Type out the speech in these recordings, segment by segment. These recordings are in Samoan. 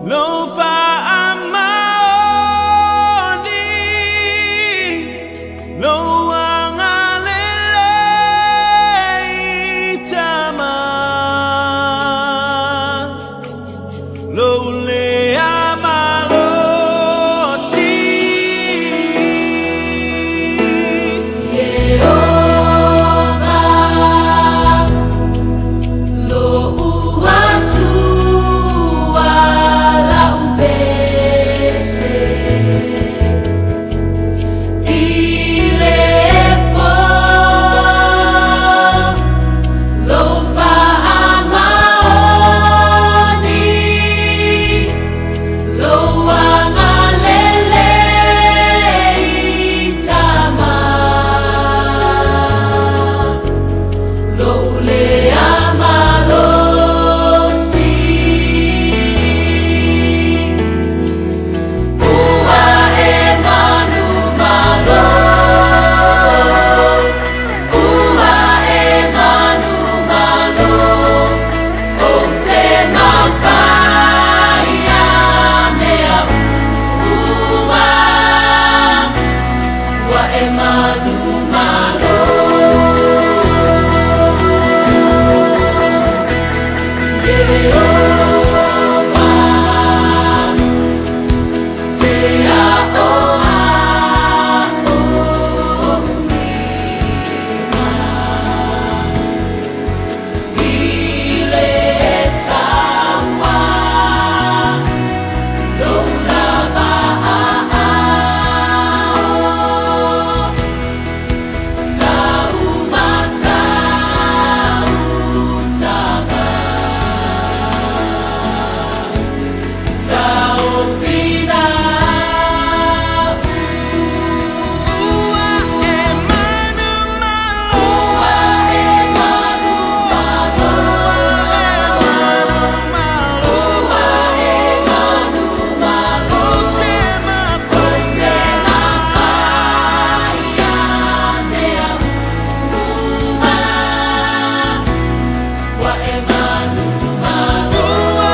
Lou faamaoni, lou agalelei, Tama, lou lea malosi. Ieova, lo'u Atua la'u pese, i le po lou faamaoni, lou agalelei, Tama, lou lea malosi. Ua e manumalo, ua e manumalo, ou te mafaia mea uma. Ua e manumalo. Ieova, te a'oa'o lima i le taua lou lava a'ao taumatau taofina. Ua e manumalo, Ua e manumalo, manumalo, ua e manumalo, ou te mafaia, mafaia mea uma. Ua e manumalo. Ua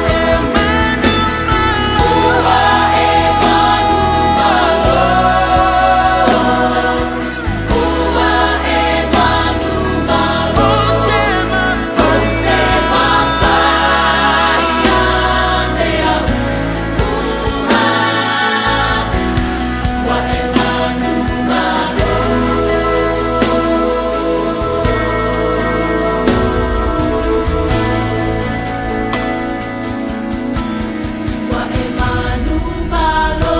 e manumalo, Ua e manumalo, ua e manumalo, ou te mafaia, mafaia mea uma. Ua e manumalo. Ua e manumalo,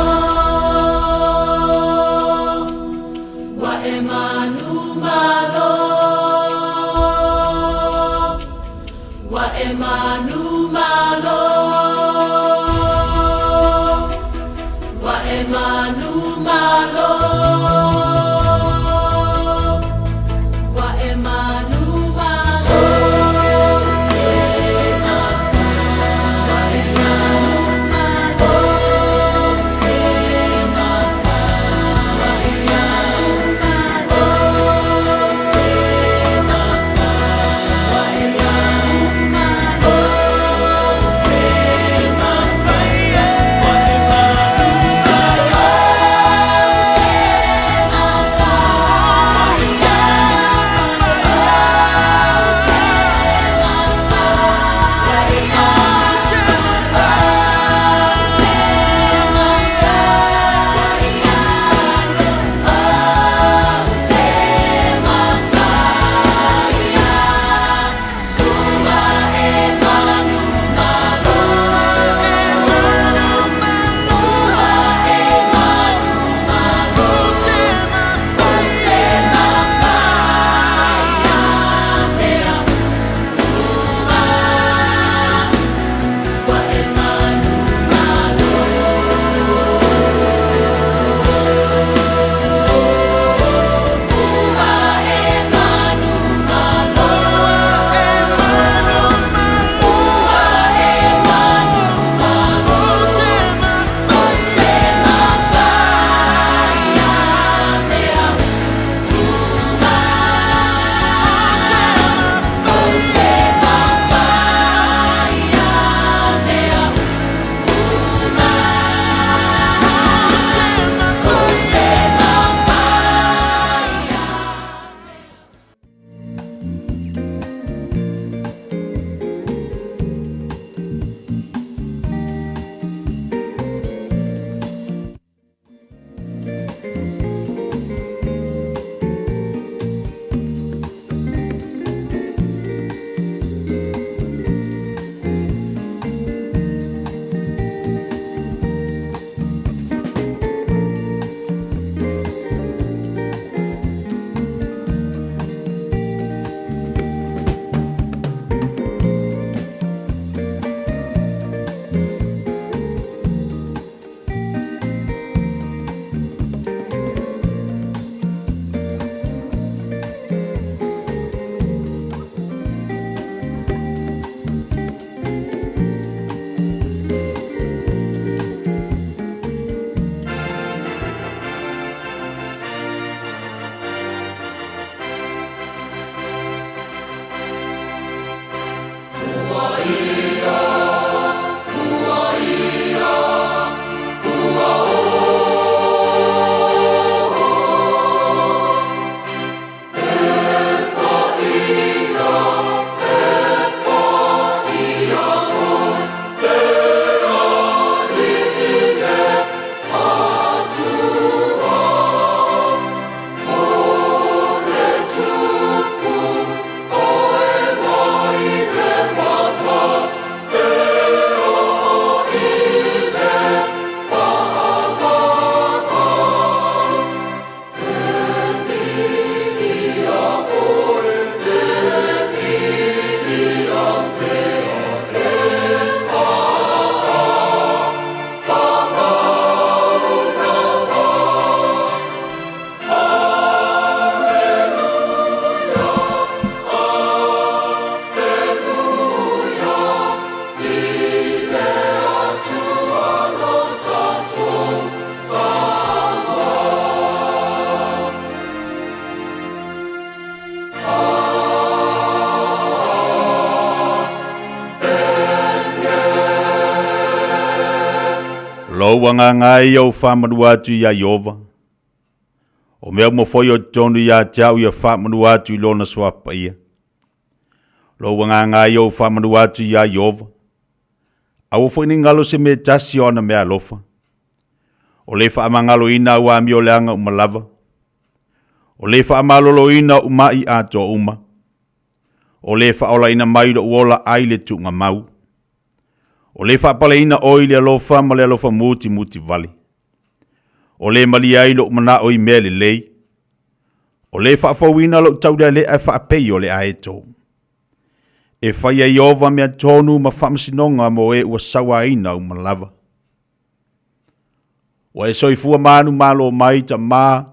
ua e manumalo, ua e manumalo, ua e manumalo, ua e manumalo, te ua e manumalo, te ua e manumalo, te ua e manumalo. Lou agaga e ia ou faamanu atu iā Ieova, O mea uma foi o totonu ia te au ia faamanu atu i Lona suafa paia. Lou agaga e ia ou faamanu atu iā Ieova, Aua foi ne i galo se mea e tasi o ana meaalofa. O le faamagaloina au amioleaga uma lava. O le faamaloloina oʻu maʻi atoa uma. O le faaolaina mai loʻu ola ai le tuugamau. O le faapaleina oe i le alofa ma le alofa mutimuti vale. O le malie ai loʻu manaʻo i mea lelei. O le faafouina loʻu taulealea e faapei o le aeto. E fai e Ieova mea tonu ma faamasinoga mo e ua sauaina uma lava. Ua e soifua manumalo mai, Tamā,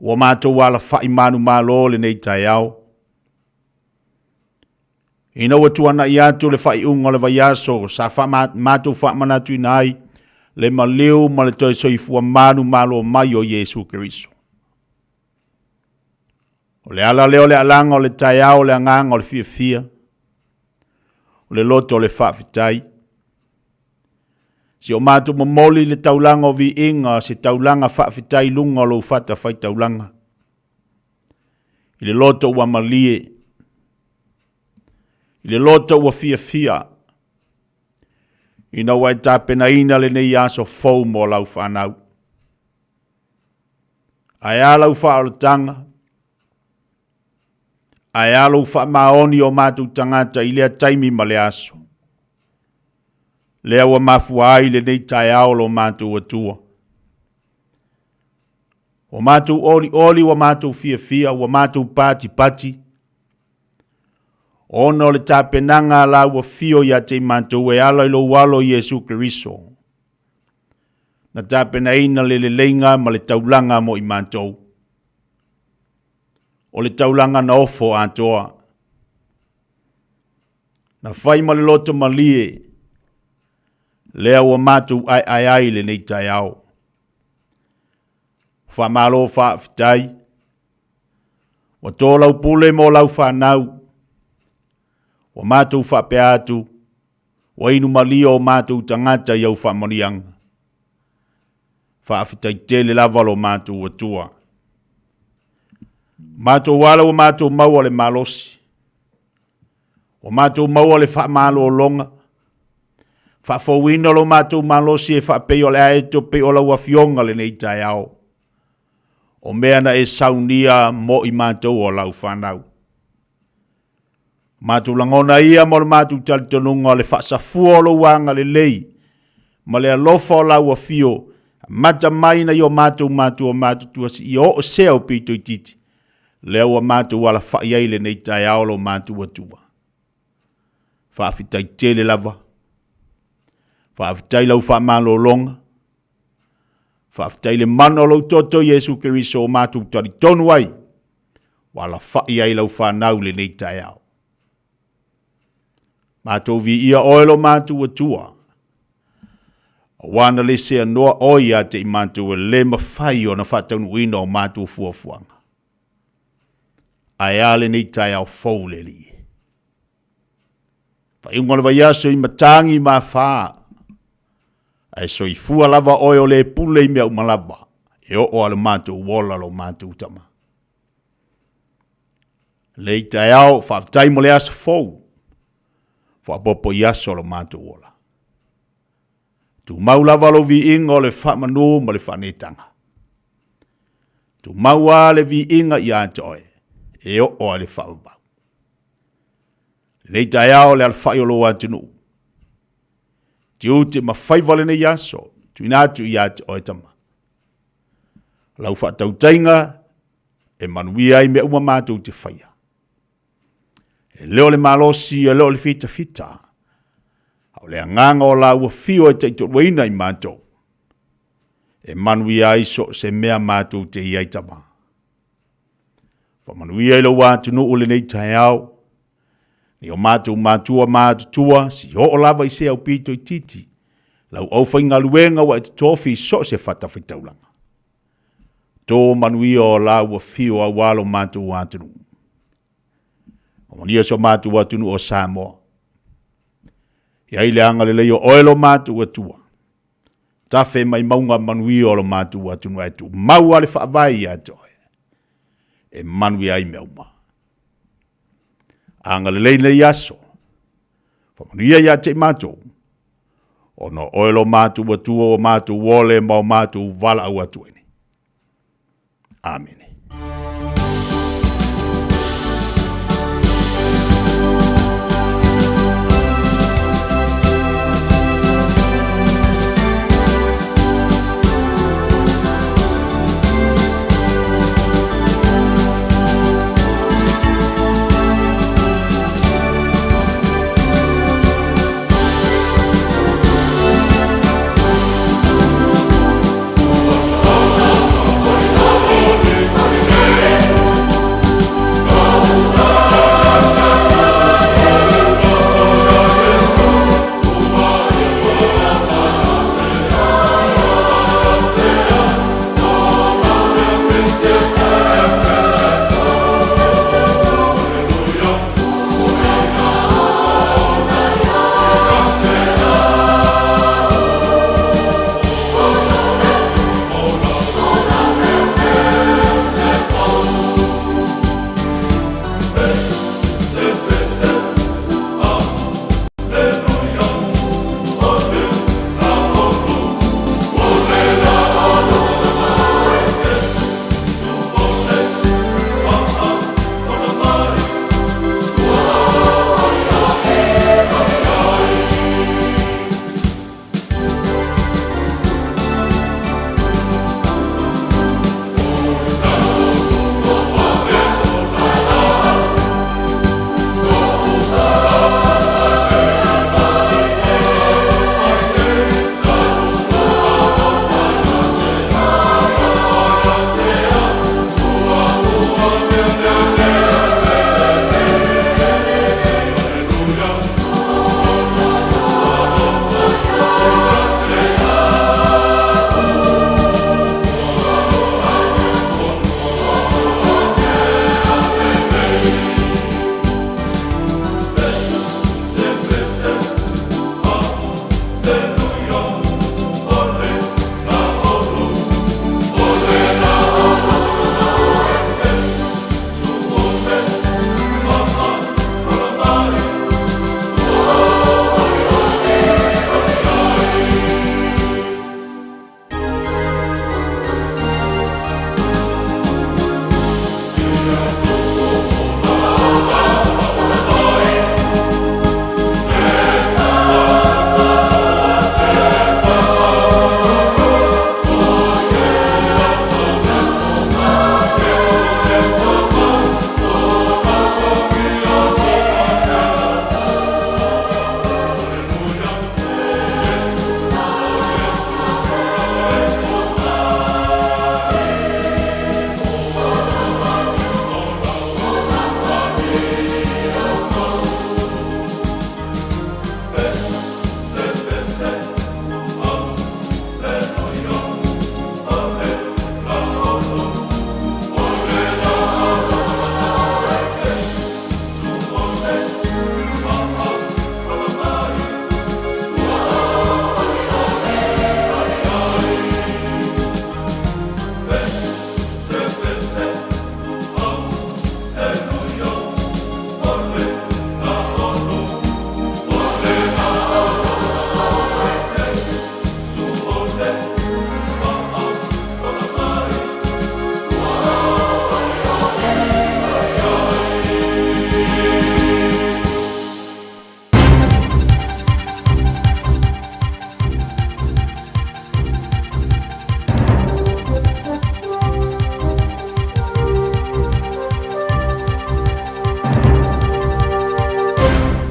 ua matou alafaʻi manumalo lenei taeao. Ina ua tuanai atu le faaiuga o le vaiaso sa matou faamanatuina ai le maliu ma le toe soifua manumalo mai o Iesu Keriso. O le ala lea o le alaga o le taeao o le agaga o le fiafia, o le loto o le faafetai. Si o matou momoli le taulaga o viiga, se taulaga faafetai i luga o lou fata faitaulaga. I le loto ua malie, i le loto ua fiafia, ina ua e tapenaina lenei aso fou mo lau fanau. Ae a lau faaolataga? Ae a lou faamaoni o matou tagata i lea taimi ma le aso? Lea ua mafua ai lenei taeao lo matou Atua. Ua matou olioli, ua matou fiafia, ua matou patipati, ona o le tapenaga a la ua fio ia te i matou e ala i lou alo Iesu Keriso. Na tapenaina le leleiga ma le taulaga mo i matou. O le taulaga na ofo atoa. Na fai ma le loto malie, lea ua matou aeae ai lenei taeao. Faamalo faafetai. Ua tō lau pule mo lau fanau. Ua matou faapea atu, Ua inu malie o matou tagata i au faamanuiaga. Faafetai tele lava lo matou Atua. Matou ala ua matou maua le malosi. Ua matou maua le faamalologa. Faafouina lo matou malosi e faapei o le aeto pei o lau afioga lenei taeao. O mea na e saunia mo i matou o lau fanau. Matou lagona ia mo le matou talitonuga o le faasafua o lou agalelei ma le alofa o lau afio, amata mai nai o matou matua matutua seia oo sea o pito itiiti, lea ua matou alafai ai lenei taeao lo matou Atua. Faafetai tele lava. Faafetai lau faamalologa. Faafetai le mana o lou toto Iesu Keriso o matou talitonu ai ua alafai ai lau fanau i lenei taeao. Matou viia oe lo matou Atua, aua na le seanoa oe ia te i matou e le mafai ona faataunuuina o matou fuafuaga. Ae a lenei taeao fou le Alii e? Faaiuga o le vaiaso i matagi ma afa, ae soifua lava oe o le pule i mea uma lava, e oo lava i lo matou ola lo matou Tama. Lenei taeao, faafetai mo le aso fou, faaopoopo i aso o lo matou ola. Tumau lava lou viiga o le faamanu ma le faaneetaga. Tumau lava le viiga ia te oe e oo lava i le faavavau. Lenei taeao le alafai o lou atunuu, tiute ma faiva o lenei aso, tuuina atu ia te oe Tama. Lau faatautaiga e manuia ai mea uma matou te faia. E le o le malosi, e le o le fitafita, a o le agaga o lau afio e taitoaluaina i matou, e manuia ai so o se mea matou te i ai Tama. Faamanuia i lou atunuu lenei taeao, i o matou matua matutua, seia oo lava i se aupito itiiti, lau aufaigaluega ua e totofi i so o se fatafaitaulaga. To manuia o lau afio aua lo matou atunuu. Faamanuia si o matou atunuu o Samoa. I ai le agalelei o oe lo matou Atua, tafe mai mauga manuia o lo matou atunuu ae tumau lava le faavae ia te oe e manuia ai mea uma. Agalelei lenei aso, faamanuia ia te i matou, ona o oe lo matou Atua ua matou ole ma o matou valaau atu ai nei. Amene.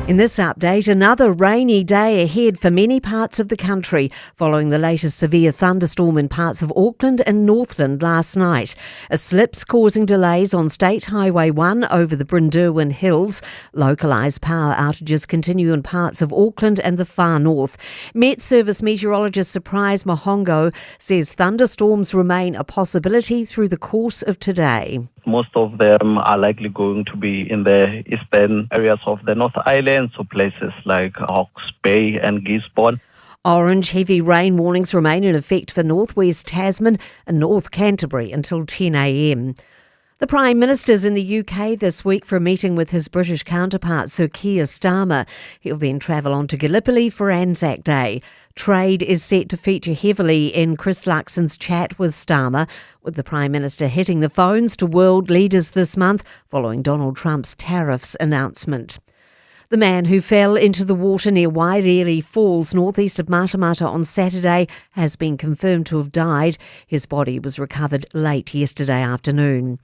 In this update, another rainy day ahead for many parts of the country following the latest severe thunderstorm in parts of Auckland and Northland last night. A slips causing delays on State Highway 1 over the Brynderwyn Hills. Localised power outages continue in parts of Auckland and the far north. Met Service meteorologist Surprise Mahongo says thunderstorms remain a possibility through the course of today. Most of them are likely going to be in the eastern areas of the North Island, so places like Hawke's Bay and Gisborne. Orange heavy rain warnings remain in effect for northwest Tasman and North Canterbury until 10 a.m. The Prime Minister's in the UK this week for a meeting with his British counterpart Sir Keir Starmer. He'll then travel on to Gallipoli for Anzac Day. Trade is set to feature heavily in Chris Luxon's chat with Starmer, with the Prime Minister hitting the phones to world leaders this month following Donald Trump's tariffs announcement. The man who fell into the water near Wairere Falls, northeast of Matamata on Saturday, has been confirmed to have died. His body was recovered late yesterday afternoon.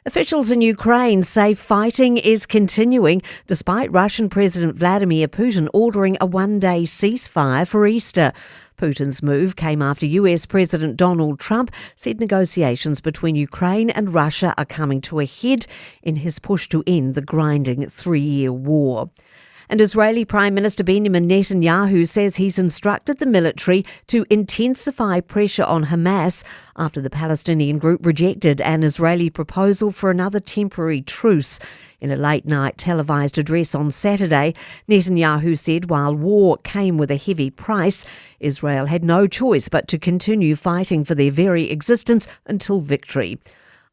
Officials in Ukraine say fighting is continuing despite Russian President Vladimir Putin ordering a one-day ceasefire for Easter. Putin's move came after US President Donald Trump said negotiations between Ukraine and Russia are coming to a head in his push to end the grinding 3-year war. And Israeli Prime Minister Benjamin Netanyahu says he's instructed the military to intensify pressure on Hamas after the Palestinian group rejected an Israeli proposal for another temporary truce. In a late-night televised address on Saturday, Netanyahu said while war came with a heavy price, Israel had no choice but to continue fighting for their very existence until victory.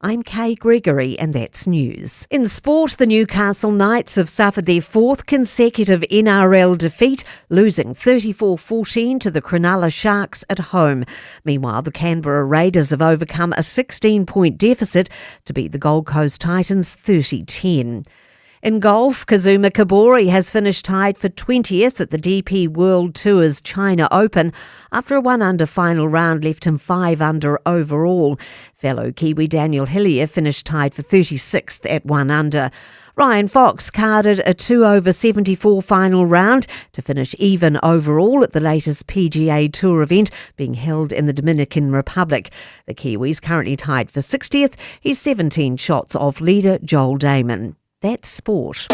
I'm Kay Gregory, and that's news. In sport, the Newcastle Knights have suffered their fourth consecutive NRL defeat, losing 34-14 to the Cronulla Sharks at home. Meanwhile, the Canberra Raiders have overcome a 16-point deficit to beat the Gold Coast Titans 30-10. In golf, Kazuma Kobori has finished tied for 20th at the DP World Tour's China Open after a 1-under final round left him 5-under overall. Fellow Kiwi Daniel Hillier finished tied for 36th at 1-under. Ryan Fox carded a 2-over 74 final round to finish even overall at the latest PGA Tour event being held in the Dominican Republic. The Kiwis currently tied for 60th. He's 17 shots off leader Joel Dahmen. That's sport.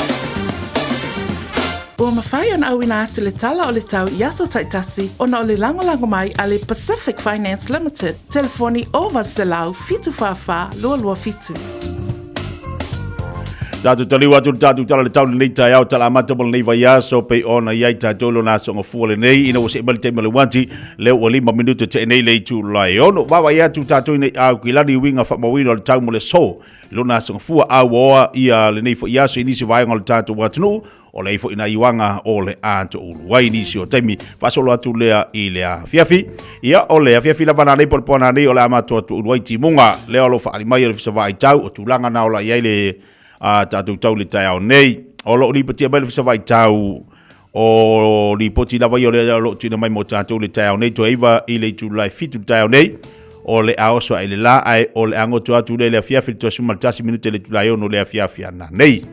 Ua mafai ona auina atu le tala o le tau i aso taitasi ona o le lagolago mai a le Pacific Finance Limited, telefoni 0800 744 227. Tatou taliu atu le tatou tala le tau lenei taeao tala amata mo lenei vaiaso pei ona i ai tatou lona aso gafua lenei ina ua see mai le taimi o le uati lea ua 5 minute tea nei le itula e 6 vaavaai atu tatou ina i Aukilani uiga faamauina o le tau mo le aso lona aso gafua a ua oa ia lenei foi aso i nisi vaega o le tatou atunuu o le ai foi nai uaga o le a toulu ai nisi o taimi faasolo atu lea i le afiafi. Ia o le afiafi lava nanei po le poa nanei o le a matou atu ai timuga lea o lo faali mai o le Ofisa Vaai Tau o tulaga na o la i ai le a tatou tau le taeao nei. O loo lipotia mai le Ofisa Vaai Tau o lipoti lava ia o lea o loo tuuina mai mo tatou le taeao nei toe 9 i le itula e 7 le taeao nei o le a oso ae le la ae o le a goto atu lea i le afiafi le toe 11 minute le itula e 6 le afiafi ananei.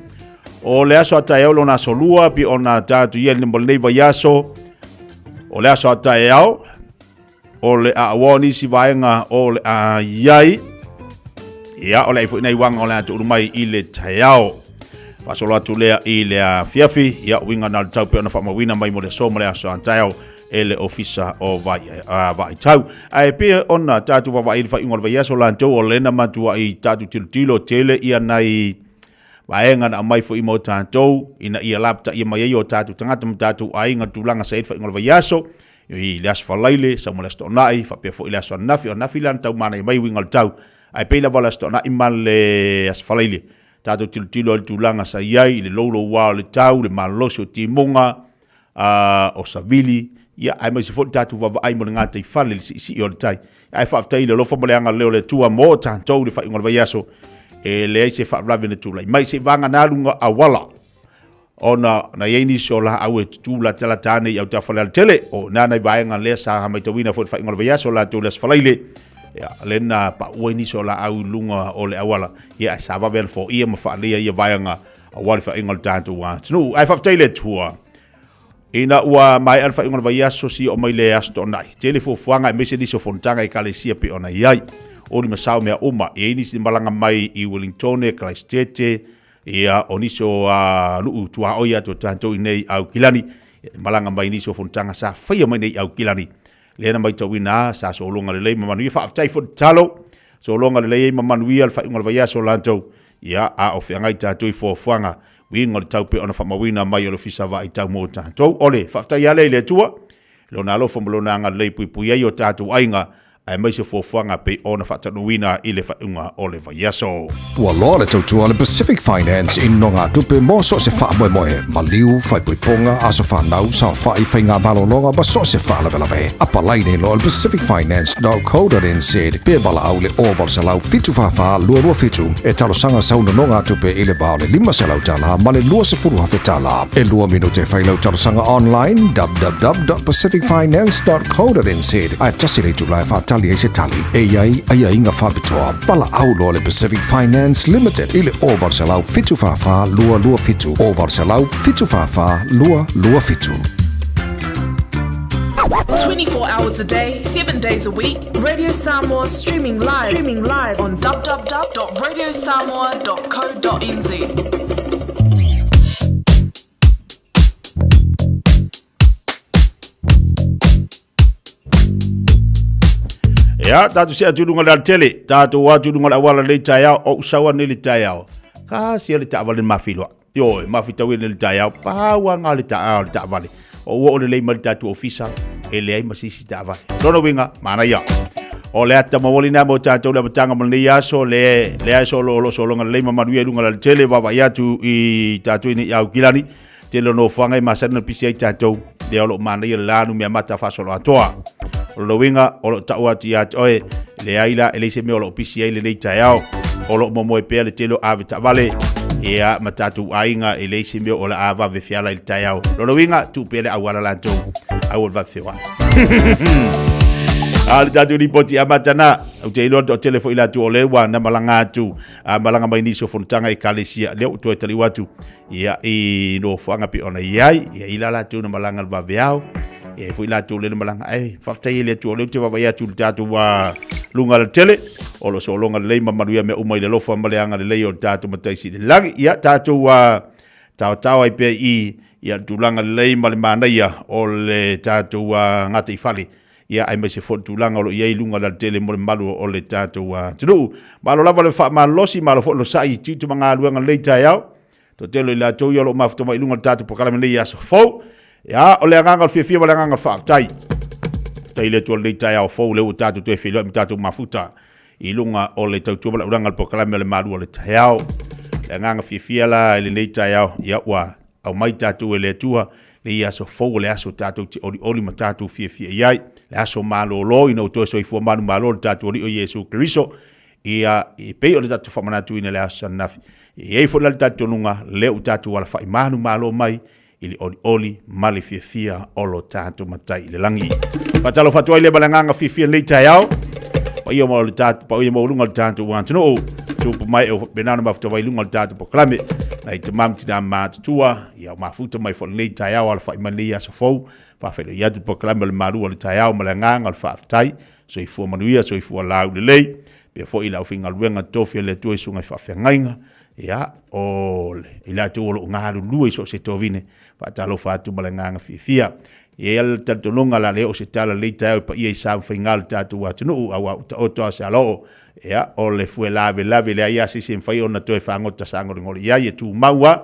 O le aso a taeao lona aso lua pei ona tatou i ai mo lenei vaiaso o le aso a taeao o le a ua nisi vaega o le a iai ia o le ai foi nai uaga o le a tuulu mai i le taeao faasolo atu lea i le afiafi ia uiga na o le tau pei ona faamauina mai mo le aso ma le aso a taeao e le Ofisa o Vaai Tau. Ae pei ona tatou vaavaai i le faaiuga o le vaiaso latou o lena matuai tatou tilotilo tele ia nai vaega na aumai foi mo tatou ina ia lapataia mai ai o tatou tagata ma tatou aiga tulaga sa i ai le faaiuga o le vaiaso i le aso Faraile sau ma le aso Toonai faapea foi le aso ananafi. O ananafi la na tau manaia mai uiga o le tau ae pei lava o le aso Toonai ma le aso Faraile tatou tilotilo ai le tulaga sa i ai i le louloua o le tau, le malolosi o timuga, o savili, ia aemaise foi le tatou vaavaai mo le gataifale, le siisii o le tai. Ae faafetai i le alofa ma le agalelei o le Atua mo tatou i le faaiuga o le vaiaso, e leai se faalavelave na tulai mai seivaga na alu auala ona na i ai nisi o laau e tutū latalata ane i autafa le alatele o na nai vaega lea sa matauina foi le faaiuga o le vaiaso latou le aso Faraile ia lea na paua ai nisi o laau i luga o le auala ia ae sa vave ana foia ma faaleleia ia vaega. Aua le faaiuga o le tatou atunuu. Ae faafetai i le Atua, ina ua maea le faaiuga o le vaiaso, si oo mai le Aso Toonai, tele fuafuaga aemaise nisi o fonotaga i Ekalesia pei ona i ai. Oli ma sao mea uma, e i ai nisi malaga mai i Wellingtone, Karaisitete, ia, o nisi o nuu tuaoi atu o tatou i nei i Aukilani, malaga mai nisi o fonotaga sa faia mai nei i Aukilani. Lea na maitauina sa sologa lelei ma manuia. Faafetai foi le tatalo, sologa lelei ai ma manuia le faaiuga o le vaiaso o latou. Ia, a o feagai tatou i fuafuaga, uiga o le tau pei ona faamauina mai e le Ofisa Vaai Tau mo tatou. O le faafetai lava lea i le Atua, i Lona alofa ma Lona agalelei e puipui ai o tatou aiga, aemaise fuafuaga pei ona faataunuuina i le faaiuga o le vaiaso. Ua loa le tautua a le Pacific Finance i nogatupe mo so o se faamoemoe, maliu, faaipoipoga, aso fanau, saofai, faiga malologa ma so o se faalavelave. Apalai nei loa i le pacificfinance.co.nz pe valaau i le 0800 744 227 e talosaga sau nonogatupe i le va o le $500 ma le $20,000. E lua minute e fai lau talosaga online www.pacificfinance.co.nz ae tasi le itula e faatali ai se tali. E i ai aiaiga faapitoa. Valaau loa le Pacific Finance Limited i le 0800 744 227 0800 744 227. 24 hours a day, 7 days a week, Radio Samoa streaming live, streaming live on www.radiosamoa.co.nz. Ia, tātou se atu lunga le tele, tātou atu lunga le awala le taeao, o usaua nei le taeao. Ka sia le taavale mafiloa. Ioe, mafitau nei le taeao, paua ngā le taeao le taavale. O ua o le lei mai le tātou ofisa, e leai ma sisi taavale. Lona uiga, manaia. O le ata mawali nā mo tātou le amatanga mo lenei aso, le, le aso o lo sologa lelei ma manuia i lunga le tele, vaavaai atu i tātou i nei i Aukilani. Tele o nofoaga e masani ona pisi ai tatou, lea o lo o manaia le la numea mata faasoloatoa. O lona uiga, o lo o tau atu ia te oe, leai la, e leai se mea o lo o pisi ai lenei taeao. O lo o momoe pea le tele o ave taavale, ia, ma tatou aiga, e leai se mea o le a vave feala i le taeao. Lona uiga, tuu pea le auala latou, aua le vave feoai. A le tatou lipoti amata na, ou te iloa le toatele foi latou o lea ua na malaga atu, a malaga mai nisi o fonotaga i Ekalesia, lea ua toe taliu atu. Ia, i nofoaga pei ona i ai, ia i la latou na malaga le vaveao, ia i foi latou le na malaga, ai, faafetai ai le Atua, o lea ou te vaavaai atu i le tatou luga le tele, o lo sologa lelei ma manuia mea uma i le alofa ma le agalelei o le tatou Matai Sili i le lagi. Ia, tatou taotao ai pea i ia le tulaga lelei ma le manaia o le tatou gataifale, ia aemaise foi le tulaga o lo o i ai i luga o le alatele mo le mamalu o le tatou atunuu. Malo lava le faamalosi, malo foi le onosai i tiute ma galuega i lenei taeao. Toatele o i latou ia o lo o mafuta mai i luga o le tatou polokalame nei i aso fou. Ia, o le agaga o le fiafia ma le agaga o le faafetai. Faafetai i le Atua i lenei taeao fou lea ua tatou toe feiloai ma tatou mafuta i luga o le tautua ma le aulaga o le polokalame o le malu o le taeao. Le agaga fiafia la i lenei taeao, ia ua aumai tatou e le Atua lenei aso fou o le aso tatou te olioli ma tatou fiafia i ai, le aso malolo ina ua toe soifua manumalo le tatou Alii o Iesu Keriso, ia e pei o le tatou faamanatuina i le aso ananafi. E i ai foi la le talitonuga lea ua tatou alafai manumalo mai i le olioli ma le fiafia o lo tatou Matai i le lagi. Faatalofa atu ai lea ma le agaga fiafia i lenei taeao. Paia ma le tatou paia maualuga o le tatou atunuu. Tupu mai o faapena ona mafuta mai i luga o le tatou polokalame. Nai tama ma tina matutua, ia o mafuta mai foi lenei taeao alafai mai lenei aso fou. Faafeiloai atu le polokalame o le malu o le taeao ma le agaga o le faafetai. Soifua manuia, soifua laulelei. Pea foi i le aufaigaluega tofi a le Atua i susuga i faafeagaiga. Ia, o le, i latou o lo o galulue i so o se tovine, faatalofa atu ma le agaga fiafia. E i ai le talitonuga o le a le oo se tala lelei taeao i paia i sa ma faiga o le tatou atunuu, aua ua taoto lava se aloo. Ia, o le fue lavelave, leai lava se isi e mafai ona toe fagota sagolegole i ai, e tumau lava,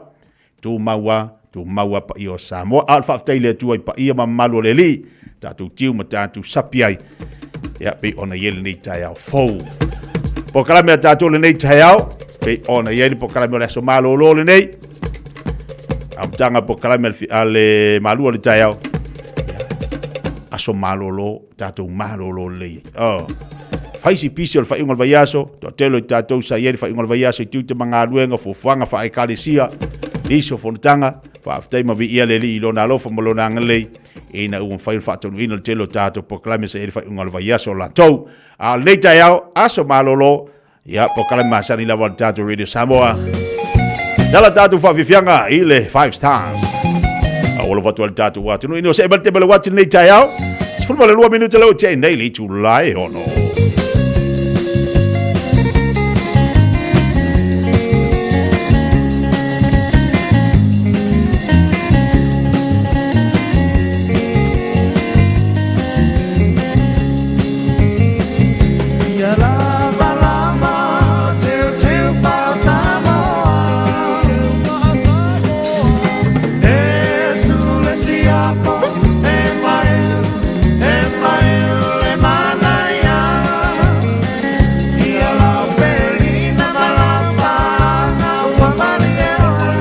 tumau lava, tumau lava paia o Samoa. A o le faafetai i le Atua i paia ma mamalu o le Alii, tatou tiu ma tatou sapi ai, ia, pei ona i ai lenei taeao fou. Polokalame a tatou lenei taeao, pei ona i ai le polokalame o le aso malolo lenei, amataga polokalame a le malu o le taeao, ia, aso malolo, tatou malolo lelei ai. Oh. Fai si pisi o le faaiuga o le vaiaso, toatele o tatou sa i ai le faaiuga o le vaiaso i tiute ma galuega, fuafuaga faale-ekalesia, nisi o fonotaga, faafetai ma viia le Alii i Lona alofa ma Lona agalelei, ina ua mafai ona faataunuuina le tele o tatou polokalame sa i ai le faaiuga o le vaiaso o latou. A o lenei taeao, aso malolo, ia, polokalame masani lava o le tatou Radio Samoa. Tala tātou whaafifianga i le Five Stars. A olo fatu al tātou atu. Nui no se ebal te bele wati nei tai au. 12 minuta leo te nei li tūlai ono. Ia lava lava teu teu pa Samoa. E sule siapo e mai e mai le manaia. Ia lau pelina malapa na ua malie oe.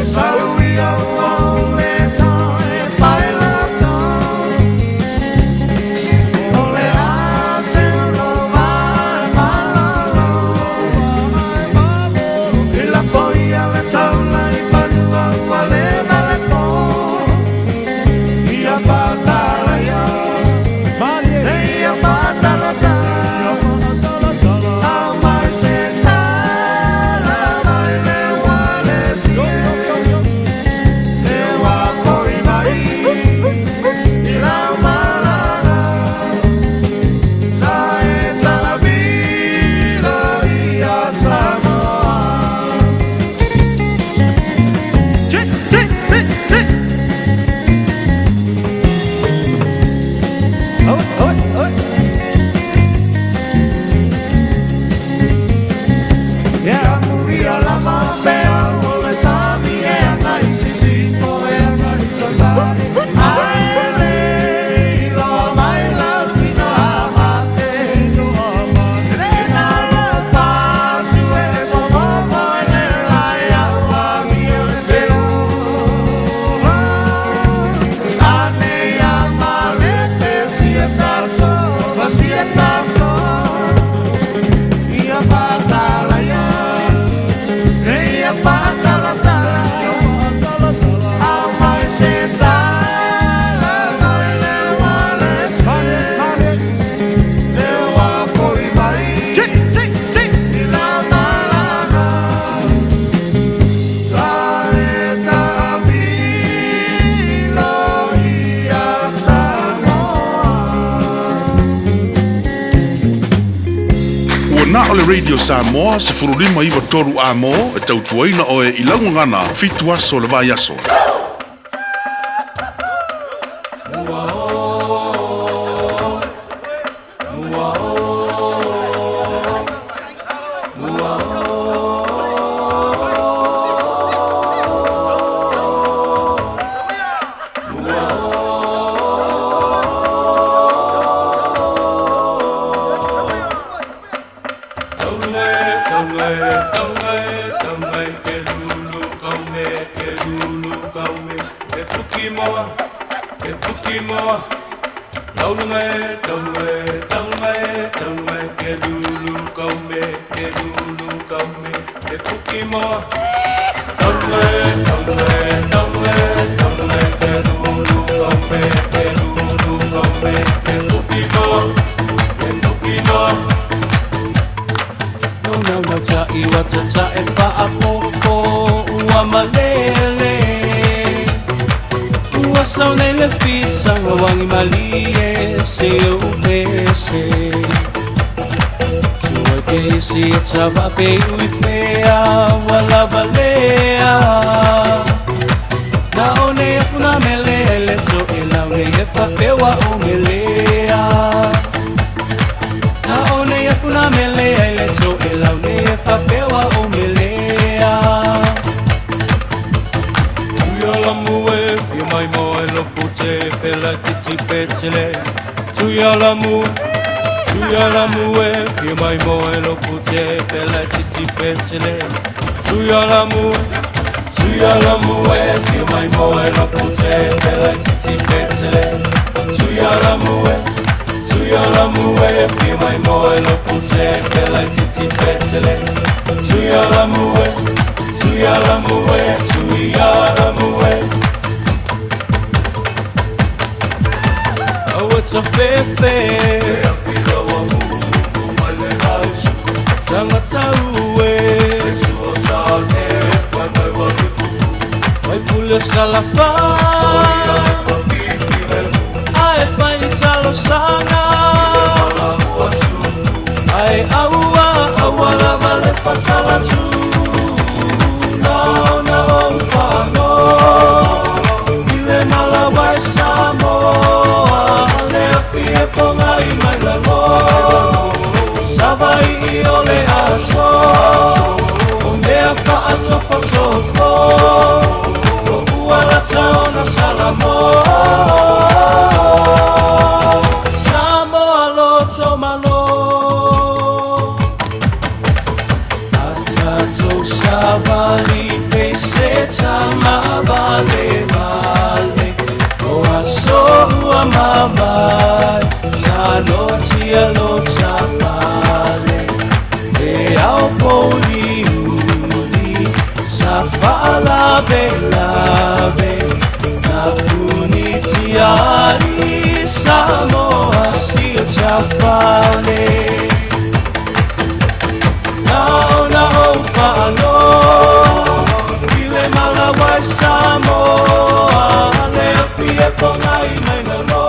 Sau ia ua le toe pai la toe. O le a se lo vai malalo. I la poia le taula i panua ua le vale po. Ia patalaia, se ia patalatala. Au mai se tala mai le wale sie. Le wa foi mai i lau malala. Sa e talavila ia Samoa. Chit, chit, chit, chit. Oh, oh, oh. Ia muria lava pea o le sami e anga i sisifo e anga i sasai. Ae le iloa mai lau tino a mate. Le na la patu e momomo e le lai au a mio le feo. Ane ia malete si e taso, ma si e taso. Ia patalaia, ia patalatala. Au mai se tala mai le wale se. Le wa foi mai i la malanga. Sa e taamilo ia Samoa. Ua na o le Radio Samoa se furulima iwa toru a mō e tautuaina oe i laugagana 7 aso le vai aso. Fefe. o salafa Ae fai ni talosaga Ae aua aua lava le fatalatu Na ona ou fago I le malawa e Samoa Le afi e pogai mai lalo Savai'i o le aso O mea fa'atofotofo O ua lata ona Salamo Samoa loto malo A tatou savali pese tama vale vale O aso ua mavae Talotia lo tapale E ao pouliuli Sa fa'alavelave Na punitiai Samoa si o tafale Na ona ou fa'alo I le malawa e Samoa Le afi e pogai mai lalo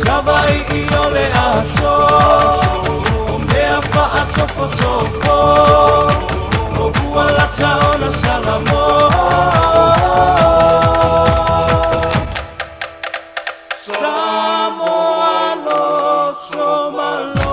Savai'i o le aso O mea fa'atofotofo O ua lata ona Salamo Samoa loto malo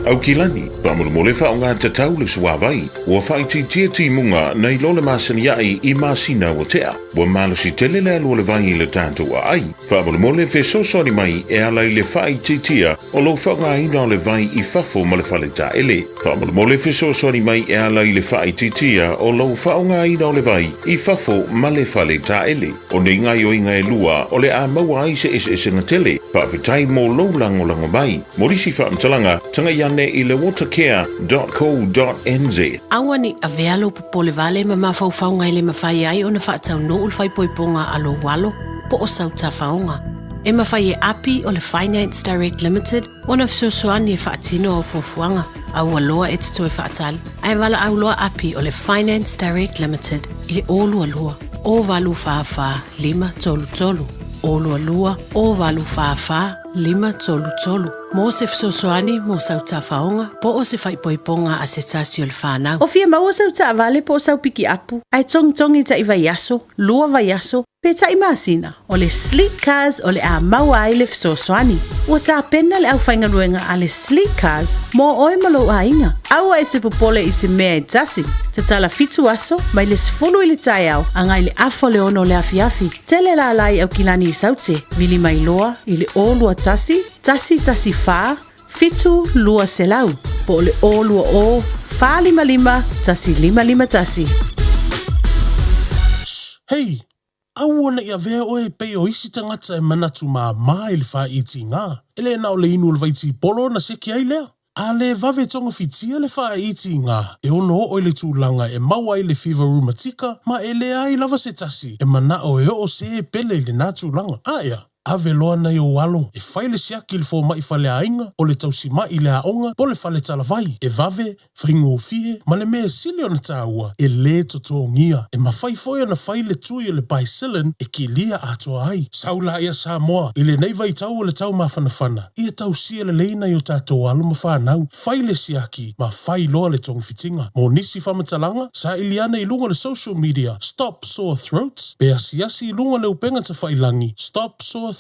Aukilani, faamolemole faaaoga tatau le suāvai, ua faaitiitia timuga nai lo le masani aʻe i masina ua tea. Ua malosi tele le alu o le vai i le tatou aai. Faamolemole fesoasoani mai e ala i le faaitiitia o lou faaaogaina o le vai i fafo ma le faletaele. Faamolemole fesoasoani mai e ala i le faaitiitia o lou faaaogaina o le vai i fafo ma le faletaele. O nei gaoioiga e lua o le a maua ai se eseesega tele. Faafetai mo lou lagolago mai. Mo nisi faamatalaga, tagai ane i le watercare.co.nz. Aua ne i avea lou popole vale ma mafaufauga e le mafai ai ona faataunuu le faaipoipoga a lou alo po o sau tafaoga. E mafai e Api o le Finance Direct Limited ona fesoasoani e faatino au fuafuaga, a ua loa e te toe faatali, ae valaau loa Api o le Finance Direct Limited i le 022 044 533, 022 044 533, mo se fesoasoani mo sau tafaoga po o se faaipoipoga a se tasi o le fanau. O fia maua sau taavale po o sau pikiapu, ae togitogi ta'i vaiaso, lua vaiaso, pe ta'i masina, o le Sleek Cars o le a maua ai le fesoasoani. Ua tapena le aufaigaluega a le Sleek Cars mo oe ma lou aiga. Aua e te popole i se mea e tasi. Tatala fitu aso, mai le 10 i le taeao agai i le afa o le 6 o le afiafi. Tele lala i Aukilani i Saute, vili mai loa i le 021 114 7200 po o le 020 455 1551. Hei! Aua ne i avea oe e pei o isi tagata e manatu māmā i le faaitiga. E le na o le inu o le vaitipolo ona seki ai lea. A le vave togafitia le faaitiga, e ono oo i le tulaga e maua ai le fiva rumatika ma e leai lava se tasi e manao e oo se pele i lena tulaga. Aea, ave loa nai ou alo e fai le siaki i le fomai faleaiga, o le tausimai i le aoga po o le fale talavai, e vave, faigofie, ma le mea e sili ona taua, e lē totogia. E mafai foi ona fai le tui o le Bicillin e kilia atoa ai. Sau laia Samoa, i lenei vaitau o le tau mafanafana, ia tausia lelei nai o tatou alo ma fanau, fai le siaki ma fai loa le togafitiga. Mo nisi faamatalaga, saili ane i luga o le social media Stop Sore Throats pe asiasi i luga o le upega tafailagi stopsorethroats.nz.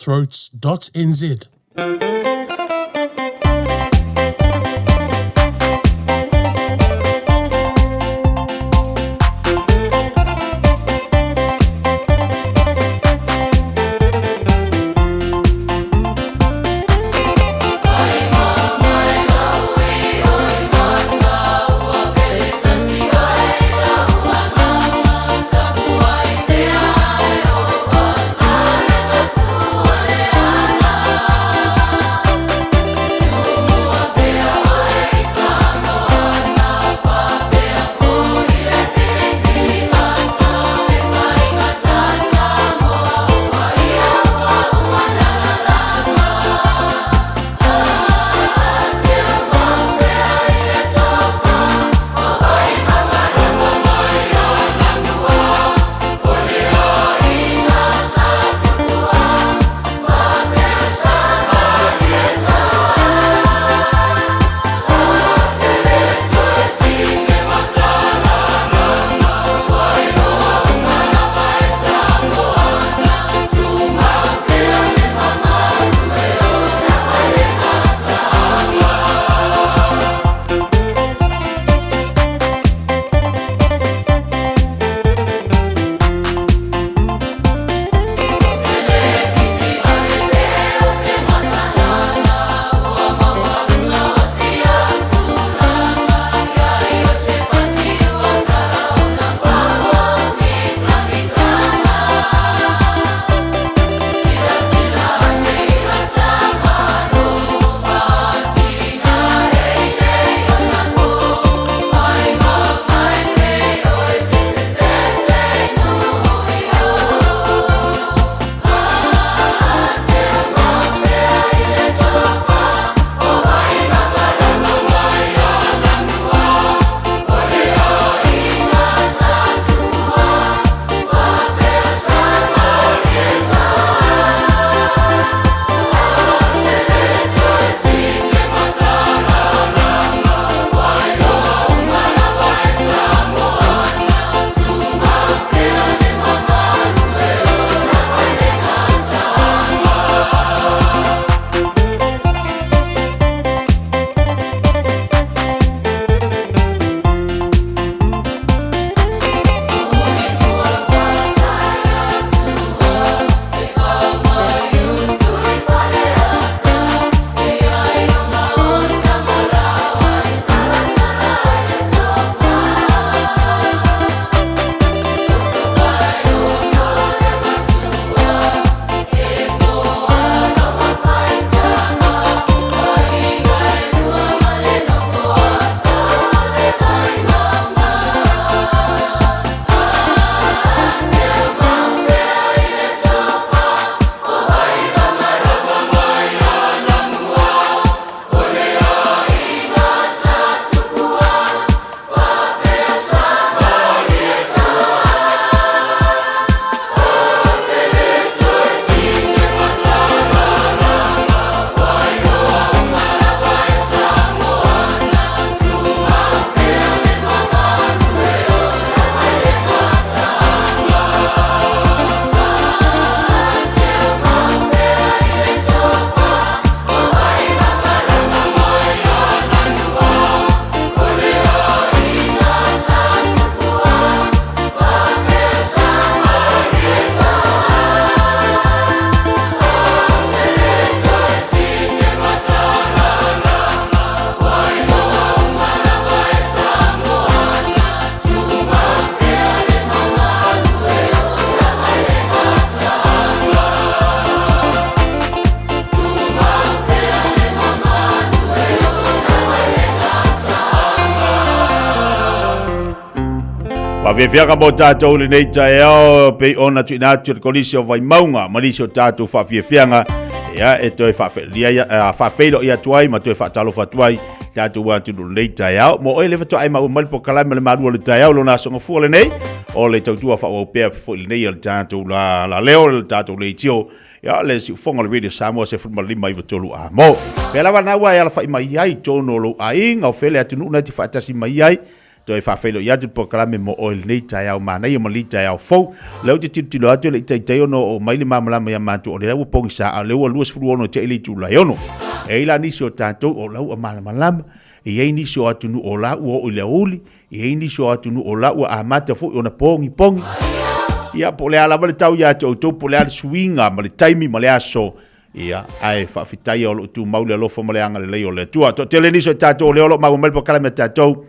Faafiafiaga mo tatou lenei taeao pei ona tuuina atu e le Kolisi o Vaimauga ma nisi o tatou faafiafiaga ia e toe faafeiloai atu ai ma toe faatalofa atu ai tatou atunuu lenei taeao. Mo oe le faatoa e maua mai le polokalame o le malu o le taeao lona aso gafua lenei o le tautua faaauau pea foi lenei o le tatou la, la leo le tatou leitio ia le siufoga o le Radio Samoa 15 93 a mo. Pea lava na ua e alafai mai ai tonu o lou aiga o fele atunuu na te faatasi mai ai Toe faafeiloai atu le polokalame mo oe lenei taeao manaia ma lenei taeao fou. O lea ou te tilotilo atu e le i taitai ona oo mai le malamalama ia matou o lea ua pogisa a o lea ua 26 tea i le itula e 6. E i ai la nisi o tatou o la ua malamalama, e i ai nisi o atunuu o la ua oo i le aoauli, e i ai nisi o atunuu o la ua amata foi ona pogipogi. Ia, po o le a lava le tau ia te outou, po o le a le suiga ma le taimi ma le aso, Ia, ae faafetai o lo o tumau le alofa ma le agalelei o le Atua. Toatele nisi o tatou o lea o lo o maua mai le polokalame a tatou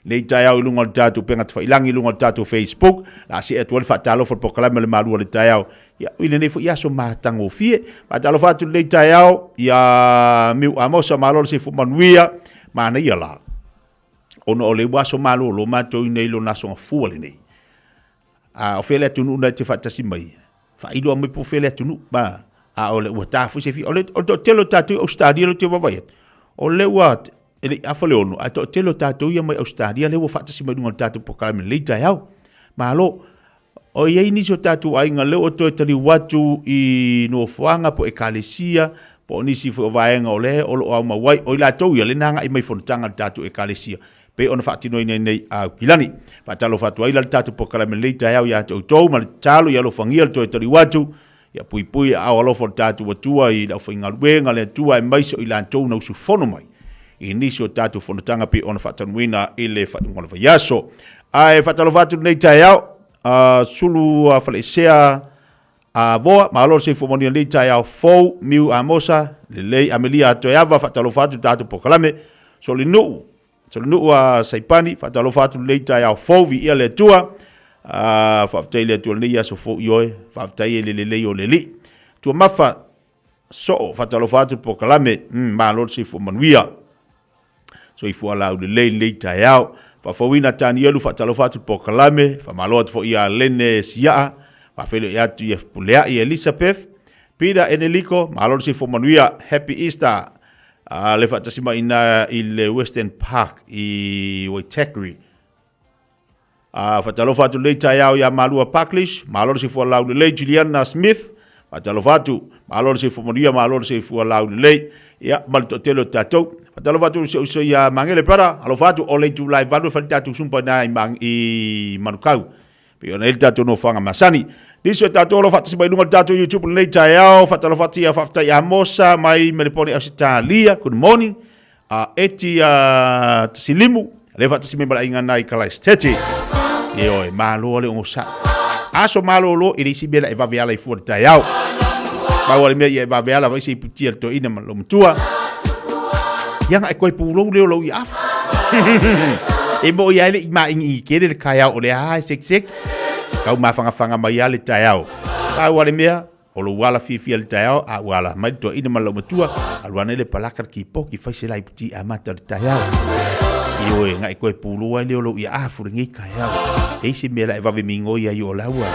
nei taeao i luga o le tatou upega tafailagi, i luga o le tatou Facebook. La see atu ai le faatalofa le polokalame o le malu o le taeao. Ia, i lenei foi aso matagofie. Faatalofa atu lenei taeao ia Miu Amosa, malo le soifua manuia, manaia la. Ona o le ua aso malolo matou i nei lona aso gafua lenei. A o fea le atunuu na te faatasi mai, faailoa mai po o fea le atunuu, ma, a o le ua ta foi se fia. O le, o le toatele o tatou i Ausetalia lea ou te vaavaai atu, o lea ua, e le i afa le ono, ae toatele o tatou ia mai Ausetalia lea ua faatasi mai i luga o le tatou polokalame i lenei taeao. Malo. O i ai nisi o tatou aiga lea ua toe taliu atu i nofoaga po o ekalesia, po o nisi foi o vaega o lea o lo o aumau ai. O i latou ia lea na agai mai i fonotaga a le tatou ekalesia. pei ona faatinoina ai nei Aukilani. Faatalofa atu ai la le tatou polokalame lenei taeao ia te outou ma le tatalo ia alofagia le toe taliu atu, ia puipui aao alofa o le tatou Atua i le aufaigaluega a le Atua aemaise o i latou na usufono mai i nisi o tatou fonotaga pei ona faataunuuina i le faaiuga o le vaiaso. Ae faatalofa atu lenei taeao, sulu faleesea Avoa, malo le soifua manuia lenei taeao fou, Miu Amosa, lelei Amelia Atoeava, faatalofa atu le tatou polokalame, Solinuu, Solinuu a Saipani, faatalofa atu lenei taeao fou, viia le Atua, faafetai le Atua lenei aso fou ioe, faafetai e le lelei o le Alii. Tuamafa Soo, faatalofa atu le polokalame, malo le soifua manuia. Soifua laulelei lenei taeao. Faafouina Tanielu faatalofa atu polokalame, faamalo atu foi ia Lene Siaa, faafeiloai atu ia Fepuleai Elisabeth, Peter Eneliko, malo le soifua manuia, Happy Easter. Le faatasi mai ina i le Western Park i Waitakere. Faatalofa atu lenei taeao ia Malua Parklish, malo le soifua laulelei, Juliana Smith, faatalofa atu, malo le soifua manuia, malo le soifua laulelei, ia, ma le toatele o tatou. Faatalofa atu si ou uso ia Magele brother, alofa atu, o le itula e 8 e fai le tatou zumba ina i Manukau, pei ona i ai le tatou nofoaga masani. Nisi o tatou o lo o faatasi mai luga o le tatou YouTube lenei taeao, faatalofa atu ia faafetai Amosa mai Melepone Ausetalia, good morning. A eti a Tasilimu, le faatasi mai ma le aiga na i Kalaistete. E oe, malo le onosai. Aso malolo e le isi mea la e vave ala i fua le taeao. Pau le mea ia e vave ala vai se iputia le toeaina ma lou matua. Ia nga e koe pulou leo lou i afa. E mo ia ele i maingi i kele le taeao o le a e sek sek. Kau mafangafanga mai a le taeao. Pau le mea, O lou ala fiafia i le taeao, a ua ala mai le toeaina ma lau matua, alu ane le palaka le kipoki, fai se laiputi amata o le taeao. Ioe, ngae koe pulou ai lea o lou ia afu lenei taeao. E i se mea la e vave migoi ai o laua.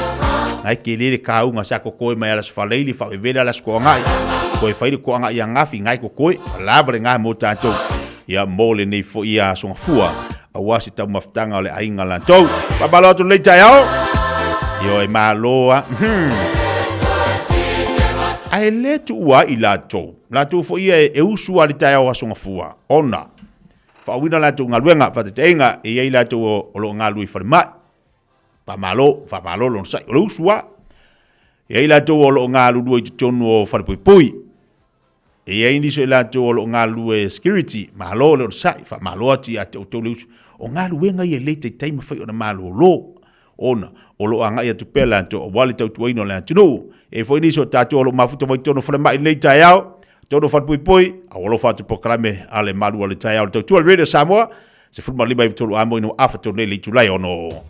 Ngae kele le kauga sa kokoe mai ala sofaleili, faavevele ala sokoangai. Koe fai le koangai angafi, ngae kokoe, lava le ngā mo tātou. Ia mo lenei foi ia aso gafua, aua se taumafataga o le aiga latou. Faamalo atu lenei taeao. Ioe, malo a. Ae le tuua ai i latou. Latou foi ia e usu a le taeao aso gafua, ona faauuina latou galuega, faataitaiga, e i ai latou o lo o galulue i falemai. Faamalo, faamalo le onosai. O le usu a. E i ai latou o lo o galulue i totonu o falepuipui. E i ai nisi o i latou o lo o galulue security, malo le onosai, faamalo atu ia te outou le usu. O galuega ia e le taitai mafai ona malolo, ona o lo o agai atu pea latou aua le tautuaina o le atunuu. E i ai foi nisi o tatou o lo o mafuta mai totonu o falemai i lenei taeao, totonu o falepuipui, a ua alofa atu polokalame a le malu o le taeao le tautua le Radio Samoa, 15 i 3 amo ina ua afa tonu nei le itula e 6.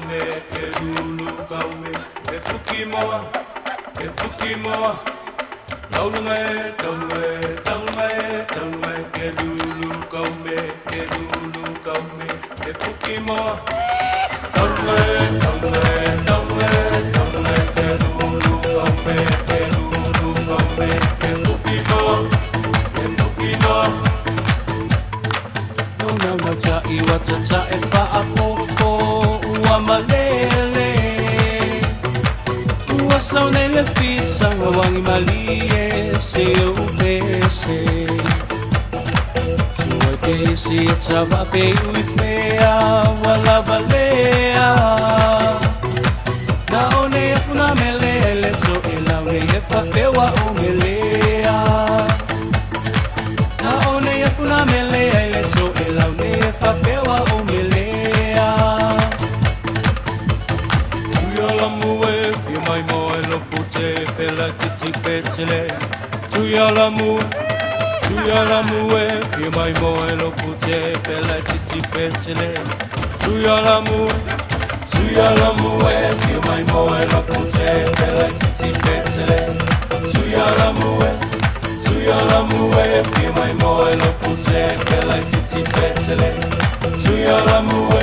kaume ke lulu kaume e fuki moa e fuki moa Taulunga e taulunga e taulunga e taulunga e ke lulu kaume ke lulu kaume e fuki moa Taulunga e taulunga e taulunga e taulunga e ke lulu kaume ke lulu kaume e fuki moa e fuki moa Nau nau nau ta iwa ta ta e faapopo ua malele Ua sau nei le fisa wangi malie se o pese Sua ke isi e tava pe ui mea wala valea Na one e funa mele ele so e laune e fapewa o melea Na one e funa mele ele so e laune e fapewa o melea Tuia la mue fia mai moe lo pute pela titi petele Tuia la mue Tuia la mue fia mai moe lo pute pela titi petele Tuia la mue Tuia la mue fia mai moe lo pute pela titi petele Tuia la mue Tuia la mue fia mai moe lo pute pela titi petele Tuia la mue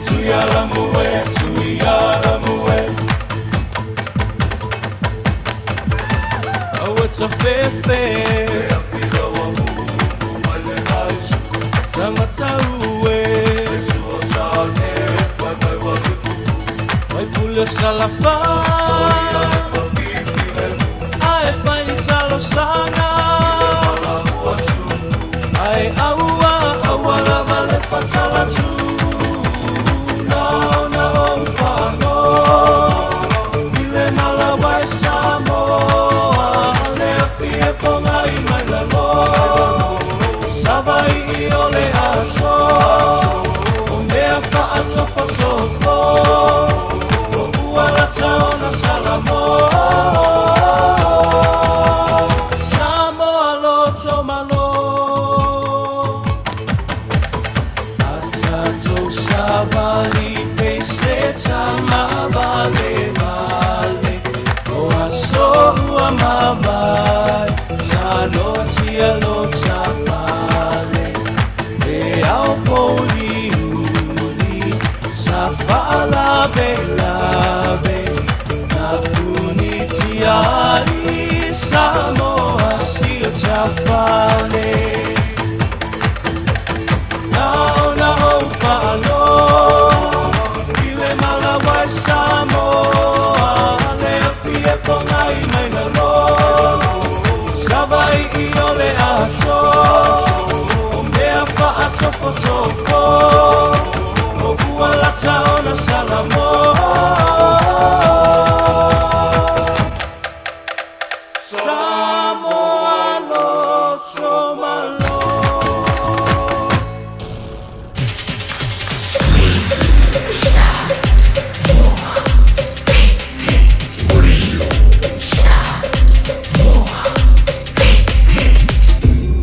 Tuia la mue Tuia la mue Oh, it's a fair fair Sanga tauwe Vai pule salafa Ae fai talo sanga Ae aua aua lava le patala tu Na na o whango Ile mala wai Samoa Le afi e ponga i mai lalo Savai i ole aso O mea whaatofotofo O ualata ona Salamoa Samoa loto malo Atato savali peseta mavale vale O aso ua mavai Sa lo tia lo tapale E au poli uli Sa faalabe labe Na puni tiari Samoa sio tafale Na na o whaalo Ile mala wai Samoa Le afi e ponga i mai lalo Savai i ole aso O mea whaatofotofo O ualata ona Salamoa Samoa loto malo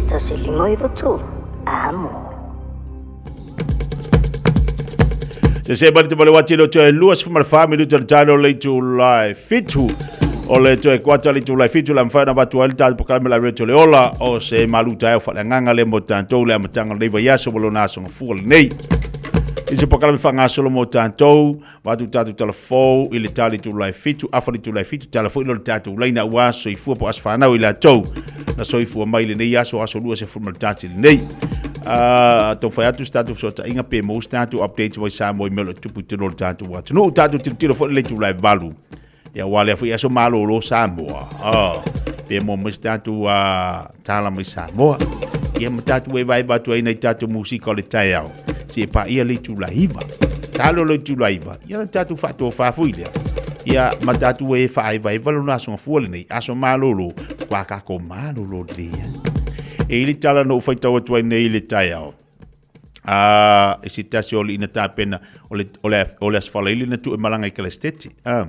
Tasi lima iva tolu. Amo. Se se bali te bale wati lo toe lua sefuma le fa minuta le talo le itu lai fitu. O le toe kuata le itu lai fitu la mwhai na watu ai le tātou pokalame la reto le ola o se maluta e o whaleanganga le mo tātou le amatanga le vai aso mo lona aso ngafua le nei. I se pokalame whangasolo mo tātou, watu tātou telefou i le tali tu lai fitu, afa le tu lai fitu, telefou i lo le tātou leina ua soifua po aso whanau i la tau. Na soifua mai le nei aso, aso lua se fuma le tāti le nei. Tau whai atu se tātou fesootaiga pe maua se tātou update mai Samoa i mea o lo o tupu i totonu o le tatou atunuu. Tatou tilotilo foi le itulai valu. Ia aua lea foi aso malōlō Samoa. Pe maua mai se tatou tala mai Samoa. Ia ma tatou vaevaeva atu ai nai tatou musika o le taeao. Seia paia le itula iva. Talo le itula iva. Ia na tatou faatofā foi lea. Ia ma tatou e faaevaeva lona aso gafua lenei. Aso malōlō, matua kākou malōlō lelei ai. E i le tala na ou faitau atu ai nei i le taeao. A e se tasi o alii na tapena o le, o le, o le Aso Faraile na tuu e malaga i Kelestete. A,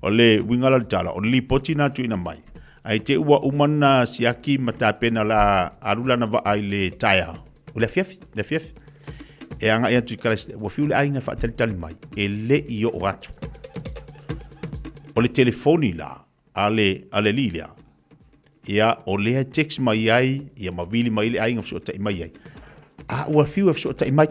o le uiga la o le tala, o le lipoti na tuuina mai, ae te ua uma na siaki ma tapena o le a alu lana vaa i le taeao, o le afiafi, le afiafi. e agai atu i Kalaisete, ua fiu le aiga e faatalitali mai, e le i oo atu. O le telefoni la a le a le alii lea, ia, o lea e text mai ai, ia ma vili mai le aiga fesootai mai ai. A ua fiu e fesootai mai.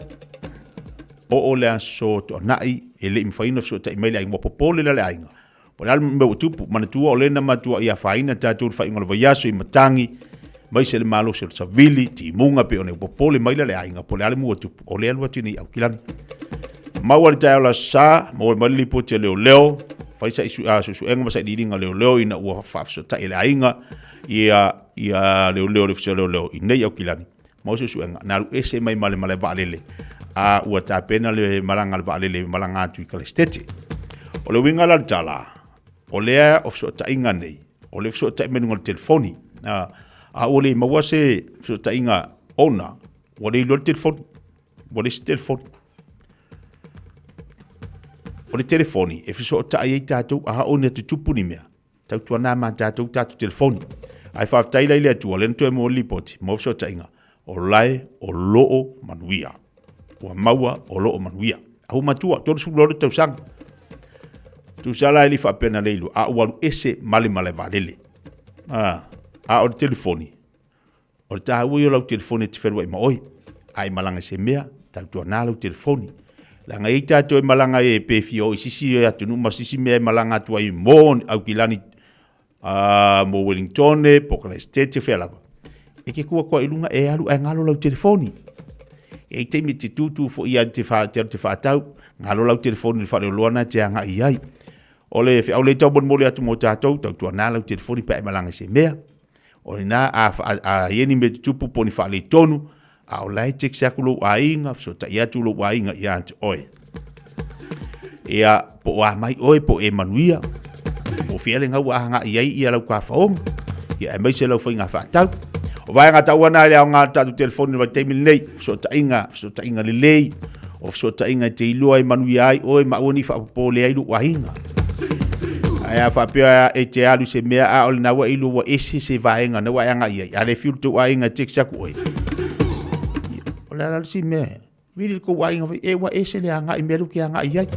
Oo le aso Toanai e le i mafai ona fesootai mai le aiga, ua popole la le aiga. Po o le a le mea ua tupu, manatua o lea na matuai afaina tatou i le faaiuga o le vaiaso i matagi, aemaise le malosi o le savili, timuga pei ona popole mai la le aiga, po o le a le mea ua tupu, o lea e alu atu nei i Aukilani. Maua le taeao le Aso Sa, maua mai le lipoti a leoleo, fai sa suesuega ma sailiiliga a leoleo ina ua faafesootai e le aiga ia ia leoleo le ofisa o leoleo i nei Aukilani. Maua suesuega, na alu ese mai ma le malae vaalele, a ua tapena le malaga a le vaalele e malaga atu i Kalaisitete. O le uiga la o le tala, o lea o fesootaiga nei, o le fesootai mai luga o le telefoni, a, a ua le maua se fesootaiga ona ua le iloa le telefoni, ua leai se telefoni. O le telefoni e fesootai ai tatou a oo ina tutupu ni mea, tautuana ma tatou tatou telefoni. Ae faafetai la i le Atua, lea na toe maua le lipoti, maua fesootaiga, o lae o loo manuia. Ua maua o loo manuia. Ahu matua, 38 tausaga. Tusa la e le faapea na le iloa, a ua alu ese ma le malae vaalele. A, a o le telefoni, o le taua ia o lau telefoni e te feluai ma oe. A e malaga i se mea, tautuana lau telefoni. Leaga e i ai tatou e malaga e pe fia o i sisi atunuu ma sisi mea e malaga atu ai mo Aukilani mo Wellingtone, po o Kalaisitete, fea lava. E te tu atu lava i luga e alu ae galo lau telefoni. E i ai taimi e te tutu foi i te alu te faatau, galo lau telefoni i le faleoloa lena e te agai i ai. O le feau lea e taumolimoli atu mo tatou, tautuana lau telefoni pe a e malaga i se mea. O lena a, a i ai ni mea tutupu po o ni faaletonu, a o la e text atu lou aiga, fesootai atu lou aiga ia te oe. Ia, po o a mai oe, po o e manuia, po o fea le gau a agai i ai ia lau tafaoga, ia aemaise lau faiga faatau. O vaega taua na i le aoga o le tatou telefoni i le vaitaimi lenei, fesootaiga, fesootaiga lelei, o fesootaiga e te iloa e manuia ai oe ma aua ne i faapopole ai lou aiga. Ae a faapea e te alu i se mea a o lena ua e iloa ua ese se vaega na ua e agai i ai, a le fiu le tou aiga e text atu oe. O le a la le isi mea? Vili le tou aiga e ua ese le agai mea lea ou te agai i ai.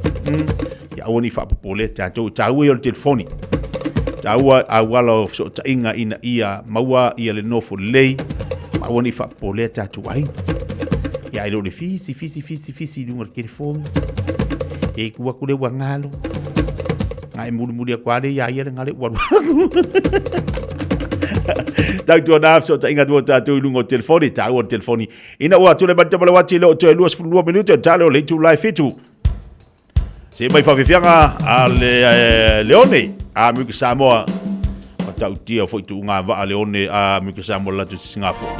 Ia aua ne i faapopolea tatou, e taua ia o le telefoni. Taua auala o fesootaiga ina ia maua ia le nofo lelei, ma aua ne i faapopolea tatou aiga. Ia ae le o le fisi, fisi, fisi, fisi i luga o le telefoni. E tu atu lea ua galo. Na e mulimuli atu lava lea ia ia le gale ua alu atu. Tautuana fesootaiga atu o tatou i luga o telefoni, taua le telefoni. Ina ua tulai mai le tama o le uati e le o toe 22 minute o tale o le itula e 7. Se mai faafiafiaga a le Leone a Amerika Samoa. Matautia foi tuuga vaa Leone a Amerika Samoa latou Singapore.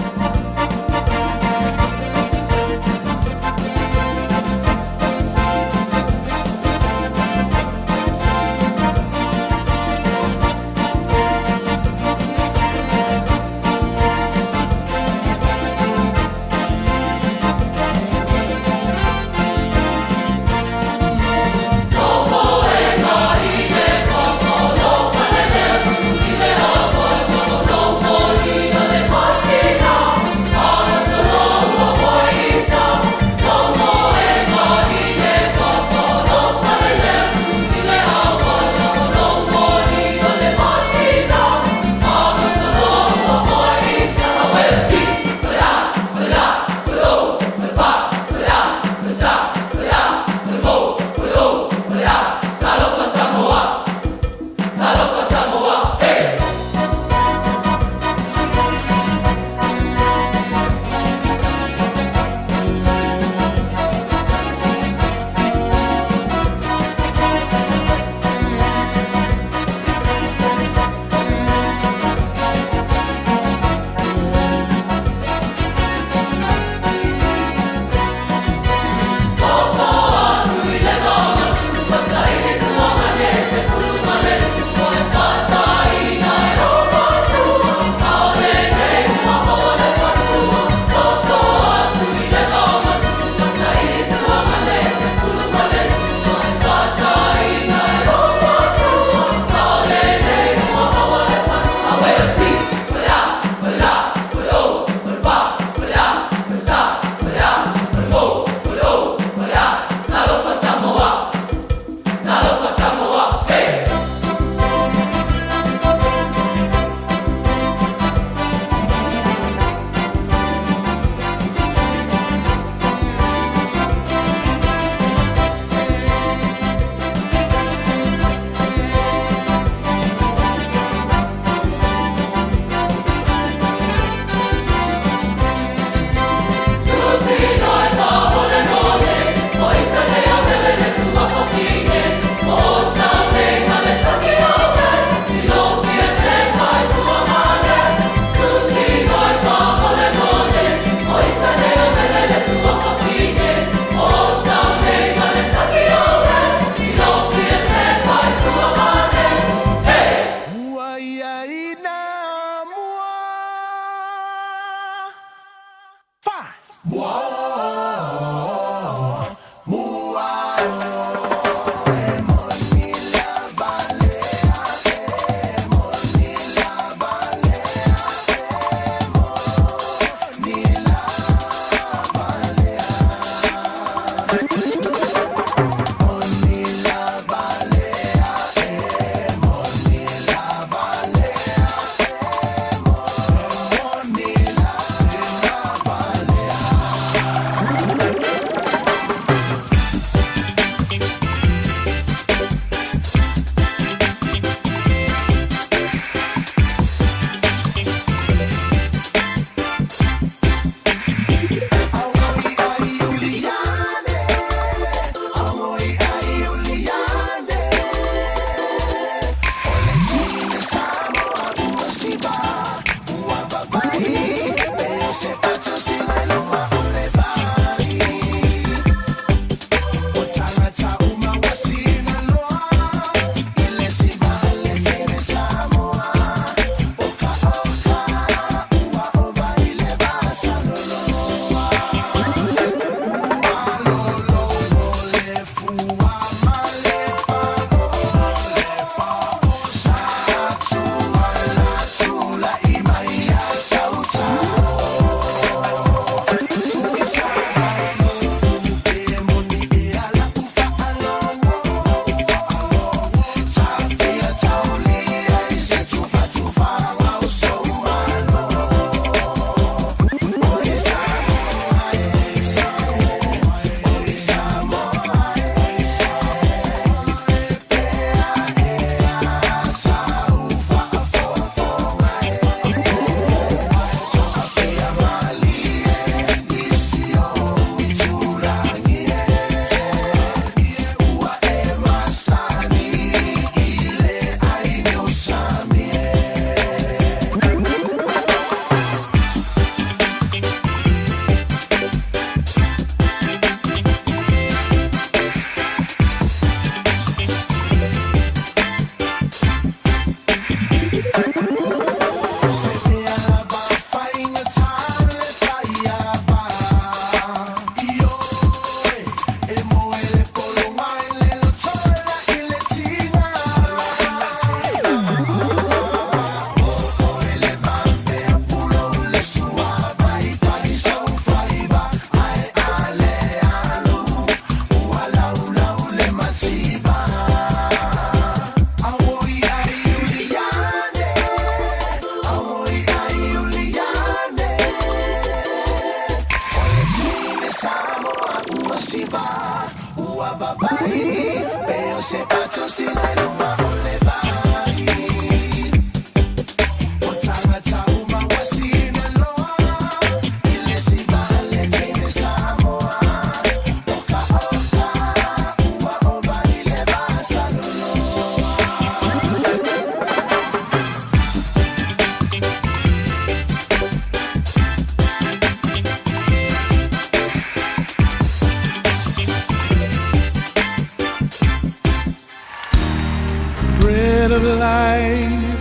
Bread of life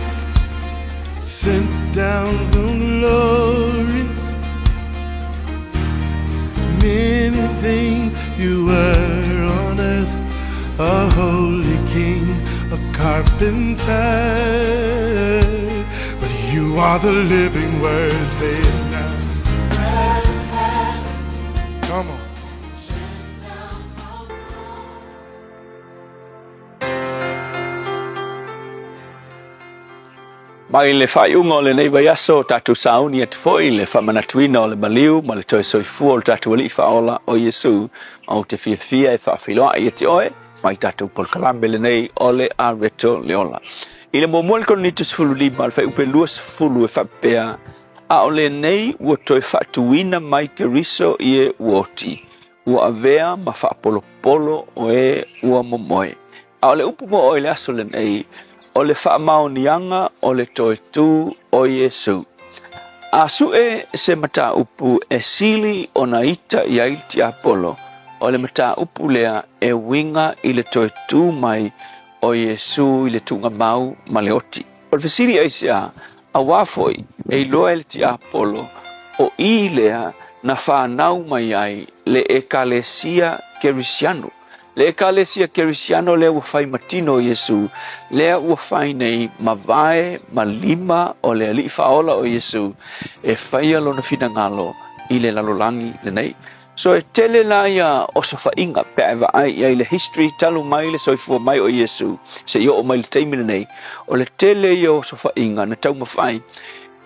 sent down from glory. Many things you were on earth, a holy king, a carpenter. But you are the living word, say it now. Come on. Mai le faaiuga o lenei vaiaso, tatou sauni atu foi i le faamanatuina o le maliu ma le toe soifua o le tatou Alii Faaola o Iesu. Ou te fiafia e faafeiloai ia te oe mai tatou polokalame lenei o le Areto le Ola. I le muamua le Korinito 15, le fuaiupu 20 e faapea, A o lenei ua toe faatuina mai Keriso i e ua oti, ua avea ma faapolopolo o e ua momoe. A o le upu mo oe i le aso lenei, o le faamaoniaga o le toe tū o Iesu. A suʻe se mataupu e sili ona ita i ai le tiapolo, o le mataupu lea e uiga i le toe tū mai o Iesu i le tuugamau ma le oti. O le fesili aisea, auā foi e iloa e le tiapolo o i lea na fanau mai ai le Ekalesia Kerisiano. Le Ekalesia Kerisiano lea ua fai ma tino o Iesu, lea ua fai nei ma vae ma lima o le Alii Faaola o Iesu e faia lona finagalo i le lalolagi lenei. So e tele la ia osofaiga pe a e vaai i ai le history talu mai le soifua mai o Iesu seia oo mai le taimi lenei, o le tele ia o osofaiga na taumafai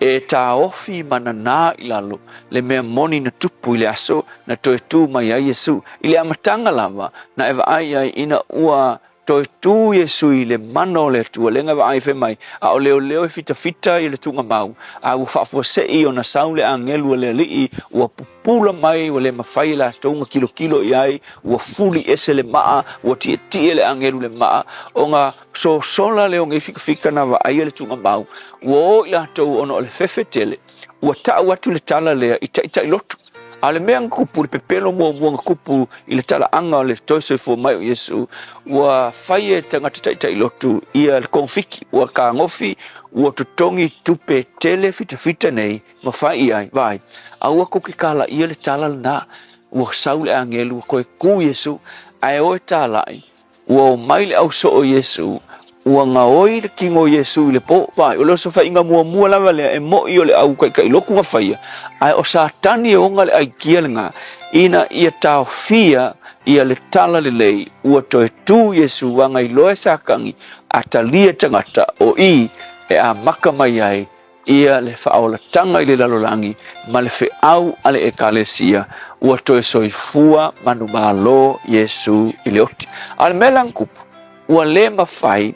e taofi ma nanā i lalo le mea moni na tupu i le aso na toe tū mai ai Iesu. I le amataga lava na e vaai ai ina ua toe tū Iesu i le mana o le Atua, lea na vaai fai mai, a o leoleo e fitafita i le tuugamau, a ua faafuasei ona sau le agelu a le Alii, ua pupula mai, ua le mafai e latou ona kilokilo i ai, ua fuli ese le maa, ua tietie le agelu i le maa, ona sosola lea o nei fikafika na vaaia le tuugamau, ua o i latou ona o le fefe tele, ua tau atu le tala lea i taitai lotu. A o le mea na kupu, le pepelo muamua na kupu i le talaaga o le toe soifua mai o Iesu, ua fai e tagata taitai lotu ia le kogafiki, ua kagofi, ua totogi tupe tele fitafita nei ma fai i ai, vaai, aua kou ke kalaia le tala lena, ua sau le agelu ua koe ku Iesu, ae o e talai, Ua o mai le ausoo o Iesu, ua gaoi le kino o Iesu i le po. Vaai, o le osofaiga muamua lava lea e moʻi o le au kaikailoku na faia, ae o Satani e ona le aikia lena, ina ia taofia ia le tala lelei, ua toe tu Iesu agailoa e Satani a talia tagata o i e amaka mai ai ia le faaolataga i le lalolagi ma le feau a le Ekalesia, ua toe soifua manumalo Iesu i le oti. A o le mea la na kupu, ua le mafai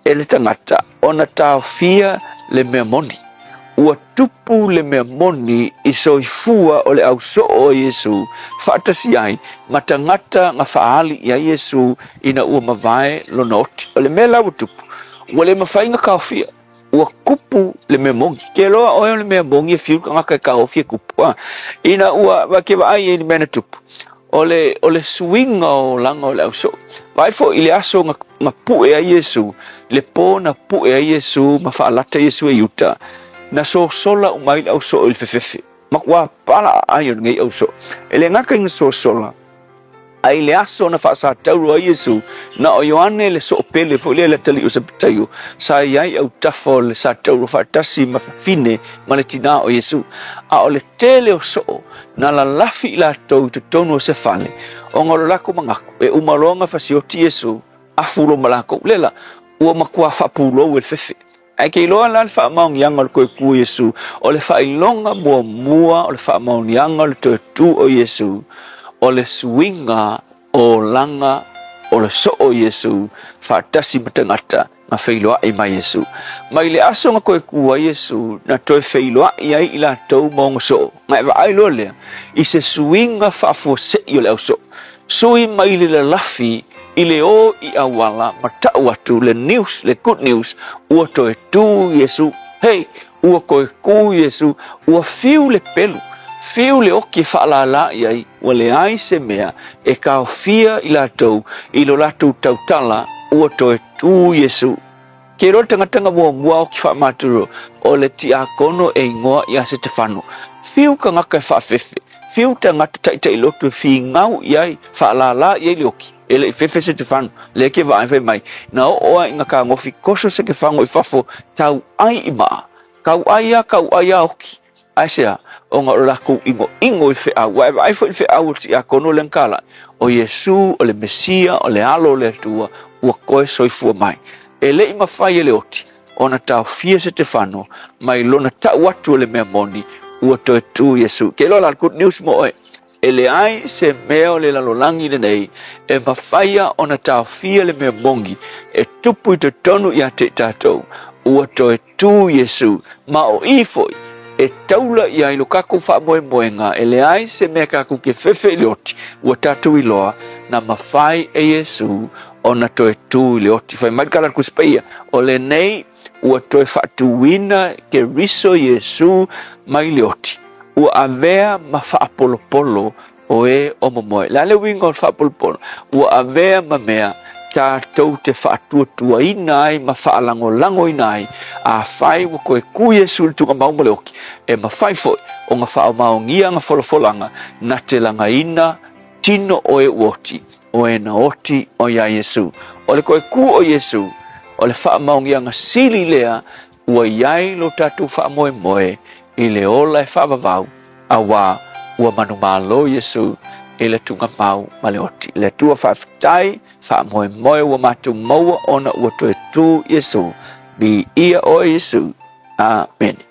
e le tagata ona taofia le mea moni. Ua tupu le mea moni i soifua o le ausoo o Iesu faatasi ai ma tagata na faaali i ai Iesu ina ua mavae lona oti. O le mea la ua tupu, ua le mafai ona taofia. Ua kupu le mea moni. Ke loa oe o le mea moni e fiu le tagata e kaofi e kupu. A. Ina ua wa ke vaai ai i le mea na tupu, o le, o le suiga o olaga o le ausoo. Vaai foi i le aso na, na pue ai Iesu, le po na pue ai Iesu ma faalata Iesu e Iuta, na sosola uma ai le ausoo i le fefefe. Matua pala aai o lenei ausoo. E le gata ina sosola, A i le aso na faasatauro ai Iesu, na o Ioane le soopele foi lea le atalii o Sepetaio, sa i ai autafa o le satauro faatasi ma fafine ma le tinā o Iesu. A o le tele o soo na lalafi i latou i totonu o se fale, ona o lo latou manatu, e uma loa ona fasioti Iesu, afu loa ma latou. Lea la, ua matua faapulou e le fefe. Ae ke iloa la le faamaoniaga o le toe tu o Iesu, o le faailoga muamua o le faamaoniaga o le toe tu o Iesu, o le suiga o olaga O le soo o Iesu faatasi ma tagata na feiloai ma Iesu. Mai le aso na toe ku ai Iesu, na toe feiloai ai i latou ma ona soo. Na e vaai loa lea i se suiga faafuasei o le ausoo. Sui mai le lalafi i le o i auala ma tau atu le news, le good news, ua toe tu Iesu. Hei, ua toe ku Iesu, ua fiu le pelu, fiu le oki e faalala i ai, ua leai se mea e taofia i latou i lo latou tautala, ua toe tu Iesu. Ke iloa le tagata na muamua oki faamaturo, o le tiakono e igoa ia Setefano. Fiu tagata e faafefe, fiu tagata taitailotu e figau i ai, faalala i ai le oki. E le i fefe Setefano, lea ke vaai fai mai, na oo ai ina kagofi koso Setefano i fafo, tau ai i maa. Kau ai a, kau ai a oki. Aisea? Ona o le latou inoino i feau. Ua e vaai foi i le feau o le tiakono lea na talai, o Iesu, o le Mesia, o le Alo o le Atua, ua toe soifua mai. E le i mafai e le oti ona taofia Setefano mai lona tau atu o le mea moni, ua toe tu Iesu. Ke iloa la le good news mo oe, e leai se mea o le lalolagi lenei e mafaia ona taofia le mea moni e tupu i totonu ia te i tatou, ua toe tu Iesu, ma o i foi e taula i ai lo kakou faamoemoega, e leai se mea kakou ke fefe i le oti, ua tatou iloa na mafai e Iesu ona toe tu i le oti. Fai mai le tala a le Tusi Paia, o lenei ua toe faatuina Keriso Iesu mai le oti, ua avea ma faapolopolo o e o momoe. Le a le uiga o le faapolopolo? Ua avea ma mea tatou te faatuatuaina ai ma faalagolagoina ai, afai ua toe ku Iesu i le tuugamau ma le oki, e mafai foi ona faamaonia ana folafolaga na te lagaina tino o e ua oti, o e na oti o iā Iesu. O le toe ku o Iesu, o le faamaoniaga sili lea ua i ai lo tatou faamoemoe i le ola e faavavau, auā ua manumalo Iesu i le tuugamau ma le oti. Le Atua faafetai, faamoemoe ua matou maua ona ua toe tu Iesu. Viia oe Iesu. Amene.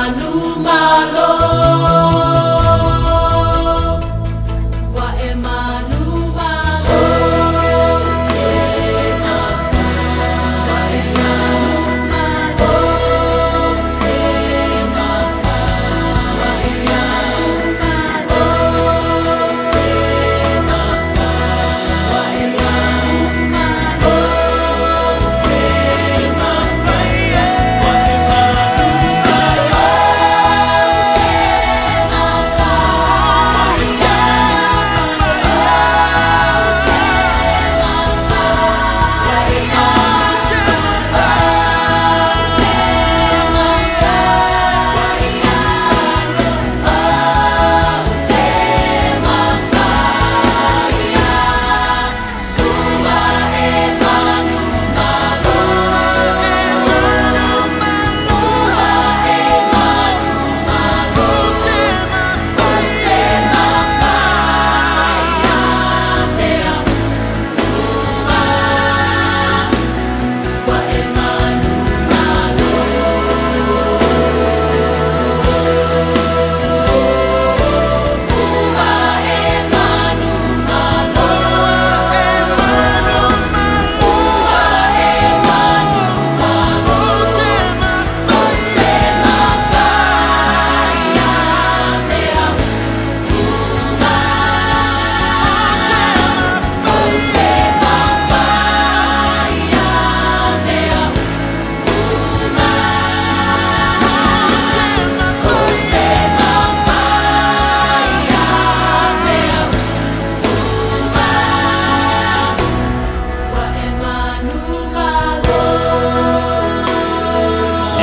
manu malo. Ua e manu malo. Ua e manu malo. Ua e manu malo. Ua e manu malo.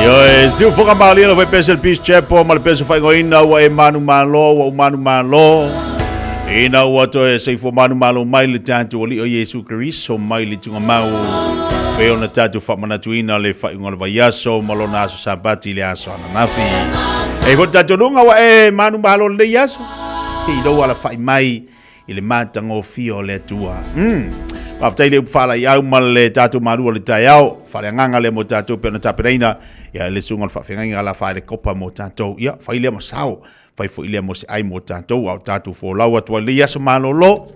Ioe, siufoga malia le pese le Peace Chapel ma le pese faaigoaina ua e manumalo, ua ou manumalo. Ina ua toe soifua manumalo mai le tatou Alii o Iesu Keriso mai le tugamau. Pei ona tatou faamanatuina le faaiuga o le vaiaso ma lona aso Sapati i le aso ananafi. E foi tatou luga ua e manumalo lenei aso. I lou alafai mai i le matagofie o le Atua. Faafetai le upu faalaeiau ma le tatou malu o le taeao. Faaleagaga lea mo tatou pei ona tapenaina. Ia, le susuga o le faafeagaiga la faalekopa mo tatou. Ia, fai lea ma sao. Fai foi lea mo se ai mo tatou, a o tatou folau atu ai lenei aso malolo.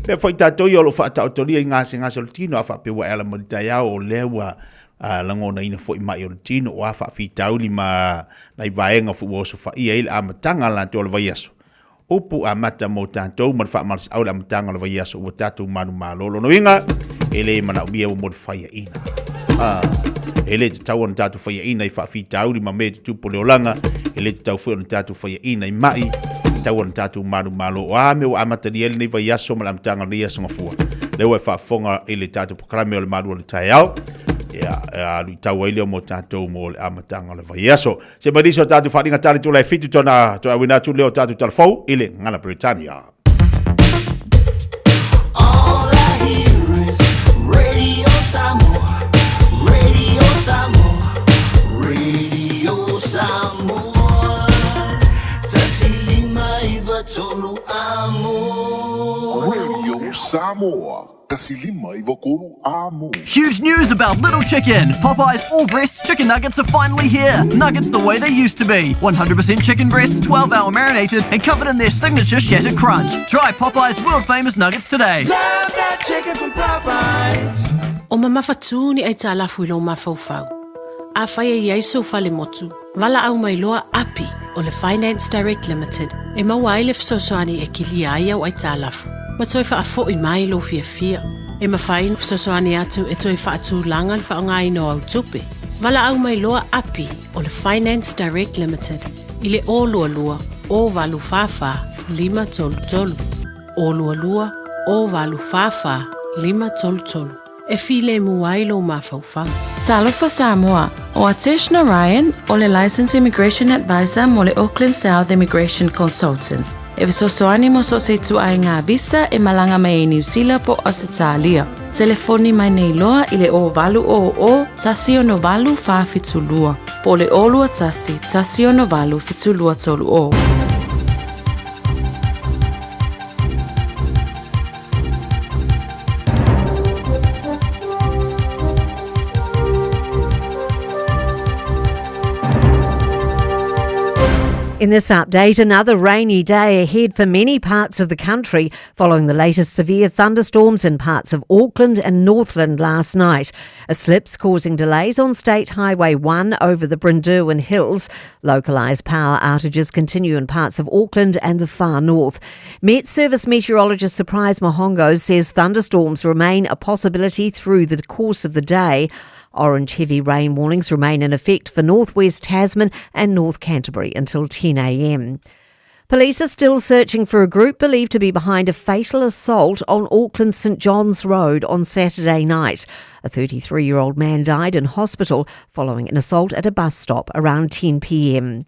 Pea foi tatou ia o lo o faataotolia i gasegase o le tino, a faapea ua e ala mai le taeao o lea ua lagonaina foi mai o le tino, o a faafitauli ma nai vaega foi ua osofaia ai le amataga latou o le vaiaso. Upu amata mo tatou ma le faamalosiau i le amataga o le vaiaso ua tatou manumalo. Lona uiga, e le manaomia ua mo le faiaina. E le tatau ona tatou faiaina i faafitauli ma mea e tutupu o le olaga, e le tatau foi ona tatou faiaina i mai, e tatau ona tatou manumalo. O a mea ua amatalia ai lenei vaiaso ma le amataga o lenei aso gafua, lea ua e faafofoga i le tatou polokalame o le Malu o le Taeao, ia, luitau ai lea mo tatou mo le amataga o le vaiaso. Se mai nisi o tatou faaaliga tali tula e fitu tona toe auina atu lea o tatou talafou i le Gana Britannia. All I hear is Radio Samoa, Radio Samoa, Radio Samoa. Tasi lima iva tolu amo. Radio Samoa, tasi lima iva tolu amo. Huge news about Little Chicken! Popeye's all breast chicken nuggets are finally here! Nuggets the way they used to be. 100% chicken breast, 12-hour marinated, and covered in their signature shattered crunch. Try Popeye's world famous nuggets today. Love that chicken from Popeyes. O mamafatū ni aitalafu i lou mafaufau. Afai e i ai sou falemotu, valaau mai loa Api o le Finance Direct Limited e maua ai le fesoasoani e kilia ai au aitalafu ma toe faafoi mai lou fiafia. E mafai ona fesoasoani atu e toe faatulaga le faaaogaina o au tupe. Valaau mai loa Api o le Finance Direct Limited i le 022 084 533, 022 084 533. E filemu ai lou mafaufau. Talofa Samoa, ʻO Atesh Narayan, ʻo le Licensed Immigration Advisor mo le Auckland South Immigration Consultants, e fesoasoani mo so o se ituaiga visa e malaga mai ai Niu Sila po o Ausetalia. Telefoni mai nei loa i le 0800 168 472 po o le 021 168 7230. In this update, another rainy day ahead for many parts of the country following the latest severe thunderstorms in parts of Auckland and Northland last night. A slips causing delays on State Highway 1 over the Brynderwyn Hills. Localised power outages continue in parts of Auckland and the far north. Met Service meteorologist Surprise Mahongo says thunderstorms remain a possibility through the course of the day. Orange heavy rain warnings remain in effect for northwest Tasman and North Canterbury until 10 a.m. Police are still searching for a group believed to be behind a fatal assault on Auckland St John's Road on Saturday night. A 33-year-old man died in hospital following an assault at a bus stop around 10 p.m.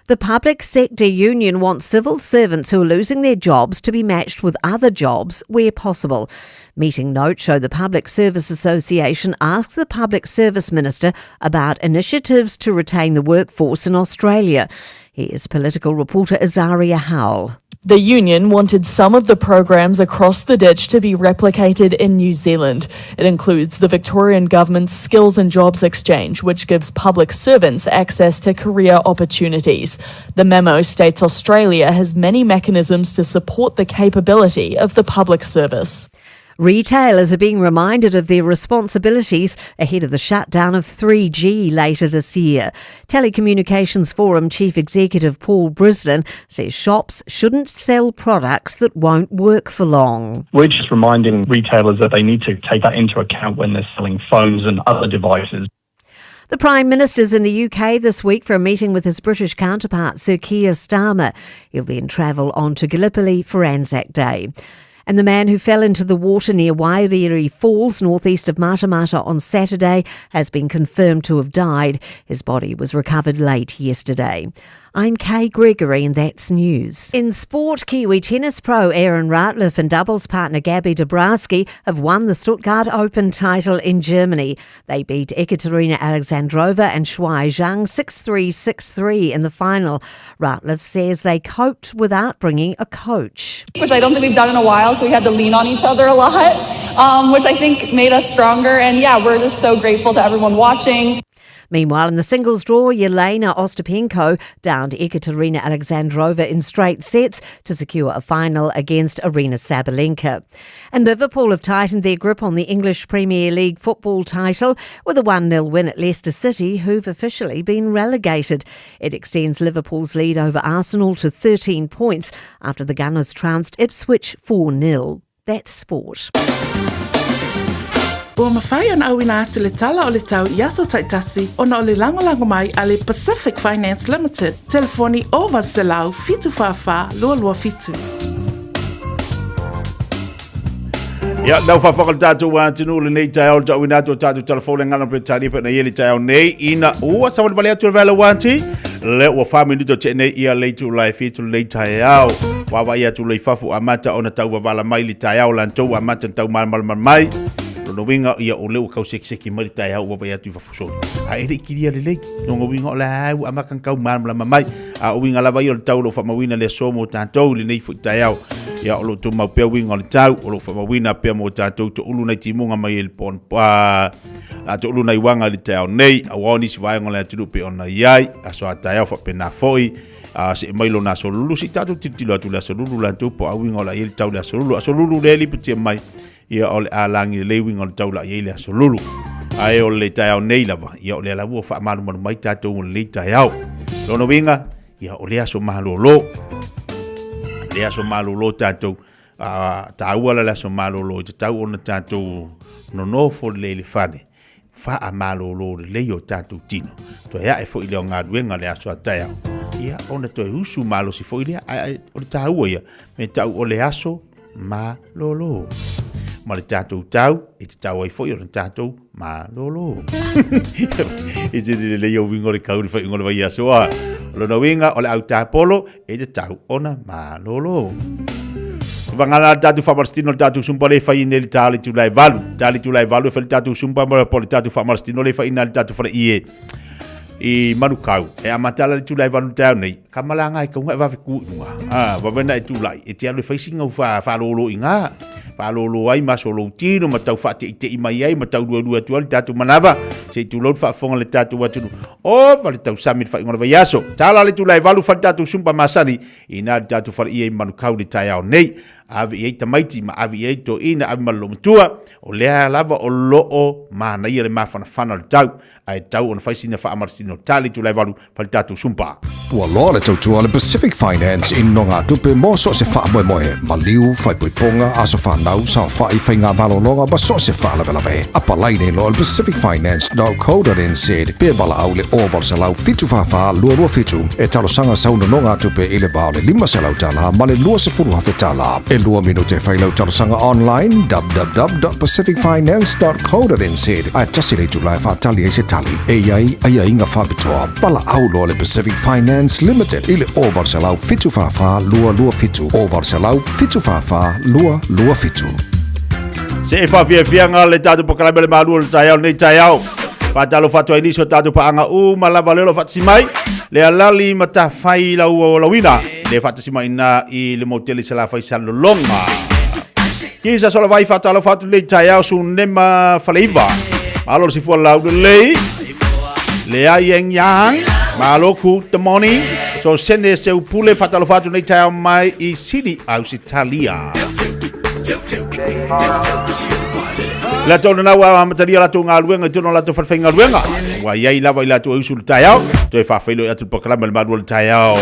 The public sector union wants civil servants who are losing their jobs to be matched with other jobs where possible. Meeting notes show the Public Service Association asks the Public Service Minister about initiatives to retain the workforce in Australia. Here's political reporter Azaria Howell. The union wanted some of the programs across the ditch to be replicated in New Zealand. It includes the Victorian government's Skills and Jobs Exchange, which gives public servants access to career opportunities. The memo states Australia has many mechanisms to support the capability of the public service. Retailers are being reminded of their responsibilities ahead of the shutdown of 3G later this year. Telecommunications Forum Chief Executive Paul Brislin says shops shouldn't sell products that won't work for long. We're just reminding retailers that they need to take that into account when they're selling phones and other devices. The Prime Minister's in the UK this week for a meeting with his British counterpart, Sir Keir Starmer. He'll then travel on to Gallipoli for Anzac Day. And the man who fell into the water near Wairiri Falls, northeast of Matamata, on Saturday has been confirmed to have died. His body was recovered late yesterday. I'm Kay Gregory, and that's news. In sport, Kiwi tennis pro Erin Ratliff and doubles partner Gabby Dabrowski have won the Stuttgart Open title in Germany. They beat Ekaterina Alexandrova and Shuai Zhang 6-3, 6-3 in the final. Ratliff says they coped without bringing a coach. Which I don't think we've done in a while, so we had to lean on each other a lot, which I think made us stronger. And we're just so grateful to everyone watching. Meanwhile, in the singles draw, Yelena Ostapenko downed Ekaterina Alexandrova in straight sets to secure a final against Aryna Sabalenka. And Liverpool have tightened their grip on the English Premier League football title with a one nil win at Leicester City, who've officially been relegated. It extends Liverpool's lead over Arsenal to 13 points after the Gunners trounced Ipswich four nil. That's sport. Ua mafai ona auina atu le tala o le tau i aso taitasi ona o le lagolago mai a le Pacific Finance Limited. Telefoni o valu 744 227. Ia, lau whawhaka le tātou atunuu lenei taeao le tauina atu o tātou telefone ngana pe tani pe na ia le taeao nei ina ua sawali wale atu le vela wanti le ua wha minuto te nei ia leitu lai fitu lenei taeao. Wawa ia tu lei fafu amata ona tau wavala mai le taeao lantou amata tau malamalama mai. Lona winga ia o leo kau seki mai le taeao wawa ia tu i fafu soli. A ere ikiri a lelei, nonga winga o la au amaka kau malamalama mai. A o winga lava ia o le tau lo whamawina le aso mo tātou lenei fo i taeao. Ia o lo tō mau pea winga o le tau, o lo whamawina pea mo tātou to ulu nei timunga mai e le pon, a to ulu nei wanga le taeao nei, a wao nisi vaenga le atunu pe ona iai, a so a taeao wha pena foi, a se mai lo na solulu, si tātou titilo atu le asolulu la tō po a winga o la ia le tau le asolulu, asolulu le li patia mai, ia o le alangi le winga o le tau la ia le asolulu. Ae o le taeao nei lava, ia o le alaua wha malu malu mai tātou o le taeao. Lona winga, ia o le aso malolo. Le aso malolo tātou, tāua la le aso malolo, i te tau ona tātou nonofo le le whane. Wha a malolo le lei o tātou tino. Toi ae fo i leo ngā ruenga le aso a taeao. Ia ona toi usu malo si fo i lea, ai, ai, o le tāua ia, me tau o le aso malolo. Ma le tātou tau, e te tau ai fo i o le tātou malolo. I te le lei o wingo le kauri whai ingo le vai aso a. O lona winga o le au tāpolo, e te tau ona malolo. Wangala tātou whamarastino le tātou sumpa le whai ine le tāle tū lai valu. Tāle tū lai valu e whai le tātou sumpa mo le po le tātou whamarastino le whai ina le tātou whare i e. I Manukau. E a matala le tū lai valu tāu nei. Ka malanga e kaunga e wawe ku inunga. Wawena e tū lai. E te alu e whai singa u wha lolo i ngā. faalōlō ai ma aso o lou tino ma tau faateʻiteʻi mai ai ma tauluelue atu ai le tatou manava se i tulou le faafofoga a le tatou atunuu. Ova le tausami i le faaiuga o le vaiaso. Tala le itula e valu fai le tatou sumpa masani inā le tatou faleia i Manukau i le taeao nei. Ave i ai tamaiti ma ave i ai toeaina, ave ma le loomatua. O lea lava o loo manaia le mafanafana o le tau, ae tatau ona fai sina faamalositino. Tala le itula e valu fai le tatou sumpa. Ua loa le tautua a le Pacific Finance i nogatupe mo so o se faamoemoe, maliu, faaipoipoga, aso fanau, saofai, faigamalologa ma so o se faalavelave. Apalai nei loa i le pacificfinance.co.nz pe valaau i le 0800 744 227 e talosaga sau nonogatupe i le va o le $500 ma le $20,000. E lua minute e fai lau talosaga online www.pacificfinance.co.nz ae tasi le itula e faatali ai se tali. E i ai aiaiga faapitoa. Valaau loa le Pacific Finance Limited i le 0800 744 227 0800 744 227. Se e faafiafiaga le tatou polokalame o le malu o le taeao lenei taeao. Faatalofa atu ai nisi o tatou paaga uma lava lea o lo o faatasi mai. Le alali matafai lau lauina le faatasi mai ina i le motele Salafai Salelologa. Kisa sola vai faatalofa atu lenei taeao Sunema Faleiva. Malo le sifua lau lelei. Le ai eng yang. Malo ku the morning. So sene seu pule faatalofa atu lenei taeao mai i Sydney, Ausitalia. Latou na ua amatalia latou galuega i totonu o latou falefaigaluega. Ua i ai lava i latou e usu i le taeao, toe faafeiloai atu le polokalame o le malu o le taeao.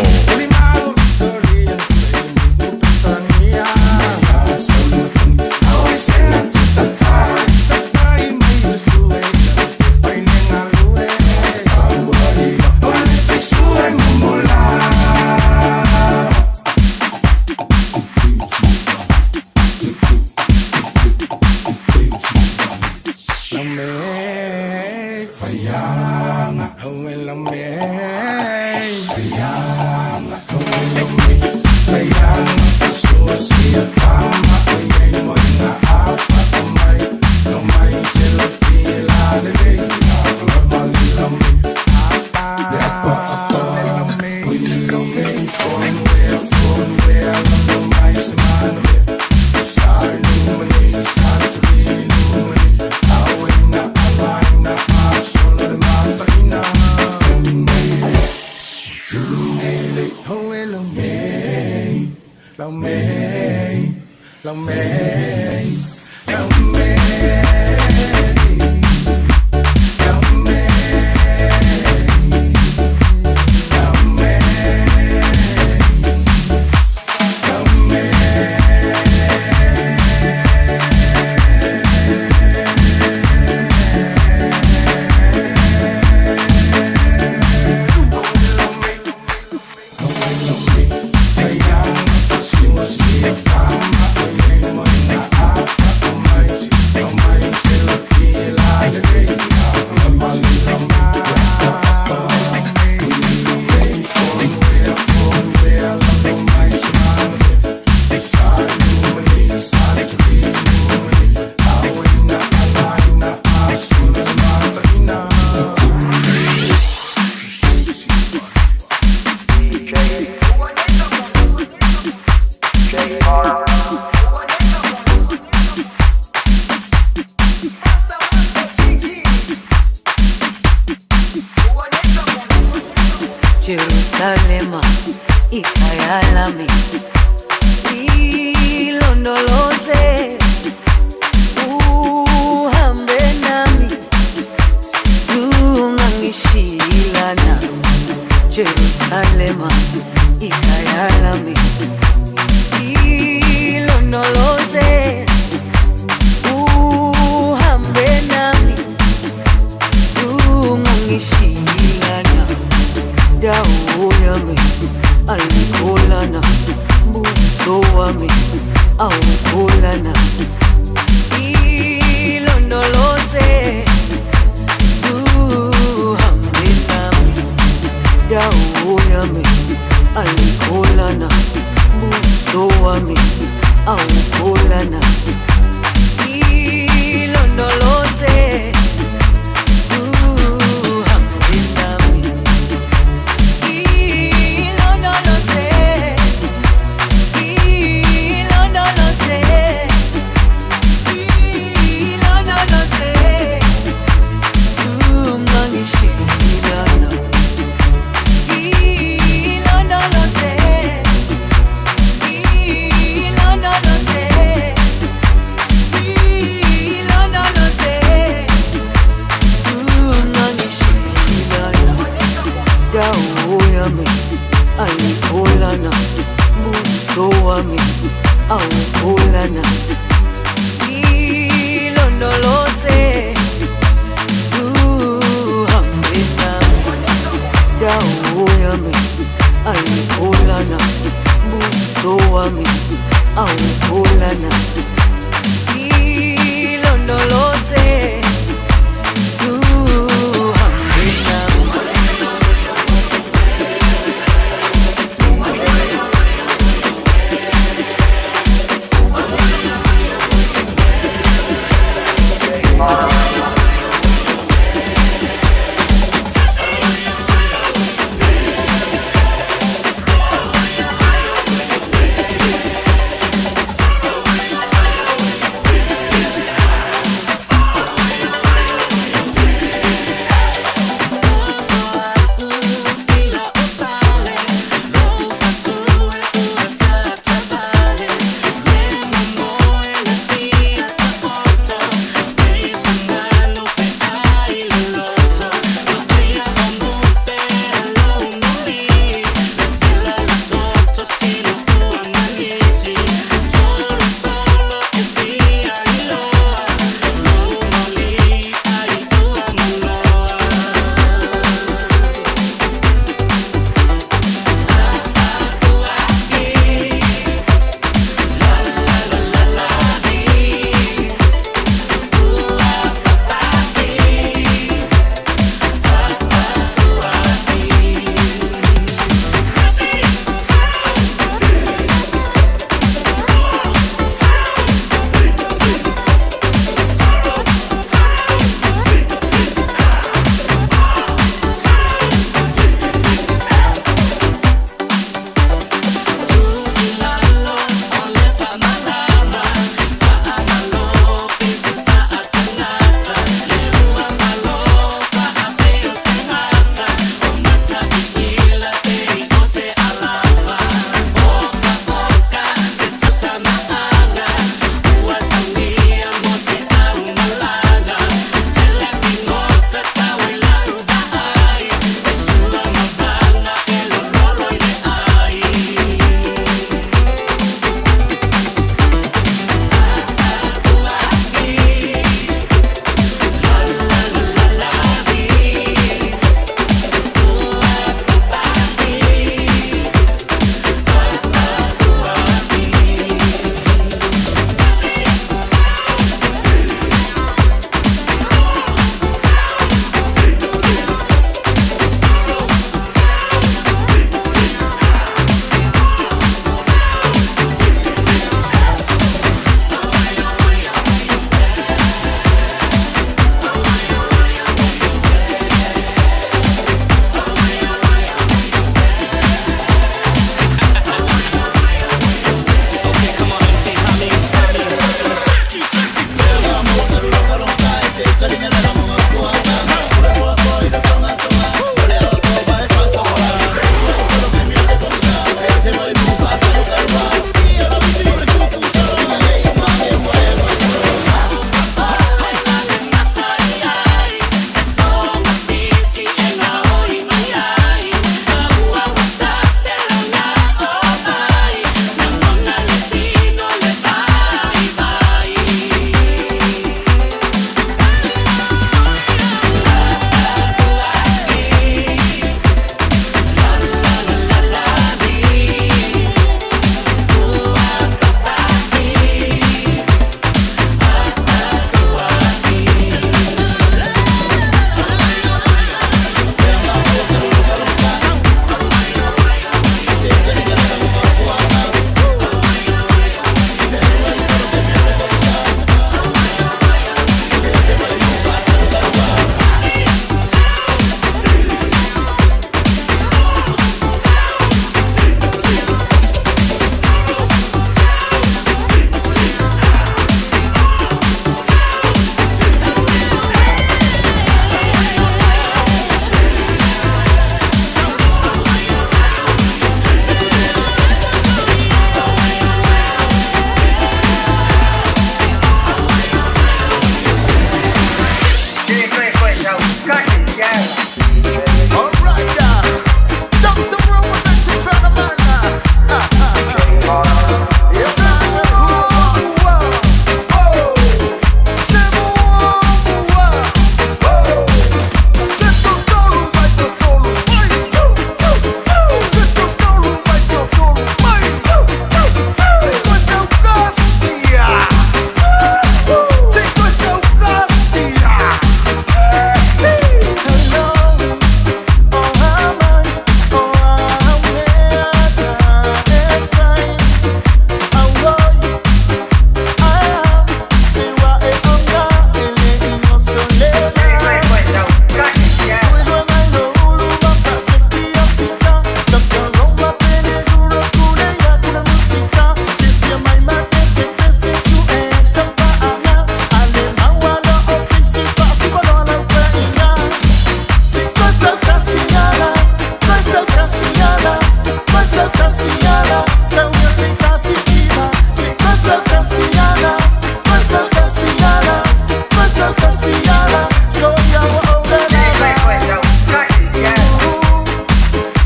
Jerusalema ikhaya lami ilondoloze uhambe nami zungangishilana Jerusalema ikhaya lami ilondoloze uhambe nami zungangishilana dawo yami ayikholana buso wami awukholana ilondoloze uhambe nami dawo yami ayikholana buso wami awukholana ilondoloze uhambe nami ilondoloze ilondoloze. Awukholana buso wami awukholana ilondoloze uhambe nami dawo yami ayikholana buso wami awukholana ilondoloze uhambe nami.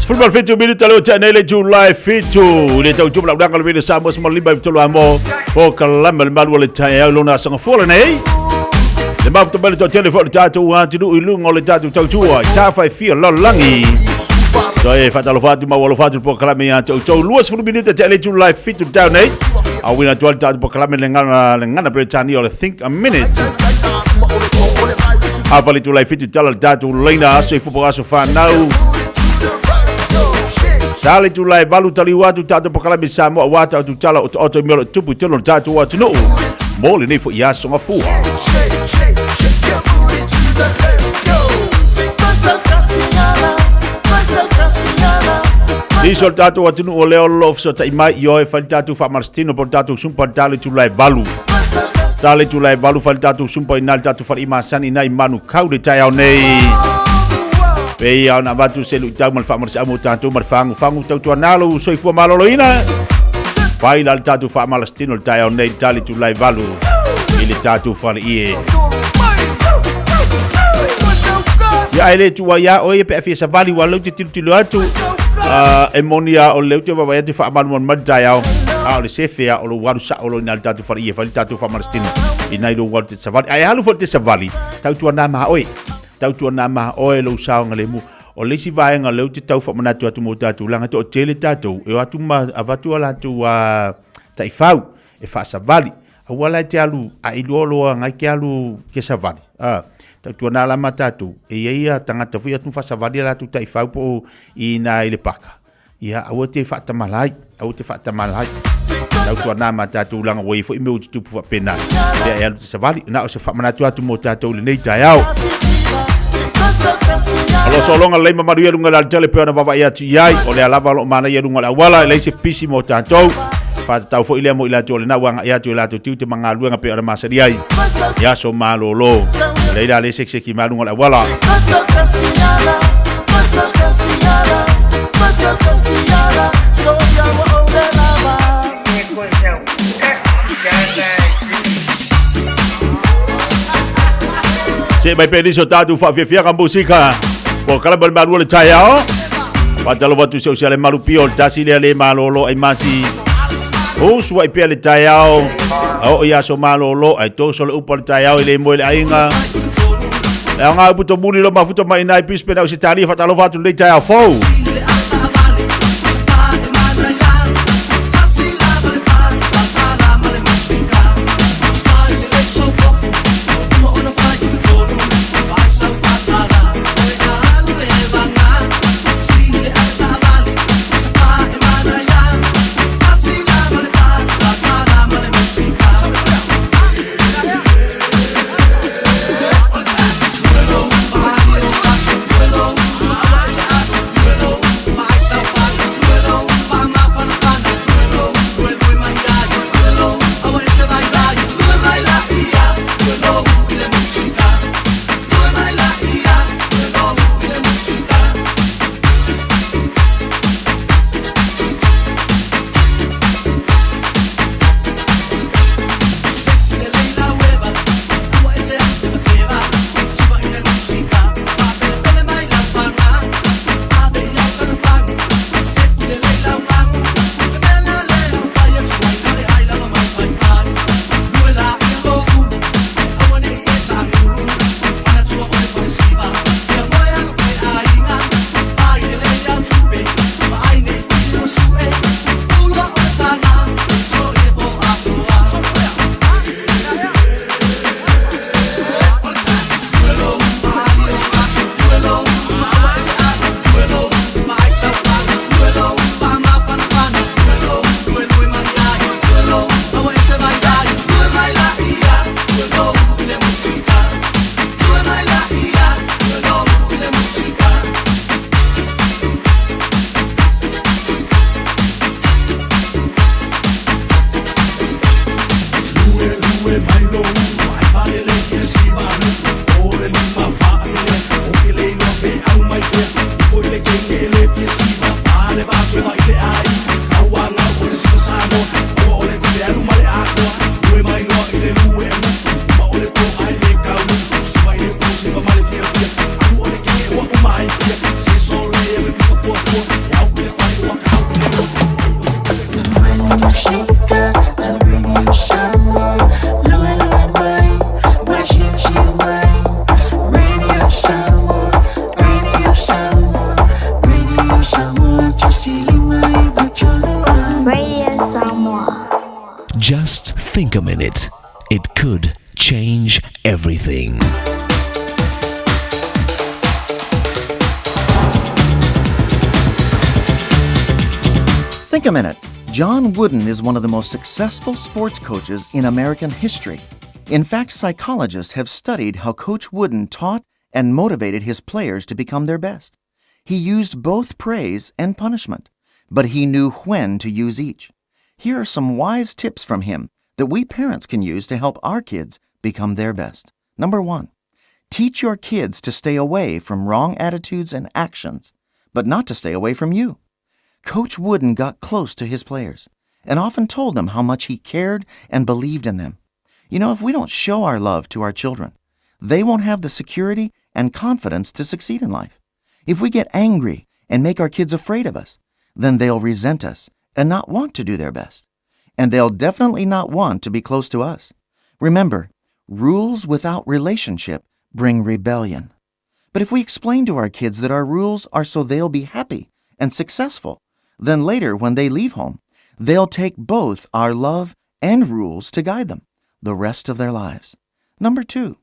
17 minute leo tena ile July 7 le tau tupla udanga le sa mo mo limba tolo amo o kalama le malu le tai au lona sanga fola nei le mafu to bele to tele fo le tatu wa tu ilu ngo le tatu tau tua ta fai fia lo langi to e fatalo fatu ma walo fatu po kalama ya tau tau 20 minute tele July 7 down nei a wina tu al tatu po kalama le ngana Britania le think a minute a vali July 7 tala tatu leina aso i fupo aso whanau Sale tu lai valu tali watu tātou pakalami Samoa wata atu tala o te mea tupu telo tātou atu nuu. Mō le nei fo ia songa fua. Iso tātou atu nuu o leo lof so tai mai i oe whali tātou wha marstino po tātou sumpa tale tu lai valu. Tale tu lai valu whali tātou sumpa i nā tātou whali masani nai manu kau le tai au nei. Pei au na vatu se lu tau mal wha amu tātou mal whangu whangu tau tua nalo soifua maloloina. Pai la tātou wha malastino le tai au nei tali tu lai valu i le tātou whale ie. Ia ele tua ia oe pe awhia savali wa lau te tilu tilu atu. E moni a o leu te wawa te wha amalu man tai au. A o le sefea o lo waru sa o lo ina le tātou whale ie whale tātou wha malastino. I nai lo waru te savali. Ai halu fo te savali. Tau tua nā maha oe. Tau tua nā maha oe lo saonga le mu. O le isi vaenga leu te tau whamanatu atu mō tātou. Langa to o tele tātou. E o atu ma avatu ala atu taifau. E wha savali. A wala te alu a ilua loa ngai ke alu ke savali. Tau tua nā lama tātou. E ia ia tangata fui atu wha savali ala atu taifau po i nā i le paka. Ia aua te whaatamalai. Aua te whaatamalai. Tau tua nā ma tātou langa wai fo i mea ututupu whapena. Pea e alu te savali. Nā o se whamanatu atu mō tātou le nei tai au. Alo solonga le mamaru ia lunga la tele pe ona vava ia ti ai o le alava lo mana ia lunga la wala le se pisi mo tātou fa tau fo ile mo ila tu le na wanga ia tu la tu te manga luenga pe ona masari ai ia so malolo le ila le sekse ki malunga la wala Se mai pe niso tātou whaafia ka musika. Po kalaba le malu le tai ao. Whatalo watu se usia le malu pio le tasi lea le malolo ai masi. O sua i pea le tai ao. O ia so malolo ai tō so le upa le tai ao i le moe le ainga. Le au ngā uputo muni lo mafuto mai nai pispe na usi tali whatalo watu le tai ao fou. Just think a minute. It could change everything. Think a minute. John Wooden is one of the most successful sports coaches in American history. In fact, psychologists have studied how Coach Wooden taught and motivated his players to become their best. He used both praise and punishment, but he knew when to use each. Here are some wise tips from him that we parents can use to help our kids become their best. Number one, teach your kids to stay away from wrong attitudes and actions, but not to stay away from you. Coach Wooden got close to his players and often told them how much he cared and believed in them. You know, if we don't show our love to our children, they won't have the security and confidence to succeed in life. If we get angry and make our kids afraid of us, then they'll resent us and not want to do their best. And they'll definitely not want to be close to us. Remember, rules without relationship bring rebellion. But if we explain to our kids that our rules are so they'll be happy and successful, then later when they leave home, they'll take both our love and rules to guide them the rest of their lives. Number two,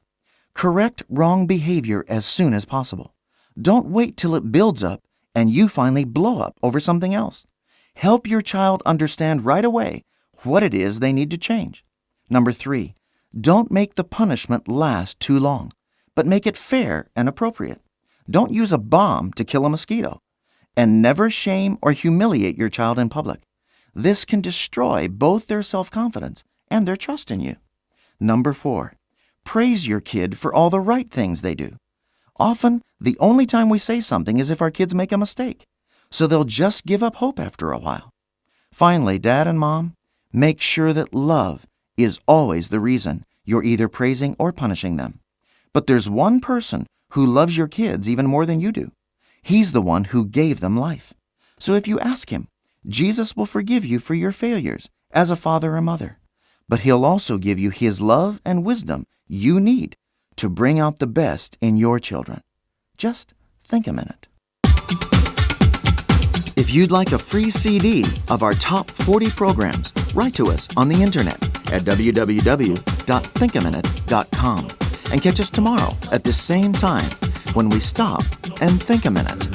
correct wrong behavior as soon as possible. Don't wait till it builds up and you finally blow up over something else. Help your child understand right away what it is they need to change. Number three, don't make the punishment last too long, but make it fair and appropriate. Don't use a bomb to kill a mosquito. And never shame or humiliate your child in public. This can destroy both their self confidence and their trust in you. Number four, praise your kid for all the right things they do. Often, the only time we say something is if our kids make a mistake, so they'll just give up hope after a while. Finally, dad and mom, make sure that love is always the reason you're either praising or punishing them. But there's one person who loves your kids even more than you do. He's the one who gave them life. So if you ask him, Jesus will forgive you for your failures as a father or mother. But he'll also give you his love and wisdom you need to bring out the best in your children. Just think a minute. If you'd like a free CD of our top 40 programs, write to us on the internet at www.thinkaminute.com and catch us tomorrow at the same time when we stop and think a minute.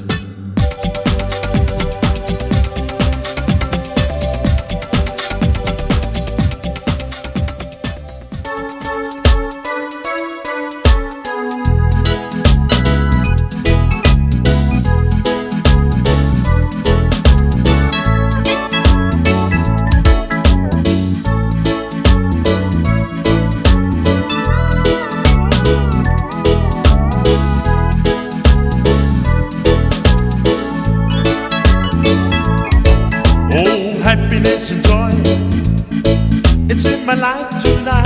Oh, happiness and joy, it's in my life tonight.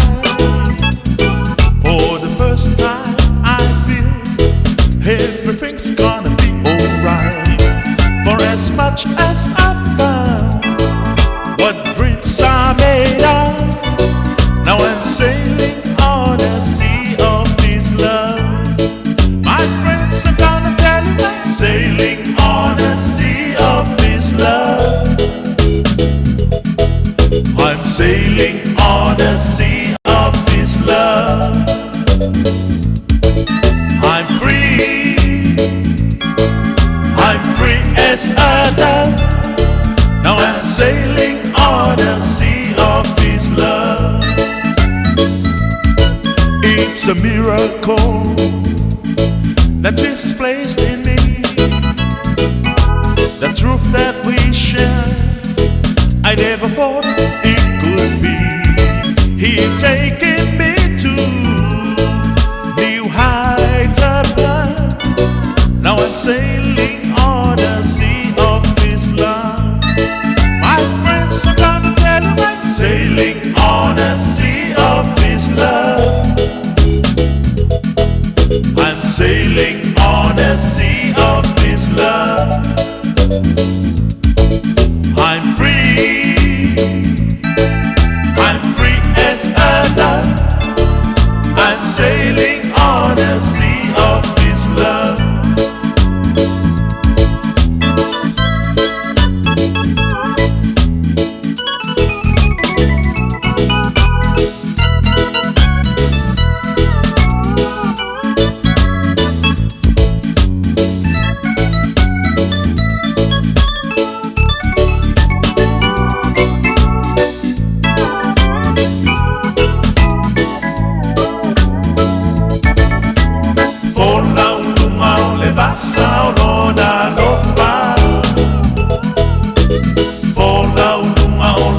For the first time, I feel everything's gonna be alright. For as much as I found what dreams are made of, now I'm sailing on a sea of this love. My friends, I'm gonna tell you I'm sailing on a sea of this love. I'm sailing on a sea of this love. I'm free. I'm free as a dove. Now I'm sailing on a sea of this love. It's a miracle that Jesus placed in me. The truth that we share. I never thought it could be. He taken me to new heights above. Now I'm sailing on a sea of His love. My friends, I'm gonna tell you I'm sailing on a sea of His love. I'm sailing on a sea of His love. I'm free. I'm free as a dove. I'm sailing on a sea of His love.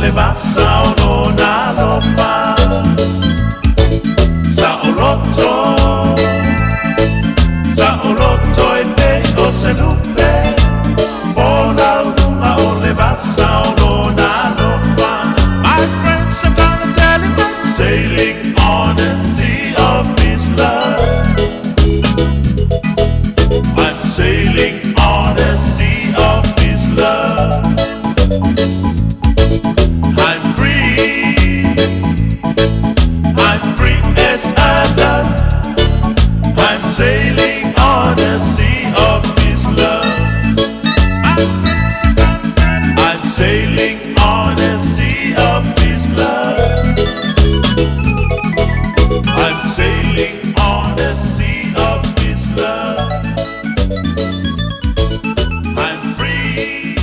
le vasa o lona alofa. Saʻoloto, saʻoloto e pei o se lupe, folau luga o le vasa o lona alofa. My friends are gonna tell him I'm sailing on a sea of his love. I'm sailing on a sea of his love. I'm free. I'm free as a dove. I'm sailing on a sea of his love. I'm sailing on a sea of his love. I'm sailing on a sea of his love. I'm free.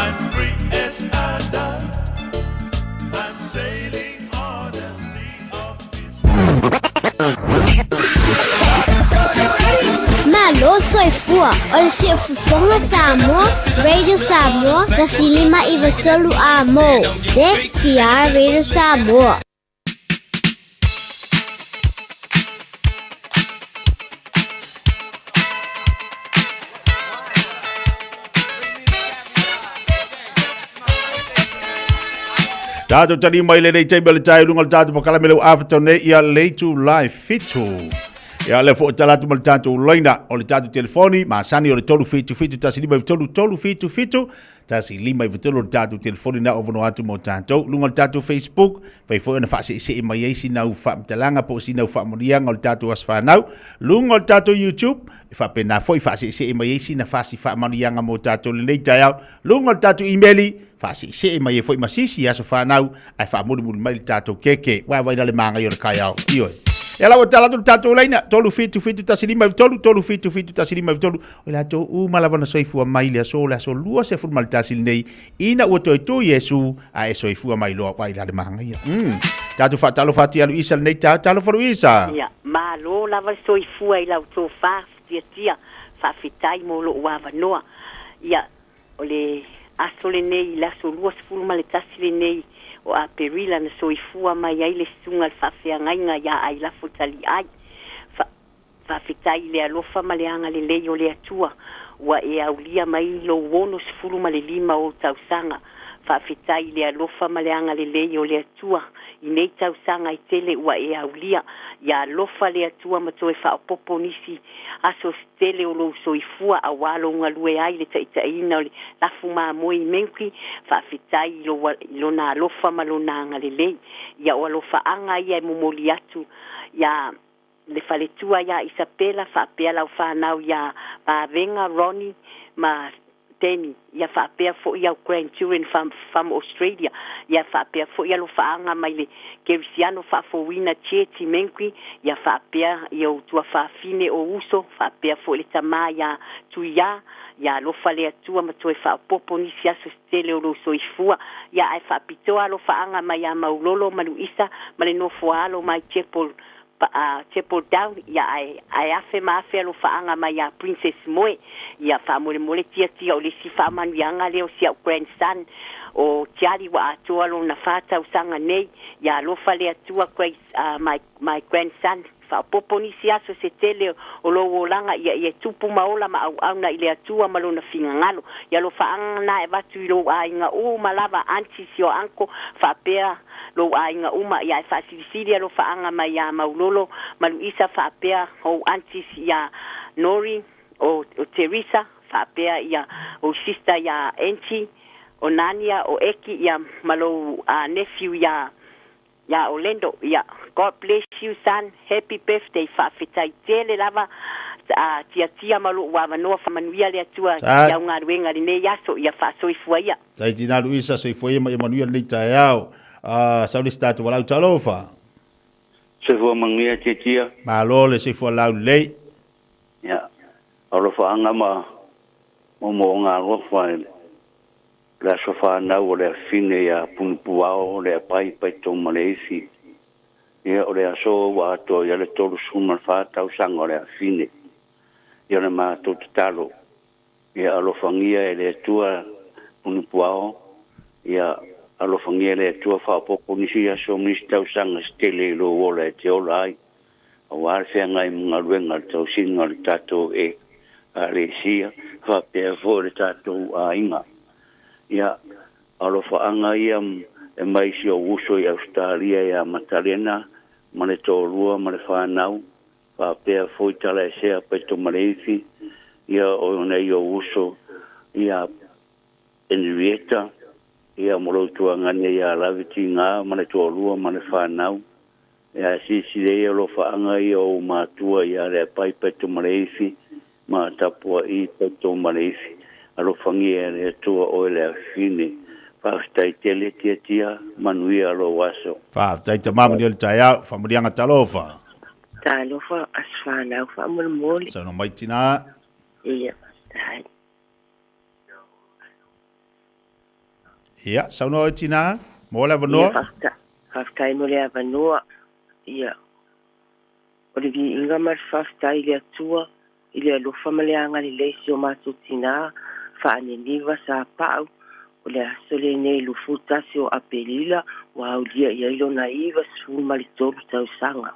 I'm free as a dove. I'm sailing on a sea of his Malo soifua o le siufofoga Samoa, Radio Samoa, 105 93 amo. CKR Radio Samoa. Tātou tani mai lenei taimi o le tae lunga o le tātou pakalame leu awhata nei ia leitu lai fitu. Ia le fo tala atu ma le tātou laina o le tātou telefoni, masani o le 377 153 377 153 o le tātou telefoni na o vono atu mo tātou. Lunga o le tātou Facebook, fai foi ona whaasese e mai ai sina u whaamtalanga po sina u whaamonianga o le tātou aswhanau. Lunga o le tātou YouTube, e whaapena foi whaasese e mai ai sina whaasi whaamonianga mo tātou lenei taiau. Lunga o le tātou emaili, whaasese e mai e foi masisi aso whanau, ai whaamurimuri mai le tātou keke. Wai wai le maanga i o le kaiao. Ioi. E la tala tu tātou laina, 377 153, 377 153, o la tō u malava na soifua mai le aso, le aso lua se furu maletasi lenei, ina ua toe tū Iesu, a e soifua mai loa wai la le maanga ia. Tātou whaatalofa atu ia Luisa lenei, tā talofa Luisa. Ia, malo lava le soifua i lau tofā tiatia, faafetai mo lo'u avanoa. Ia, o le aso lenei, le aso 21 lenei o Aperila na soifua mai ai le susuga le faafeagaiga iā Ailafo Taliai. Faafetai i le alofa ma le agalelei o le Atua ua e aulia mai lou 65 o ou tausaga. Faafetai i le alofa ma le agalelei o le Atua i nei tausaga e tele ua e aulia. Ia alofa le Atua ma toe faaopoopo nisi aso se tele o lou soifua auā lou galue ai le taʻitaʻiina o le lafu mamoe i Menkwi. Faafetai i lou i lona alofa ma lona agalelei. Ia o alofaaga ia e momoli atu iā le faletua iā Isapela faapea lau fanau iā Vavega Ronnie ma Danny. Ia faapea foʻi au grandchildren from Australia. Ia faapea foʻi alofaaga mai le Kerisiano faafouina Church i Menkwi. Ia faapea ia ou tuafafine o uso faapea foʻi le tamā iā Tuiā. Ia alofa le Atua ma toe faaopoopo nisi aso se tele o lou soifua. Ia ae faapitoa alofaaga mai iā Maulolo ma Luisa ma le nofoaalo mai Chapel Chapel Down. Ia ae ae afe ma afe alofaaga mai iā Princess Moe. Ia faamolemole tiatia o le isi faamanuiaga lea o si a'u grandson o Tiali ua atoa lona 4 tausaga nei. Ia alofa le Atua Grace, my grandson, faaopoopo nisi aso se tele o lou olaga ia ia tupu ma ola ma auauna i le Atua ma lona figagalo. Ia alofaaga na e avatu i lou aiga uma lava, aunties o uncle faapea lou aiga uma. Ia e faasilisili alofaaga mai iā Maulolo ma Luisa faapea ou aunties iā Nori o Teresa faapea ia ou sister iā Angie o Nania o Eki ia ma lou nephew iā Orlando. Ia God bless you son, happy birthday. Faafetai tele lava tiatia ma lo'u avanoa. Faamanuia le Atua Sa- i au galuega lenei aso. Ia faasoifua ia. Tai tina Luisa, soifua ia ma ia manuia lenei taeao. Sau le si tātou walau talofa. Soifua manuia tiatia. Malo le soifua lau lei. Ia, alofaga ma momoga alofa i le aso fanau o le afine ia Punupuao o le apai pai ma le isi. Ia, o le aso ua atoa ia le 34 tausaga o le afine. Ia, o le matou tatalo. Ia alofagia e le Atua Punupuao. Ia alofagia e le Atua faaopoopo nisi aso ma nisi tausaga se tele i lou ola e te ola ai, aua le feagai ma galuega i le tausiga o le tatou Ekalesia faapea foi le tatou aiga. Ia, alofaaga ia e mai si ou uso i Ausetalia ia Matalena ma le toalua ma le fanau, faapea foi Talaesea Paitomaleifi, ia o nai ou uso ia Henrietta, ia ma lou tuagane ia Lavi Tiga ma le toalua ma le fanau. Ia silasila ia alofaaga ia o ou matua ia Leapai Paitomaleifi ma Tapua'i Paitomaleifi. Alofagia e le Atua oe le afafine. Faafetai tele Tiatia, manuia lou aso. Faafetai tama manuia le taeao, faamanuiaga talofa. Talofa aso fanau faamolemole. Saunoa mai tina. Ia, faafetai. Ia, saunoa oe tina, mo le avanoa. Ia, faafetai, faafetai mo le avanoa. Ia, o le viiga ma le faafetai i le Atua i le alofa ma le agalelei i si o matou tinā faaniniva sa pau o le aso lenei 21 o Aperila ua aulia i ai lona 93 tausaga.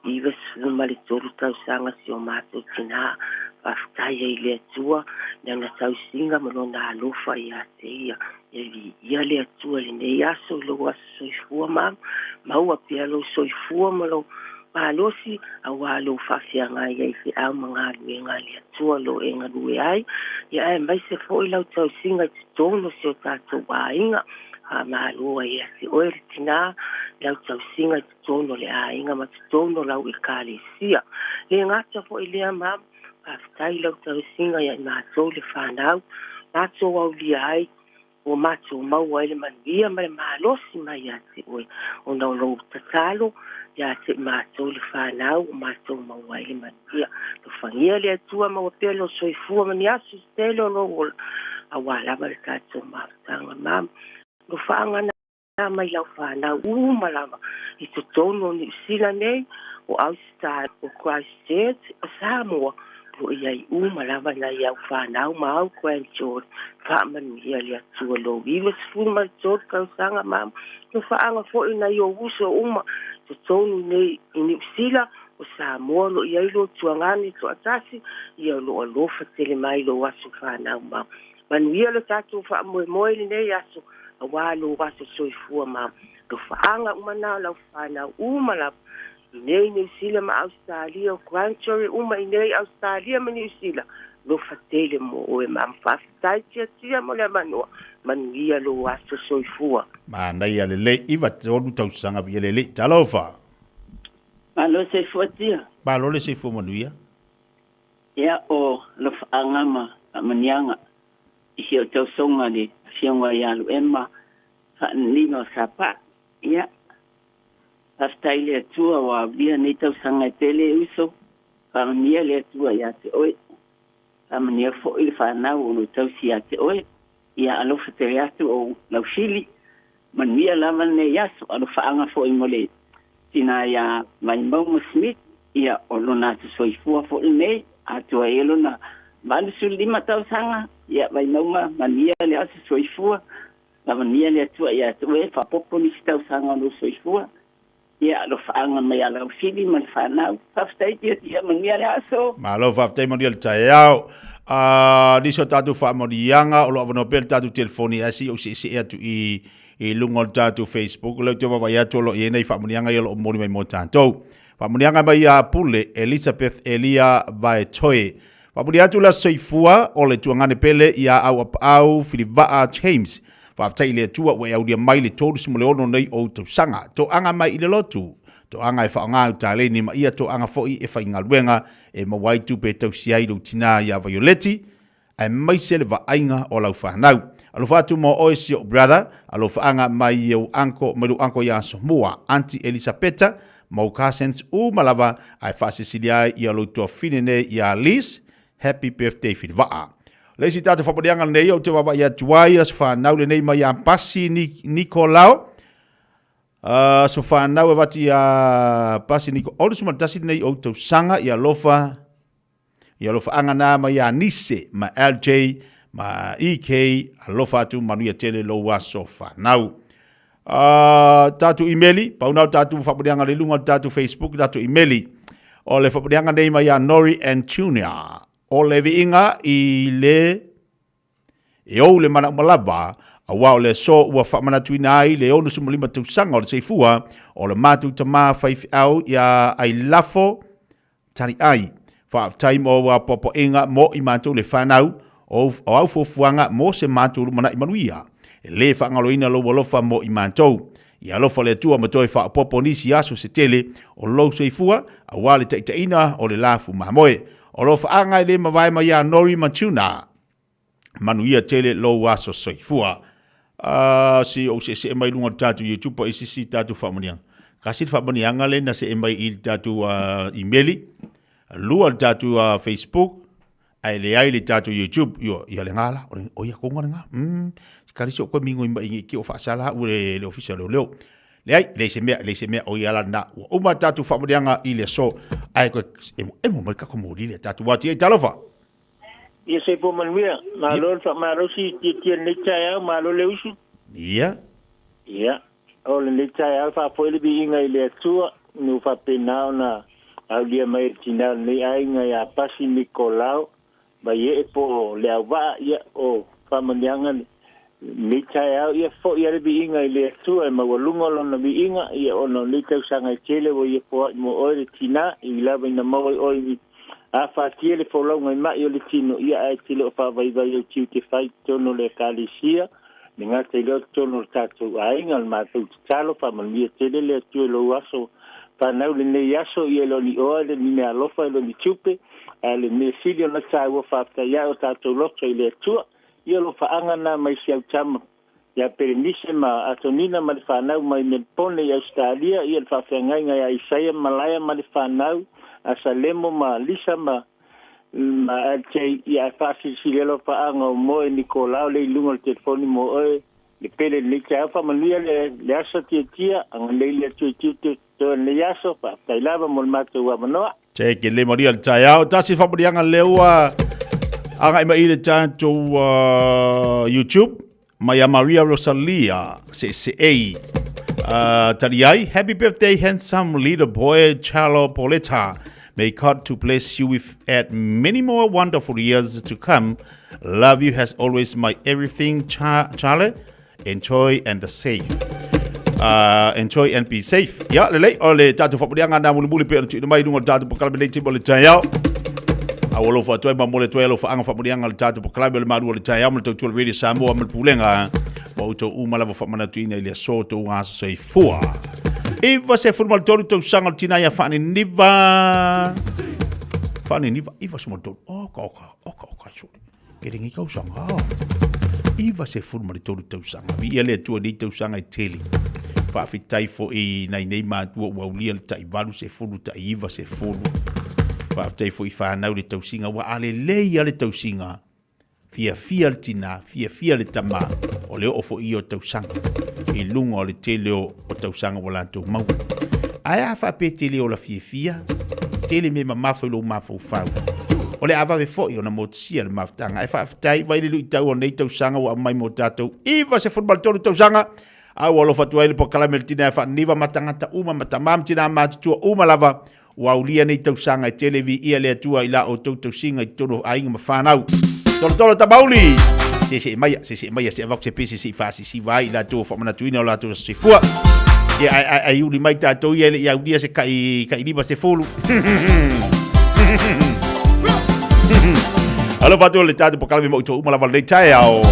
93 tausaga si o matou tinā. Faafetai ai i le Atua i lana tausiga ma lona alofa ia te ia. Ia viia le Atua i lenei aso i lou aso soifua ma maua pea lou soifua ma lou malosi auā lou faafeagai ai i feau ma galuega a le Atua o lo o e galue ai, ia aemaise foi lau tausiga i totonu o si o tatou aiga. Faamalo ai ia te oe le tinā i lau tausiga i totonu o le aiga ma totonu o lau Ekalesia. Le gata foi lea ma faafetai i lau tausiga ia i matou le fanau, matou aulia ai ua matou maua ai le manuia ma le malosi mai ia te oe, ona o lou tatalo ia te matou le fanau ua matou maua ai le manuia. Alofagia le Atua maua pea lou soifua ma ni aso se tele o lou ola, auā lava le tatou mafutaga ma alofaaga na mai lau fanau uma lava i totonu o Niu Sila nei, o Ausetalia, o Christchurch, o Samoa, o lo o i ai uma lava nai au fanau ma au grandchildren. Faamanuia le Atua lou 93 tausaga ma alofaaga foi nai ou uso uma i totonu nei i Niu Sila, o Samoa, o lo o i ai lou tuagane toatasi, ia o lo o alofa tele mai lou aso fanau ma Manuia lo tatou faamoemoe i lenei aso auā lou aso soifua ma alofaaga uma na o lau fanau uma lava i nei Niu Sila ma Ausetalia, o Grandchildren uma i nei Ausetalia ma Niu Sila, alofa tele mo oe ma faafetai tiatia mo le avanoa, manuia lou aso soifua. Manaia lelei 93 tausaga viia lelei. Talofa. Malo soifua tia. Malo le soifua manuia. Ia, o Lofaaga ma Faamanuiaga i si ou tausoga le Afioga ia Luema Faaniniva o Sapa. Ia, faafetai i le Atua ua aulia nei tausaga e tele e uso, faamanuia le Atua ia te oe. Faamanuia foi le fanau o lo o tausi ia te oe. Ia alofa tele atu ou laufili. Manuia lava lenei aso. Alofaaga foi mo le tina ia Vaimauga Smith, ia o lona aso soifua foi lenei, atoa ai lona 85 tausaga. Ia Vaimauga, manuia le aso soifua. Faamanuia le Atua ia te oe, faaopoopo nisi tausaga o lou soifua. Ia alofaaga mai ia Laufili ma le fanau. Faafetai Tiatia, manuia le aso. Malo faafetai manuia le taeao. Uh, nisi o tatou faamanuiaga o lo o avanoa pea le tatou telefoni ae se i ou seesee atu i i luga o le tatou Facebook lea ou te vaavaai atu o lo o i ai nai faamanuiaga ia o lo o momoli mai mo tatou. Faamanuiaga mai ia Pule Elizabeth Elia Vaetoe. Faamanuia atu le aso soifua o le tuagane pele ia Auapaau Filivaa James. Faafetai i le Atua ua e aulia mai le 36 nei ou tausaga. Toaga mai i le lotu, toaga e faaaoga au taleni ma ia toaga foi e faigaluega e maua ai tupe e tausi ai lou tina ia Vaioleti, aemaise le vaaiga o lau fanau. Alofa atu mo oe si ou brother, alofaaga mai ou uncle, mai lou uncle ia Asomua, Aunty Elisapeta, ma ou cousins uma lava ae faasilisili ai ia lou tuafine nei ia Liz, Happy birthday Filivaa. Le isi tatou faapaliaga lenei ou te vaavaai atu ai aso fanau lenei mai ia Pasi Nikolao. Aso fanau e avatu ia Pasi Niko 61 lenei ou tausaga ia alofa ia alofaaga na mai ia Nise ma LJ ma EK, alofa atu manuia tele lou aso fanau. Uh, tatou imeli, pauna o tatou whapaneanga le lunga o tatou Facebook, tatou imeli. O le whapaneanga nei mai a Nori and Junior. O le viiga i le e ou le mana uma lava, auā o le aso ua faamanatuina ai le 65 tausaga o le soifua o le matou tama faifeau ia Ailafo Taliai. Faafetai mo ua apoapoaiga mo i matou le fanau o au fuafuaga mo se matou lumanai manuia. E le faagaloina lou alofa mo i matou. Ia alofa le Atua ma toe faaopoopo nisi aso se tele o lou soifua auā le taitaiina o le lafu mamoe. O lo faaga e le mavae mai ia Nori ma Tuna. Manuia tele lou aso soifua. Uh, si ou seesee mai luga o le tatou YouTube pa isi si tatou faamanuiaga. Kasi le faamanuiaga le na see mai i le tatou uh, email, lua le tatou uh, Facebook, ae leai le tatou YouTube. Io, ia le ngā la, o ia konga le ngā. Mm, kari so koe mingo i mai ngi ki o whaasala u le, le ofisa leo leo. Leai, leai se mea, leai se mea, o ia la na. Ua uma tatou faamanuiaga i le aso. Ae koe, emo, emo mai kako mō lile tatou wati ei talofa. Ia soifua manuia. Malo le faamalosi i tiatia lenei taeao, malo le usu. Ia. Ia, o lenei taeao faafoi le viiga i le Atua, ina ua faapena ona aulia mai e le tinā o lenei aiga ia Pasi Nikolao Vaiee po o Leauvaa, ia, o faamanuiaga lenei taeao, ia foi lava le viiga i le Atua e maualuga lona viiga, ia ona o nei tausaga e tele ua ia foai mo oe le tinā, e ui lava ina maua i oe i afatia le folauga i ma'i o le tino, ia ae te le o faavaivai au tiute fai i totonu o le Ekalesia, le gata i lea o totonu o le tatou aiga, o le matou tatalo, faamanuia tele le Atua i lou aso fanau lenei aso, ia e le o ni oa, e le o ni meaalofa, e le o ni tupe, ae o le mea sili ona taua, faafetai ae o tatou loto i le Atua. Ia alofaaga na mai si au tama ia Perenise ma Atonina ma le fanau mai Melpone i Ausetalia, ia le faafeagaiga ia Isaia ma Malaia ma le fanau, a Salemo ma Lisa ma ma LJ, ia ae faasilisili alofaaga o Moe Nikolao le i luga o le telefoni mo oe le pele lenei taeao. Faamanuia le le aso tiatia, agalelei le Atua i tiute toe o lenei aso, faafetai lava mo le matou avanoa. Che ke le maria le taeao. Tasi whaparianga le ua agai mai i le tatou YouTube. Mai a Maria Rosalia, se se ei. Tali ai, happy birthday handsome little boy Charlo Poleta. May God to bless you with add many more wonderful years to come. Love you has always my everything, Charlie. Enjoy and the safe. Enjoy and be safe. Ia, lelei, o le tātou whapareanga nā mulimuli pe ona tuina mai runga o le tātou pakalame nei tima o le taiao. A ua alofa atu ai ma mole atu ai alofaaga whapareanga le tātou pakalame o le maru o le taiao ma le tautua le Radio Samoa ma le pulega. Ma outou uma lava whamanatuina i le aso tou aso soifua. Iwa se fulu ma le tolu tausaga o le tina ia whaaniniva. Whaaniniva, iwa se ma le tolu. Oka, oka, oka, oka, soli. Ke lenei tausaga, 93 tausaga. Viia le Atua i nei tausaga e tele. Faafetai foi nai nei matua ua aulia le tai 80, tai 90. Faafetai foi i whanau le tausiga, ua alelei a le tausiga. Fiafia le tina, fiafia le tama, o le oo foi ia o tausaga. I lunga o le tele o, o tausaga ua latou maua. Ae a faapea te le ola fiafia, tele mea mamafa i lou mafaufau. O le a vave foi ona motusia le mafutaga. Ae faafetai vai le luitau o nei tausaga ua aumai mo tatou 93 tausaga. A ua alofa atu ai le polokalame le tina e faaniva ma tagata uma ma tamā ma tinā matutua uma lava ua aulia nei tausaga e tele viia le Atua i la outou tausiga i totonu o aiga ma fanau. Tolotolo Tamauli! Se se maia, se se maia, se avatu se pese se i faasisiva ai i latou o faamanatuina o latou aso soifua. Ia, ai, ai, ai uli mai tatou ia e le i aulia se kai, kai lima se fulu. Alofa atu le tatou polokalame mo outou uma lava lenei taeao.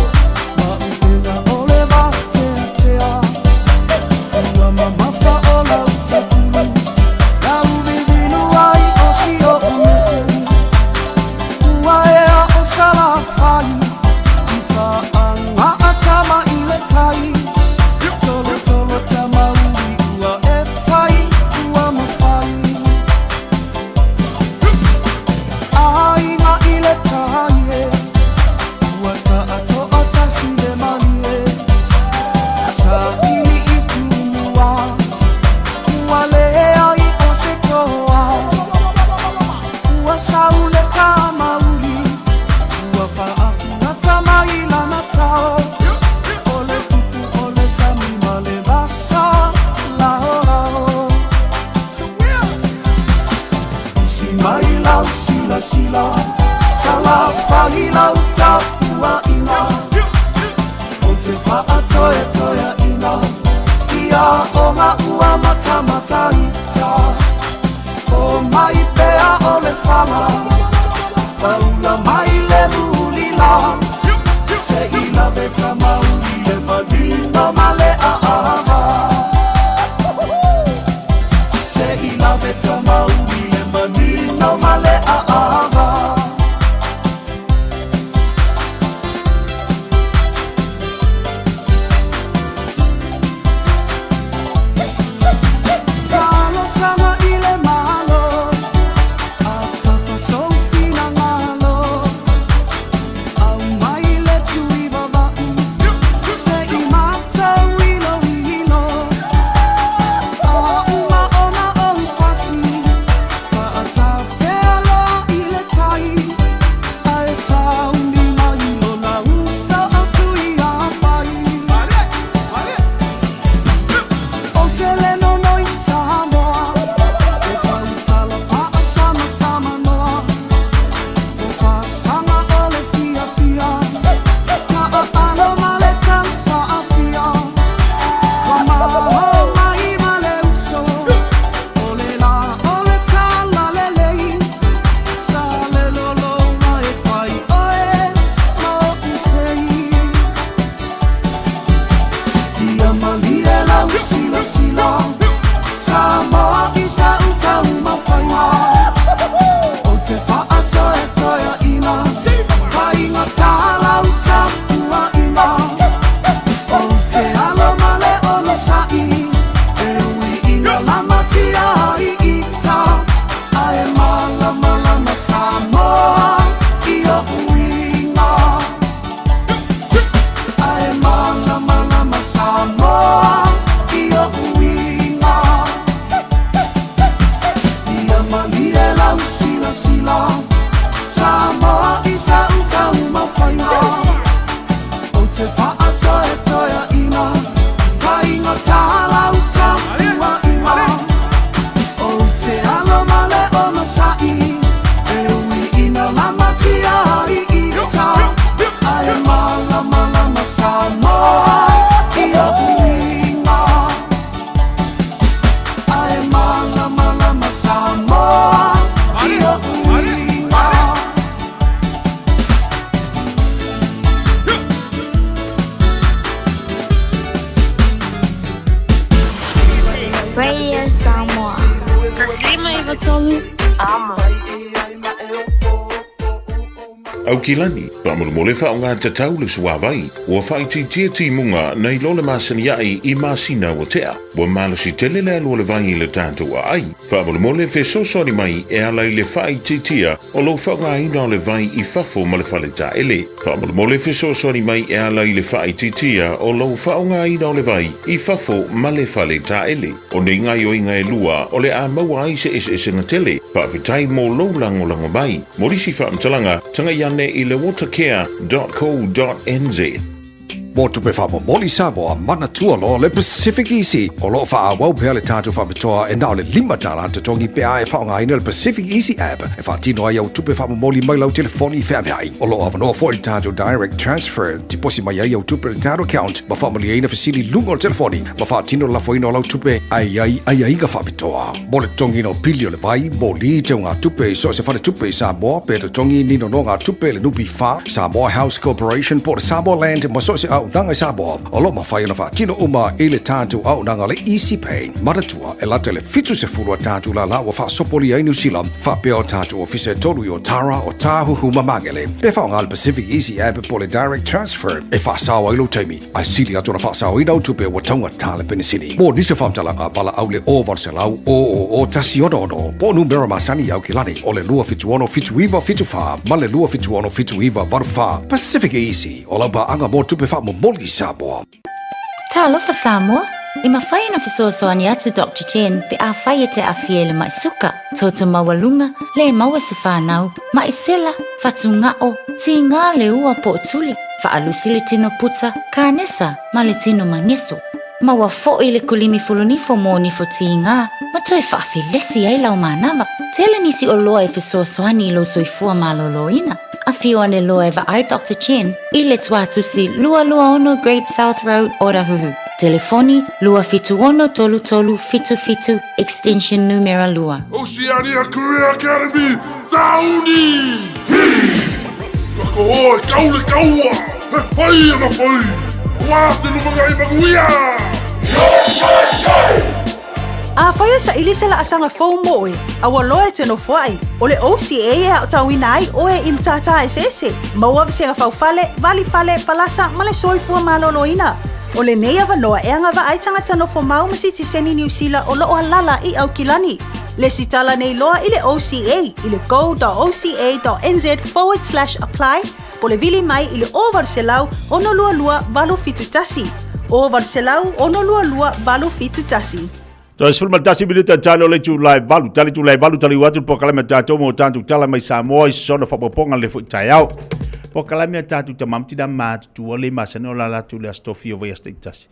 Faatoetoeaʻina ia o gaʻu amatamataita O mai pea o le fala Paula mai le mulila Se i lave tamauli le manino ma le aava Se i lave tamauli le manino ma le aava. Talosaga i le Malo, atafa sou finagalo, aumai le tuivava'u, se i matou iloilo, a uma ona ou fasi, faatafea loa i le tai, ae sauni mai lona uso o Tuiapai. Ou te le nonoi Samoa, e pautala faasamsamanoa, o fasaga o le fiafia, ka aano ma le tausaafia, ua malo mai ma le uso, o le la o le talalelei, sa le lologa e fai oe ma oʻu sei. Ia malie lau silasila Samoa i sa utaumafaiga Ou te faatoetoeaʻina Faigata lau tapuaʻiga Ou te alo ma le onosaʻi E ui ina lamatia ai ita Ae malamalama Samoa i oʻu iga Ae malamalama Samoa i oʻu iga. Ia malie lau silasila Samoa i sa utaumafaiga Ou te faatoetoeaʻina Faigata lau tapuaʻiga Ou te alo ma le onosaʻi E ui ina lamatia ai ita Ae malamalama Samoa i oʻu iga Ae malamalama Samoa i oʻu iga. Radio Samoa. 153 Amo. Aukilani, faamolemole faaaoga tatau le suāvai, ua faaitiitia timuga nai lo le masani aʻe i masina ua tea. Ua malosi tele le alu o le vai i le tatou aai. Faamolemole fesoasoani mai e ala i le faaitiitia o lou faaaogaina o le vai i fafo ma le faletaele. Faamolemole fesoasoani mai e ala i le faaitiitia o lou faaaogaina o le vai i fafo ma le faletaele. O nei gaoioiga e lua o le a maua ai se eseesega tele. Faafetai mo lou lagolago mai. Mo nisi faamatalaga, tagai ane i le watercare.co.nz. Mo tupe faamomoli Samoa, manatua loa le Pacific Easy. O lo o faaauau pea le tatou faapitoa e na o le $5 totogi pe a e faaaogaina le Pacific Easy app e faatino ai au tupe faamomoli mai lau telefoni feaveai. O lo o avanoa foi le tatou Direct Transfer, tiposi mai ai au tupe i le tatou account ma faamalieina fesili i luga o le telefoni ma faatino le lafoina o lau tupe ae i ai aiaiga faapitoa. Mo le totogiina o pili o le vai, moli, teugatupe i so o se faletupe i Samoa, pe totogi ni nonogatupe i le NPF, Samoa House Corporation po o le Samoa Land ma so o se auaunaga i Samoa, o lo o mafai ona faatino uma i le tatou auaunaga le Easy Pay. Manatua, e lata i le 70 a tatou lala ua faasopolia ai Niu Sila, faapea o tatou ofisa e tolu i Otara, Otāhuhu ma Magele. Pe faaaoga le Pacific Easy App po o le Direct Transfer e faasao ai lou taimi, ae sili atu ona faasaoina au tupe ua taugata le penisini. Mo nisi o faamatalaga, valaau le 0800 000 166 po o numera masani i Aukilani o le 276 7974 ma le 276 7984. Pacific Easy, o lau paaga mo tupe faamomoli i Samoa. Talofa Samoa! E mafai ona fesoasoani atu Doctor Jen pe afai e te aafia i le mai suka, toto maualuga, le maua se fanau, mai sela, fatugao, tiga le ua po o tuli, faalusi le tino puta, kanesa ma le tino mageso. Maua foʻi le kulimi fulunifo mo nifo tiga ma toe faafelesi ai lau manava. Tele nisi oloa e fesoasoani i lou soifua malōlōina. Afio ane loa e vaai Doctor Chen i le Tuatusi 226 Great South Road, Otahuhu. Telefoni 276 33 77 extension numera 2. Oceania Career Academy, Sauni! Hi! Ka oe, kau le kaua! He whai ana whai! Wā te lumangai manuia! Afai e saili se laasaga fou mo oe, a ua loa e te nofoai, o le OCA e aotauina ai oe i matata eseese, maua vasega faufale, valifale, palasa ma le soifua malōlōina. O lenei avanoa e agavaa ai tagata nofo mau ma sitiseni Niu Sila o loo alala i Aukilani. Lesitala nei loa i le OCA i le go.oca.nz forward slash apply po le vili mai i le 0800 622 871. 0800 622 871. Toe 11 minute tali o le itula e valu, tali itula e valu tali atu le polokalame a tatou mo tatou tala mai Samoa i sona faaopoopoga le foi taeao. Polokalame a tatou tama ma tina matutua le masani o la latou le Aso Tofi o vaiaso taitasi.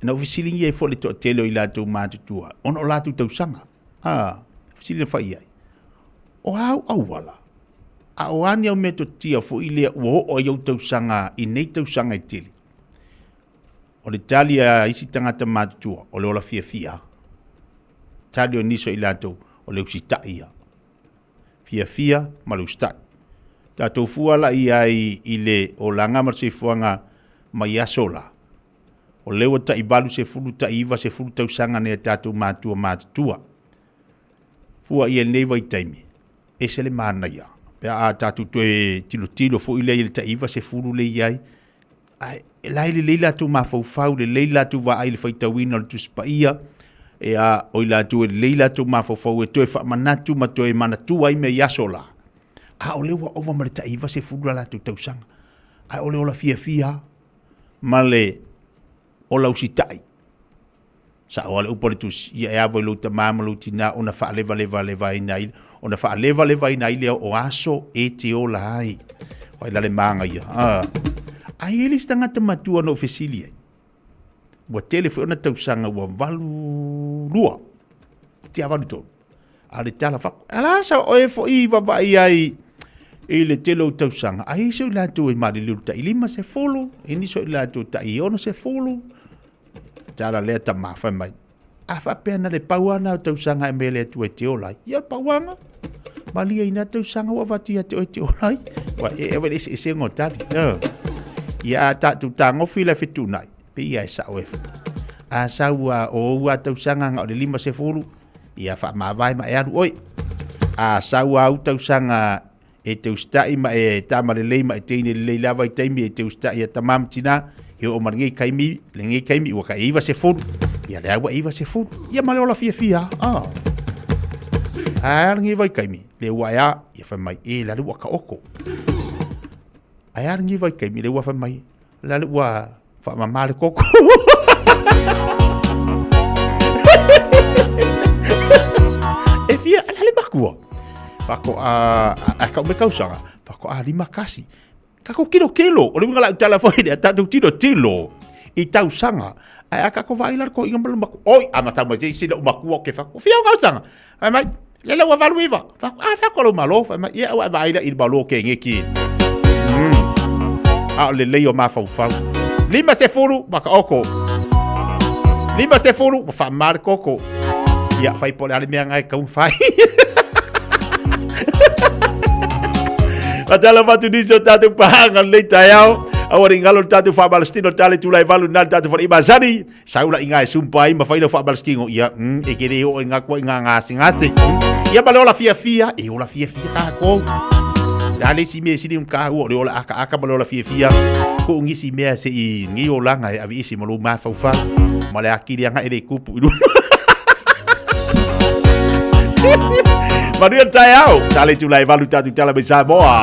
Na ou fesiligia ai foi le toatele o i latou matutua ona o latou tausaga. Ah, fesili na fai ai. O a au auala? A o a ni au metotia foi lea ua oo ai ou tausaga i nei tausaga e tele? O le tali a isi tagata matutua, o le ola fiafia. Tali o nisi o i latou, o le usitai ia. Fiafia ma le usitai. Tatou fua la i ai i le olaga ma le soifuaga mai aso la. O lea ua tai 80, tai 90 tausaga nei a tatou matua matutua. Fua i lenei vaitaimi, ese le manaia. Pe a tatou toe tilotilo foi lea i le tai 90 lea i ai, ae la e lelei latou mafaufau, lelei latou vaai i le faitauina o le Tusi Paia, e a, o i latou e lelei latou mafaufau e toe faamanatu ma toe manatua ai mea i aso la. A o lea ua ova ma le tai 90 la latou tausaga. Ae o le ola fiafia ma le ola usitai. Sao lava le upu a le Tusi, ia e ava i lou tamā ma lou tinā ona faalevalevaina ai, ona faalevalevaina ai lea o aso e te ola ai. Wai la le māngaia. Ah. Ai e le isi tagata matua na ou fesili ai. Ua tele foi ona tausaga ua 82. Tia 83. A o le tala faku. Ala sa oe foi i vavaai ai i le tele o tausaga. Ai se o i latou e maliliu tai 50, e nisi o i latou tai 60. Tala lea tama fai mai. A faapea na le pau lava na o tausaga e mea le Atua e te ola ai. Ia o le pauanga. Malia i na tausaga ua avatu ia te oe te ola ai. Ua e e le eseesega o tali. Ia a tatou tagofi la fetuunai. Pe ia e sao e. A sau a o ou a tausaga nga o le 50, ia faamavae ma e alu oe. A sau a ou tausaga E te usitai ma e tama lelei ma e teine lelei lava i taimi e te usitai a tama ma tina, e oo ma lenei kaimi, lenei kaimi ua ka e 90, ia lea ua e 90, ia ma le ola fiafia, ah. A lenei vai kaimi, le ua e a, ia fai mai, e la le ua ka oko. A e a lenei vai kaimi, le ua fai mai, la le ua Faamama le koko. E fia, ala le makua. Pako a, a, a kau me kausaga. Pako a lima kasi. Kako kilo kilo. O le winga lau tala foi lea, tatou tilo tilo. I tausaga. Ai a kako vai la ko inga malu maku. Oi, a matau mai se lau makua ke fako. Fia o kausaga. Ai mai, le lau valu iva. Fako, a fako lau malo. Fai mai, ia ua vai la i malo ke ngeki. A o le lei o mafaufau. 50 maka oko. 50 ua whaamā le koko. Ia, whai po le ale mea ngai kau whai. Fatala fatu nisi o tātou pahanga lei taeao. Aua ni ngalo le tātou whaamalastino tale tūlai valu nā le tātou whare imasani. Saula i ngā e sumpa ai ma whai lau whaamalastino. Ia, e kere o i ngā kua i ngā ngāsi ngāsi. Ia ma le ola fia fia, e ola fia fia kākou. La le si mea sili um kāua o le ola aka aka ma le ola fia fia. Ko ungisi mea se i ngi olanga e avi isi ma lo mawhauwha. Ma le akiri anga e le kupu i luma. Manuia le taeao. Tale tūlai valu tātou tala mai Samoa.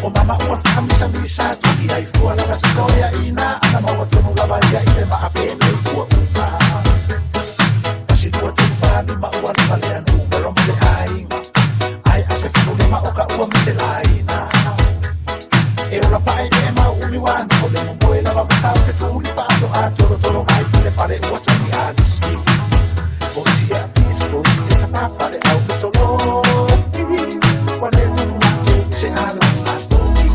O mama ua whakamisamisa Tuni ai fua lava se toea ina Ana maua tonu lava ia i le maa pene ua uma Tasi lua tolu wha lima ua lima lea numero mo le aiga Ai ase fulu lima o ka ua mate laina E ola pae e mau umi wana O le momoe lava matau fetuli whaato a toro toro mai ki le fale ua tangi a lisi O isi e a fisi o isi e tawhawhale au fetolofi Wa le tofu mato se ala a toki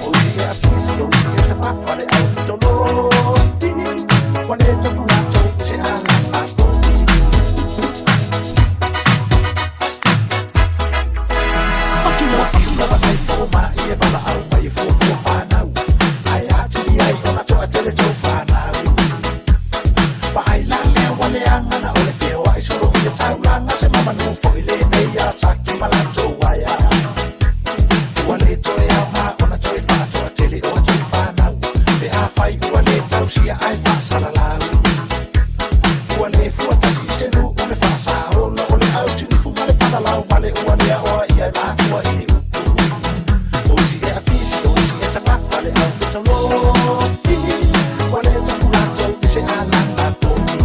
O isi e a fisi o isi e tawhawhale au fetolofi Wa le tofu mato se ala a toki Whaki whaki lava ai fo ma i e bala au mai e fo fo whanau Ai atili ai ona toa tele tau whanau Pa ai la lea wale angana o le feo ai solo i le taulanga Se mama nu fo i le nei a saki malato waia Ua le toe au ma ona toe whaatoa tele o toe whanau Pe a whai ua le tausia ai whaasalalau Ua le fua tasi i te nu o le whaasaola O le au tinifu ma le palalau Vale ua lea oa ia e mātua i ni upu O isi e a fisi o isi e tawhawhale au fetolofi Ua le tofu latou i se alanga toki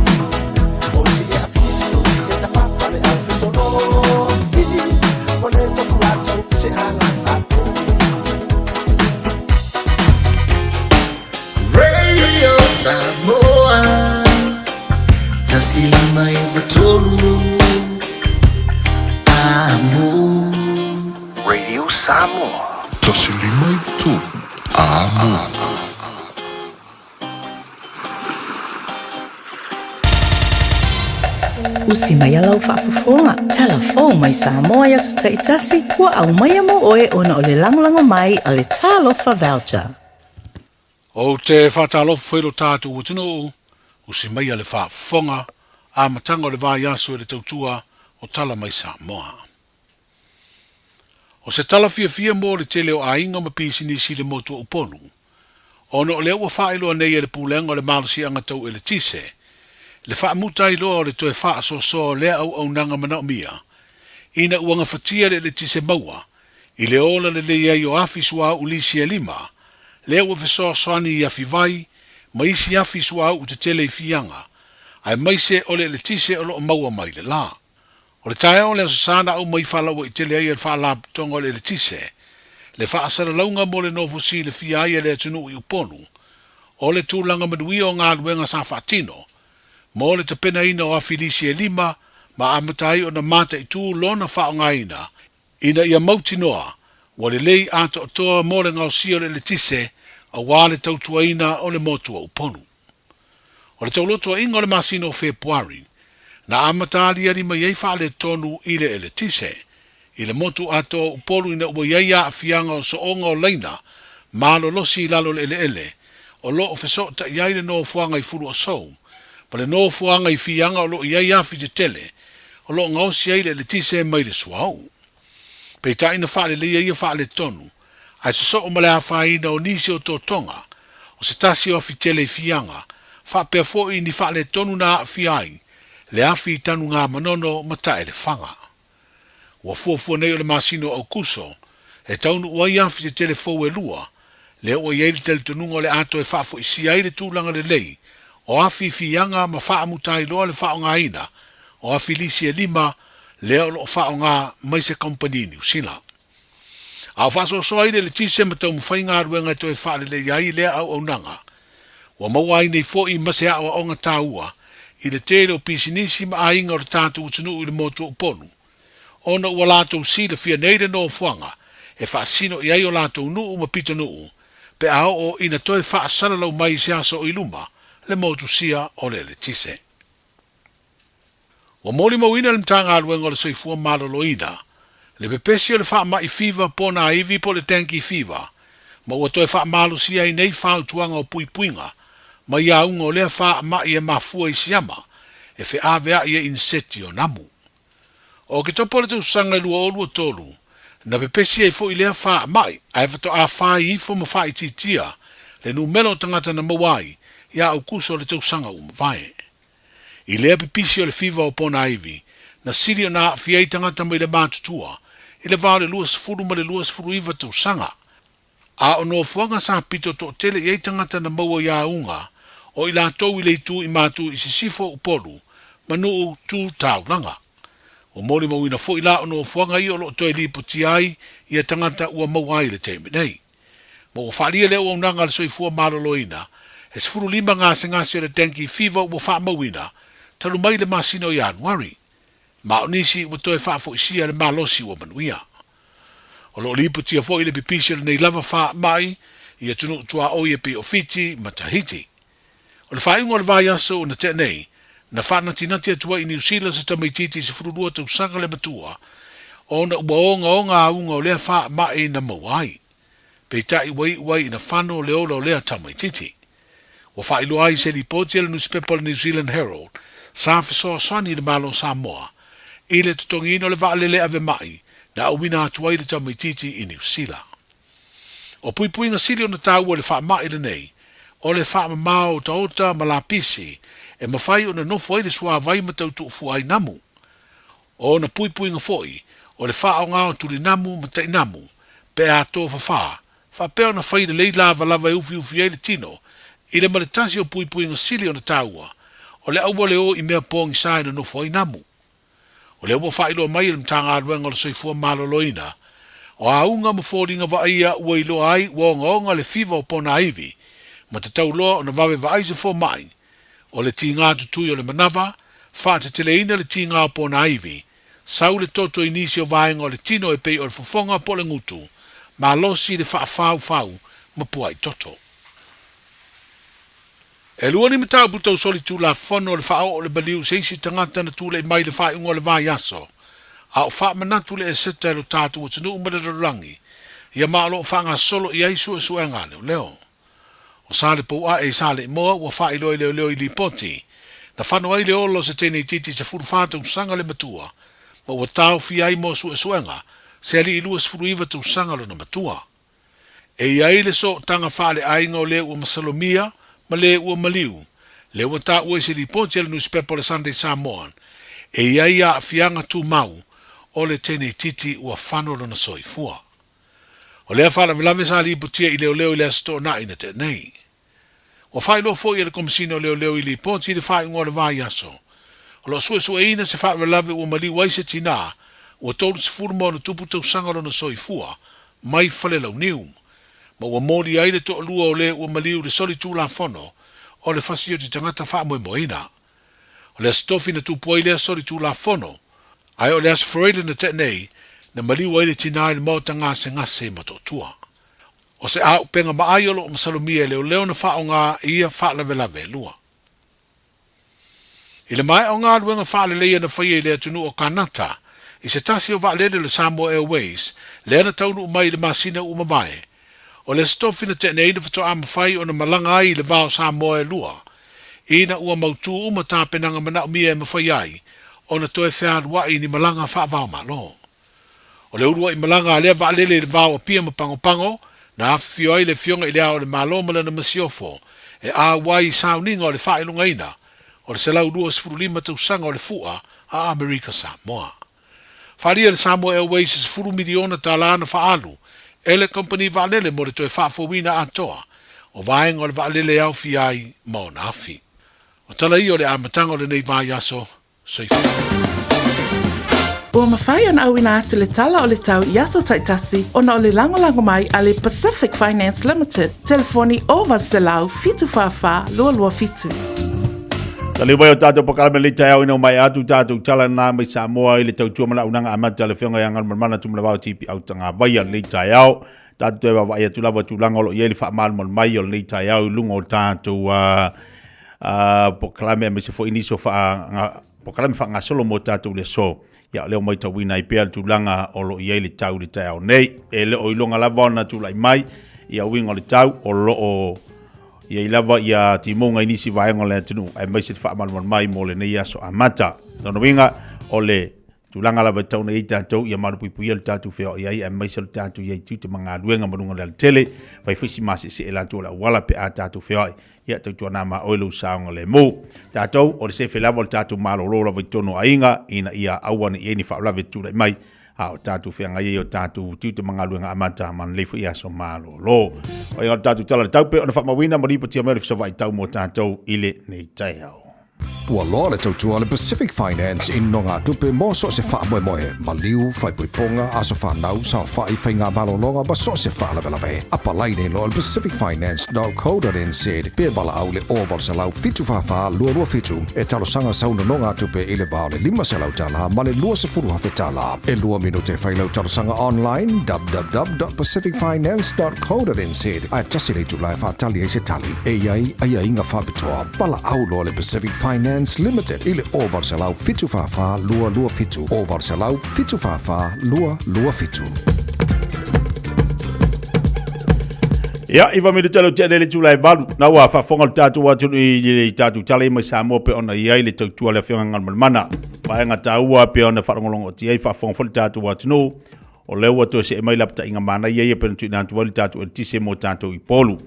O isi e a fisi o isi e tawhawhale au fetolofi Ua le tofu latou i se alanga toki Radio Samoa 105.3 Amo Radio Samoa. 105.3 Amo. Usi mai a lau faafofoga, tala fou mai Samoa i aso taitasi, ua aumaia mo oe ona o le lagolago mai a le Talofa Voucher. Ou te faatalofa foi i lo tatou atunuu, usi maia le faafofoga, amataga o le vaiaso i le tautua o Tala Mai Samoa. O se tala fiafia mo le tele o aiga ma pisinisi i le motu o Upolu, ona o lea ua faailoa nei e le Pulega o le Malosiaga Tau Eletise le faamuta ai loa o le toe faasoasoa o lea auaunaga manaomia ina ua gafatia le eletise maua i le ola lelei ai o afi suauu lisi e lima, lea ua fesoasoani i afi vai ma isi afi suauu tetele i Fiaga, aemaise o le eletise o lo o maua mai le la. O le taeao o le Aso Sa na aumai faalauaitele ai e le Faalapotopotoga o le Eletise le faasalalauga mo le nofo silafia ai e le atunuu i Upolu o le tulaga manuia o galuega sa faatino mo le tapenaina o afi lisi e lima ma amata ai ona mataitu lona faaaogaina ina ia mautinoa ua lelei atoatoa mo le gaosia o le eletise aua le tautuaina o le motu o Upolu. O le taulotoaiga o le masina o Fepuari, na amata aliali mai ai faaletonu i le eletise i le motu atoa o Upolu ina ua i ai aafiaga o sooga o laina malolosi i lalo o le eleele o lo o fesootai ai le nofoaga i Fuluasou ma le nofoaga i Fiaga o lo o i ai afi tetele o lo o gaosi ai le eletise mai le suauu. Peitai na faaleleia ia faaletonu ae sosoo ma le afaina o nisi o totoga o se tasi o afi tele i Fiaga, faapea foi ni faaletonu na aafia ai le afi i Tanugamanono ma Taelefaga. Ua fuafua nei o le masina o Aukuso e taunuu ai afi tetele fou e lua, lea ua i ai le talitonuga o le a toe faafoisia ai le tulaga lelei o afi i Fiaga ma faamuta ai loa le faaaogaina o afi lisi e lima lea o lo o faaaoga mai se kamupani Niu Sila. A o faasoasoa ai le eletise ma taumafai galuega e toe faaleleia ai lea auaunaga, ua maua ai nei foi ma se aoaoga taua i le tele o pisinisi ma aiga o le tatou atunuu i le motu o Upolu, ona ua latou silafia nei le nofoaga e faasino i ai o latou nuu ma pitonuu pe a oo ina toe faasalalau mai i se aso o i luma le motusia o le eletise. Ua molimauina le Matagaluega o le Soifua Maloloina le pepesi o le faamai fiva po o nā ivi po o le dengue fever ma ua toe faamalosia ai nei fautuaga o puipuiga mai auga o lea faamai e mafua i siama e feaveai e iniseti o namu. O Oketopa o le tausaga e 2023, na pepesi ai foi lea faamai ae faatoa fai ifo ma faaitiitia le numera o tagata na maua ai ia Aukuso o le tausaga ua mavae. I lea pipisi o le fiva o Ponaivi, na sili ona aafia ai tagata mai le matutua i le va o le 20 ma le 29 tausaga, A o nofoaga sa pito toʻatele i ai tagata na maua i auga o i latou i le itu i matu i sisifo o Upolu ma Nuu Tu Taulaga. Ua molimauina foi la o nofoaga ia o loo toe lipotia ai ia tagata ua maua ai i le taimi nei. Ma ua faalia le auaunaga a le Soifua Maloloina, e 15 gasegase o le dengue fever ua faamauina talu mai le masina o Ianuari. Ma o nisi ua toe faafoisia le malosi ua manuia. O lo o lipotia foi le pipisi o lenei lava faamai i atunuu tuaoi e pei o Fiti ma Tahiti. O le faaiuga o le vaiaso ua na tea nei, na faanatinati atu ai i Niu Sila se tamaitiiti 12 tausaga le matua ona ua ogaoga auga o lea faamai na maua ai. Peitai ua iu ai ina fano le ola o lea tamaitiiti. Ua faailoa ai se lipoti a le nusipepa o le New Zealand Herald sa fesoasoani i le Malo o Samoa i le totogiina o le vaalele ave ma'i na auina atu ai le tamaitiiti i Niu Sila. O puipuiga sili ona taua i le faama'i lenei, o le faamamao otaota ma lapisi e mafai ona nofo ai le suavai ma tau tuufua ai namu. O ona puipuiga foi, o le faaaoga o tulinamu ma tainamu pe a tofafā, faapea ona fai lelei lavalava e ufiufi ai le tino i le ma le tasi o puipuiga sili ona taua, o le aua le o i mea pogisa e nonofo ai namu. O lea ua faailoa mai e le Matagaluega o le Soifua Maloloina, o auga ma foliga vaaia ua iloa ai ua ogaoga le fiva o ponaivi ma tatau loa ona vave vaai se fomai, o le tiga tutui o le manava, faateteleina le tiga o ponaivi, sau le toto i nisi o vaega o le tino e pei o le fofoga po o le gutu, malosi le faafaufau ma puai toto. E lua ni mataupu tau solitulafono o le faaoo o le maliu i se isi tagata na tulai mai i le faaiuga o le vaiaso, a o faamanatu le eseta e lo tatou atunuu ma le lalolagi, ia ma o lo o faagasolo i ai suesuega a leoleo. O Salepouae i Saleimoa ua faailoa i leoleo i lipoti, na fano ai le ola o se teine itiiti 14 tausaga le matua, ma ua taofia ai mo suesuega se alii 29 tausaga lona matua. E i ai le sootaga faaleaiga o le ua masalomia ma le ua maliu, lea ua taua i se lipoti a le nusipepa o le Sunday Samoan, e i ai aafiaga tumau o le teine itiiti ua fano lona soifua. O lea faalavelave sa lipotia i leoleo i le Aso Toonai na tea nei. Ua faailoa foi e le Komesina o Leoleo i lipoti i le faaiuga o le vaiaso, o lo o suesueina se faalavelave ua maliu ai se tinā ua 30 ma ona tupu tausaga lona soifua mai Falelauniu, ma ua moli ai le toalua o le ua maliu i le solitulafono o le fasioti tagata faamoemoeina. O le Aso Tofi na tupu ai lea solitulafono, ae o le Aso Faraile na tea nei na maliu ai le tinā i le maota gasegase i Motootua. O se auupega maai o lo o masalomia e leoleo na faaaoga i ia faalavelave e lua. I le maea o galuega faaleleia na faia i le atunuu o Kanata, i se tasi o vaalele o le Samoa Airways, lea na taunuu mai i le masina ua mavae, o le Aso Tofi na tea nei na faatoa mafai ona malaga ai i le va o Samoa e lua, ina ua mautū uma tapenaga manaomia e mafai ai ona toe fealuai i ni malaga faava-o-Malo. O le uluai malaga a lea vaalele i le va o Apia ma Pagopago, na afifio ai le Afioga i Le Ao o le Malo ma lana masiofo e auai i sauniga o le faailogaina o le 125 tausaga o le Fua a Amerika Samoa. Faaalia le Samoa Airways e $10 miliona tala na faaalu e le kamupani vaalele mo le toe faafouina atoa o vaega o le vaalele e aofia ai ma ona afi. O tala ia o le amataga o lenei vaiaso. Soifua. Ua mafai ona auina atu le tala o le tau i aso taitasi ona o le lagolago mai a le Pacific Finance Limited, telefoni 0800 744 227. Tali mai o tātou pakalame le taeao ina mai atu tātou tala nā mai Samoa i le tautua mana unanga amata le whionga i angalu manamana tu mana wao tipi au tanga vaia le taeao. Tātou toe waawai atu lava tūlanga o lo i ai le whaamalumalu mai o le taeao i lunga o tātou polokalame aemaise foi nisi o polokalame faagasolo mo tatou i le aso. Ia, o lea ua matauina ai pea le tulaga o lo o i ai le tau i le taeao nei. E le o iloga lava ona tulai mai ia uiga o le tau, o lo o i ai lava ia timuga i nisi vaega o le atunuu, aemaise le faamalumalu mai mo lenei aso amata. Lona uiga, o le tulaga lava e tatau ona i ai tatou, ia malupuipuia le tatou feoai ai, aemaise o le tatou i ai tiute ma galuega ma luga o le alatele, fai foi si masese e latou o le auala pe a tatou feoai. Ia tautuana ma oe lou saogalemu. Tatou, o le sefe lava o le tatou malolo lava i totonu o aiga, ina ia aua ne i i ai ni faalavelave e tulai mai. A o tatou feagai ai o tatou tiute ma galuega amata ma lelei foi aso malolo. O ia o le tatou tala i le tau pei ona faamauina ma lipotia mai o le fesootai tau mo tatou i lenei taeao. Ua loa le tautua a le Pacific Finance i nogatupe mo so o se faamoemoe, maliu, faaipoipoga, aso fanau, saofai, faigamalologa ma so o se faalavelave. Apalai nei loa i le pacificfinance.co.nz pe valaau i le 0800 744 227 e talosaga sau nonogatupe i le va o le $500 ma le $20,000. E lua minute e fai lau talosaga online www.pacificfinance.co.nz ae tasi le itula e faatali ai se tali. E i ai aiaiga faapitoa. Valaau loa le Pacific Finance Limited i le 0800 744 227, 0800 744 227. Ia, iva minute leu tea nei le itula e valu. Na ua faafofoga le tatou atunuu i le tatou tala mai Samoa pe ona i ai le tautua a le Afioga Galumalemana. Vaega taua pe ona faalogologo ai faafofoga foi le tatou atunuu. O lea ua toe see mai lapataiga manaia ia pe ona tuuina atu ai le tatou eletise mo tatou i Upolu.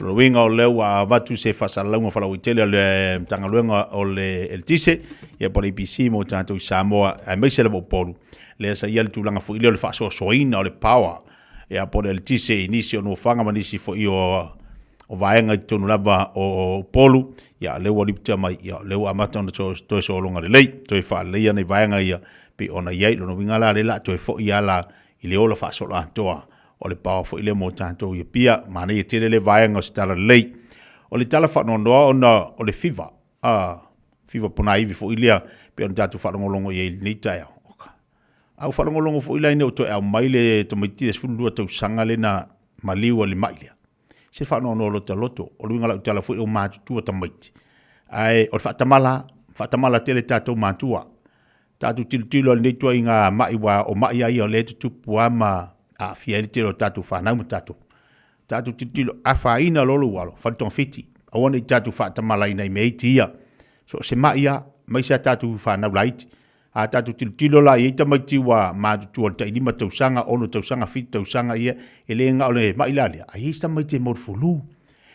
O le uiga o lea ua avatu se faasalalauga faalauaitele a le Matagaluega o le Eletise ia po o le EPC mo tatou i Samoa aemaise lava Upolu. Lea sa i ai le tulaga foi lea o le faasoasoaina o le power ia po o le eletise i nisi o nofoaga ma nisi foi o o vaega i totonu lava o Upolu, ia lea ua lipotia mai, ia lea ua amata ona toe sologa lelei, toe faaleleia nai vaega ia pei ona i ai. Lona uiga la, lea la a toe foi lava la i le ola faasoloatoa o le power foi lea mo tatou i Apia. Manaia tele le vaega o se tala lelei. O le tala faanoanoa ona o le fiva, a, fiva ponaivi foi lea pei ona tatou faalogologo i ai i lenei taeao. A ua faalogologo foi la ina ua toe aumai le tamaitiiti e 12 tausaga lea na maliu ai i le mai lea. Se faanoanoa lota loto, o le uiga o lau tala foi o matutua tamaiti. Ae o le faatamala, faatamala tele tatou matua. Tatou tilotilo i lenei ituaiga mai ua o mai lava ia o lea e tutupu lava ma aafia ai le tele o tatou fanau ma tatou. Tatou tilotilo, afaina loa lou alo, fale togafiti. Aua ne i tatou faatamalaina i mea iti ia. So o se mai lava, aemaise a tatou fanau laiti. A tatou tilotilo la i ai tamaiti ua matutua i le tai 5 tausaga, 6 tausaga, 7 tausaga, ia, e le na o le mai la lea, ae i ai isi tamaiti e mo le fulu,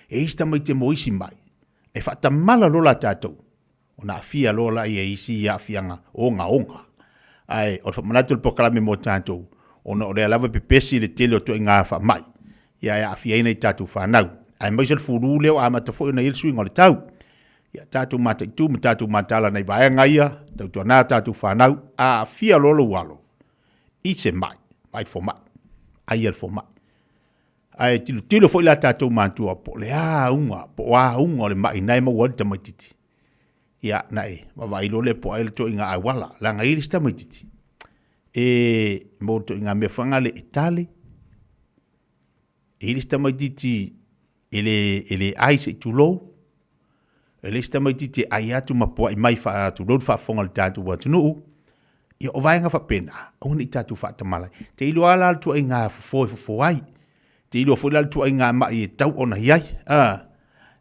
e i ai isi tamaiti e mo isi mai. E faatamala loa la tatou, ona aafia loa la i isi aafiaga ogaoga. Ae o le faamanatu o le polokalame mo tatou, ona o lea lava e pepesi le tele o ituaiga faamai, ia e aafia ai nai tatou fanau. Aemaise o le fulu lea ua amata foi ona i ai le suiga o le tau. Ia tatou mataitu ma tatou mataala nai vaega ia, tautuana tatou fanau, a aafia loa lou alo i se mai, vaai le fomai, ai a le fomai. Ae tilotilo foi la tatou matua po o le a auga, po o a auga o le mai na e maua ai le tamaititi. Ia, na e vaavaai loa lea po o ai le ituaiga auala, leaga e i ai le isi tamaititi e maua le ituaiga mea foi lea e tale, e i ai le isi tamaititi e le, e le ai se i tulou, e le isi tamaitiiti e ai atu ma puai mai faatulou le faafofoga a le tatou atunuu. Ia, o vaega faapena, aua ne i tatou faatamala ai. Te iloa la le tuaiga fofo e fofo ai. Te iloa foi la le tuaiga mai e tau ona i ai. A,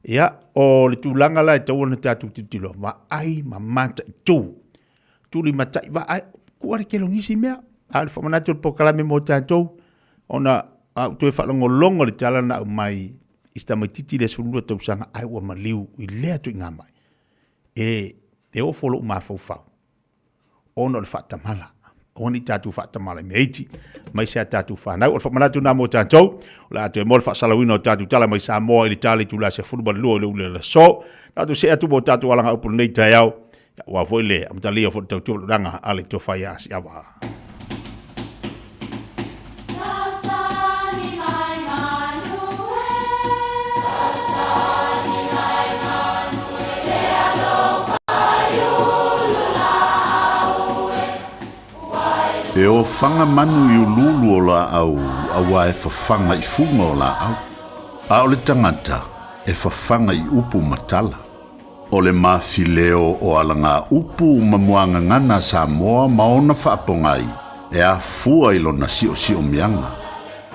ia, o le tulaga la e tau ona tatou tilotilo, vaai ma mataitu. Tulimatai, vaai, tuu le tele o nisi mea. A o le faamanatu o le polokalame mo tatou, ona a ou toe faalogologo i le tala na aumai i si tamaitiiti lea 12 tausaga ae ua maliu i lea tuiga mai, e, e ofo lou mafaufau ona o le faatamala. Aua ne i tatou faatamala i mea iti, aemaise a tatou fanau. O le faamanatu lena mo tatou, o le a toe maua le faasalauina o tatou tala mai Samoa i le tala itula 12 i le ula o le aso. Tatou see atu mo tatou alagaupu i lenei taeao, aua foi le amatalia foi le tautua lulaga a le tofa ia Asiava. E ofaga manu i uluulu o laau auā e fafaga i fuga o laau, a o le tagata e fafaga i upu ma tala. O le mafileo o alagaupu ma muagagana a Samoa ma ona faapogai e afua i lona siosiomiaga.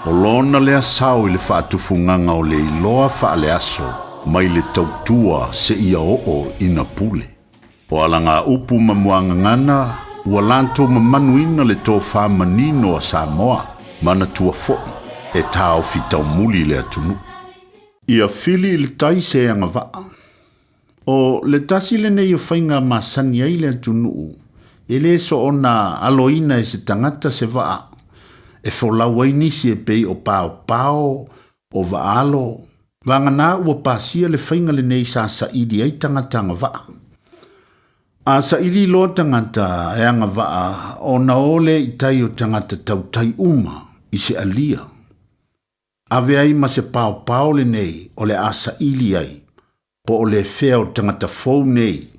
O lona lea sao i le faatufugaga o le iloa faaleaso mai le tautua seia oo ina pule. O alagaupu ma muagagana ua latou mamanuina le tofa manino a Samoa, manatua foi e taofi taumuli le atunuu. Ia fili i le tai se agavaa. O le tasi lenei o faiga masani ai le atunuu E lē soona aloina e se tagata se vaa e folau ai nisi e pei o paopao, o vaaalo, vagana ua pasia le faiga lenei sa saili ai tagata agavaa. A saili loa tagata e agavaa ona o lea i tai o tagata tautai uma i se alia. Ave ai ma se paopao lenei o le a saili ai po o le fea o le tagata fou nei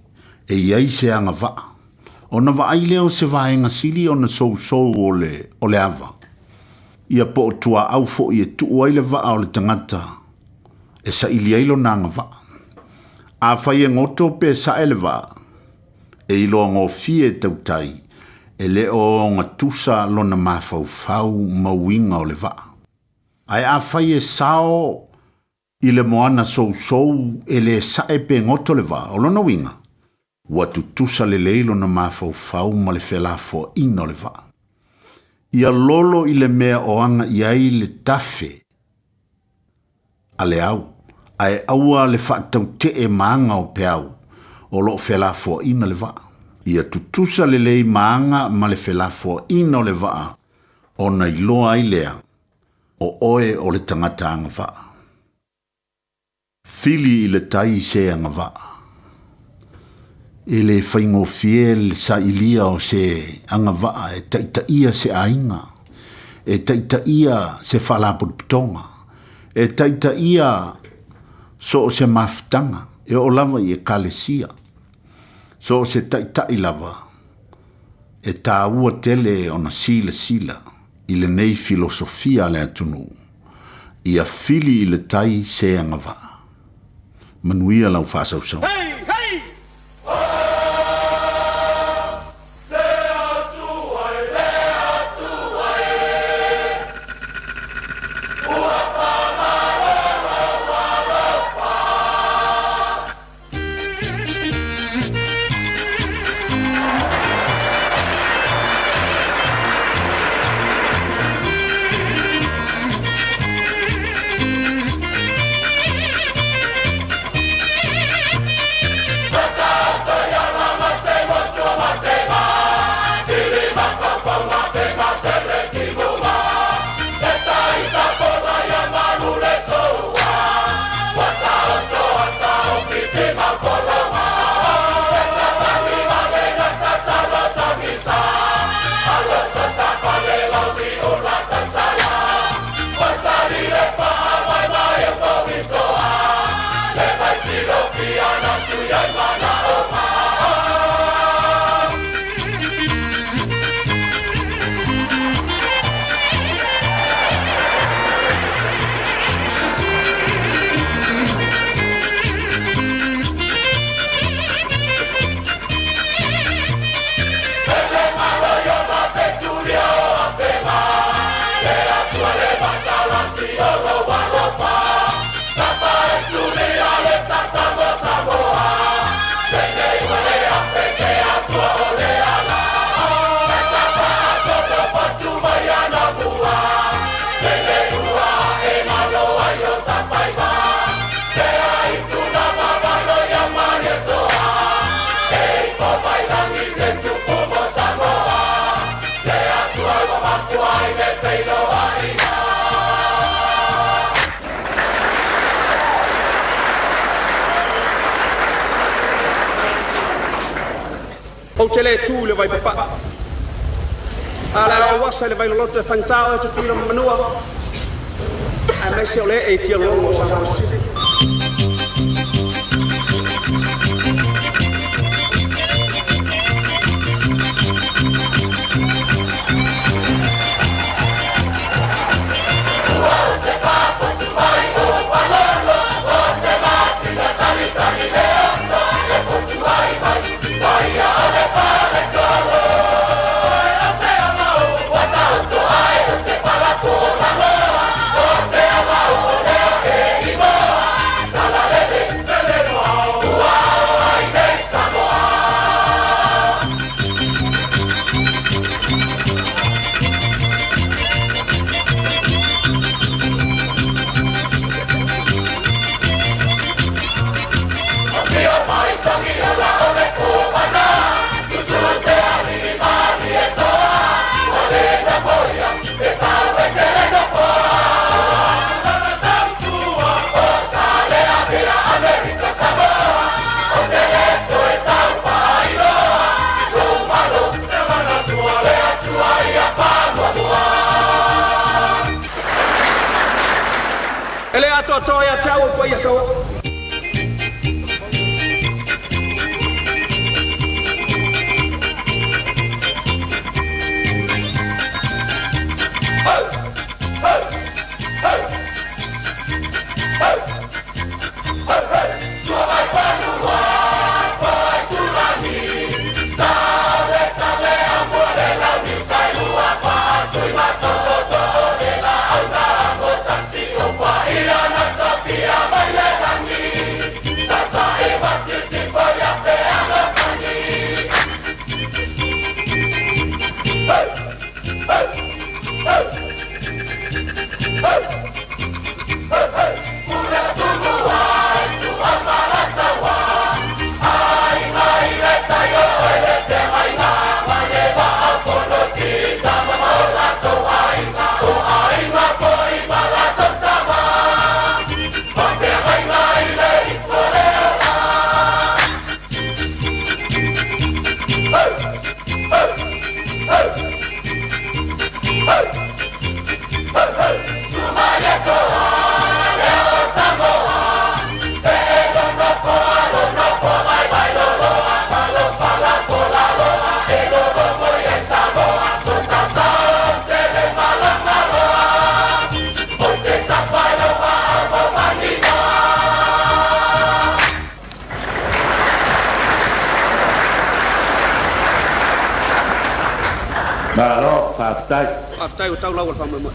e i ai se agavaa, ona vaai lea o se vaega sili ona sousou o le o le ava, ia po o tuaau foi e tuu ai le vaa o le tagata e saili ai lona agavaa. Afai e goto pe sae le vaa, e iloa gofie e tautai, e le o ogatusa lona mafaufau ma uiga o le vaa. Ae afai e sao I le moana sousou e lē saʻe pe goto le vaa, o lona uiga, ua tutusa lelei lona mafaufau ma le felafoaʻina o le vaa. Ia lolo i le mea o aga i ai le tafe a le au, ae aua le faatautee ma aga o peau o loo felafoaʻina le vaa. Ia tutusa lelei ma aga ma le felafoaʻina o le vaa ona iloa ai lea o oe o le tagata agavaa. Fili i le tai se agavaa. E le faigofie le sailia o se agavaa e taitaia se aiga, e taitaia se faalapotopotoga, e taitaia so o se mafutaga, e oo lava i ekalesia. So o se taitai lava, e taua tele ona silasila i lenei filosofia a le atunuu, ia fili i le tai se agavaa. Manuia lau faasausauga. Ou te le tu i le vai papaa. A o le a ou asa i le vai loloto e faigata oe Tutuila ma Manua, aemaise o le ee i tialogo o Samoa Sisifo. E le atoatoa ia te au o paia Saoa. Malo, faafetai. Faafetai ua tau lau o le faamoemoe.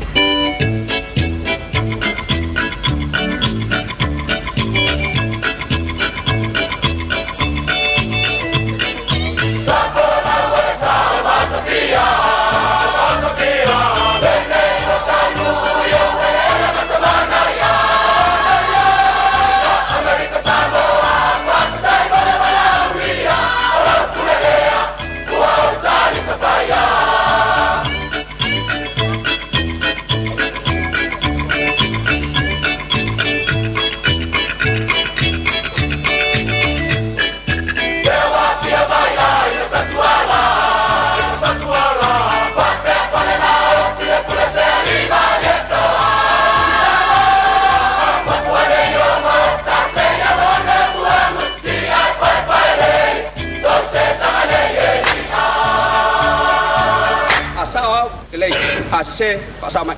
A sao au, lelei, a sese, faasao mai.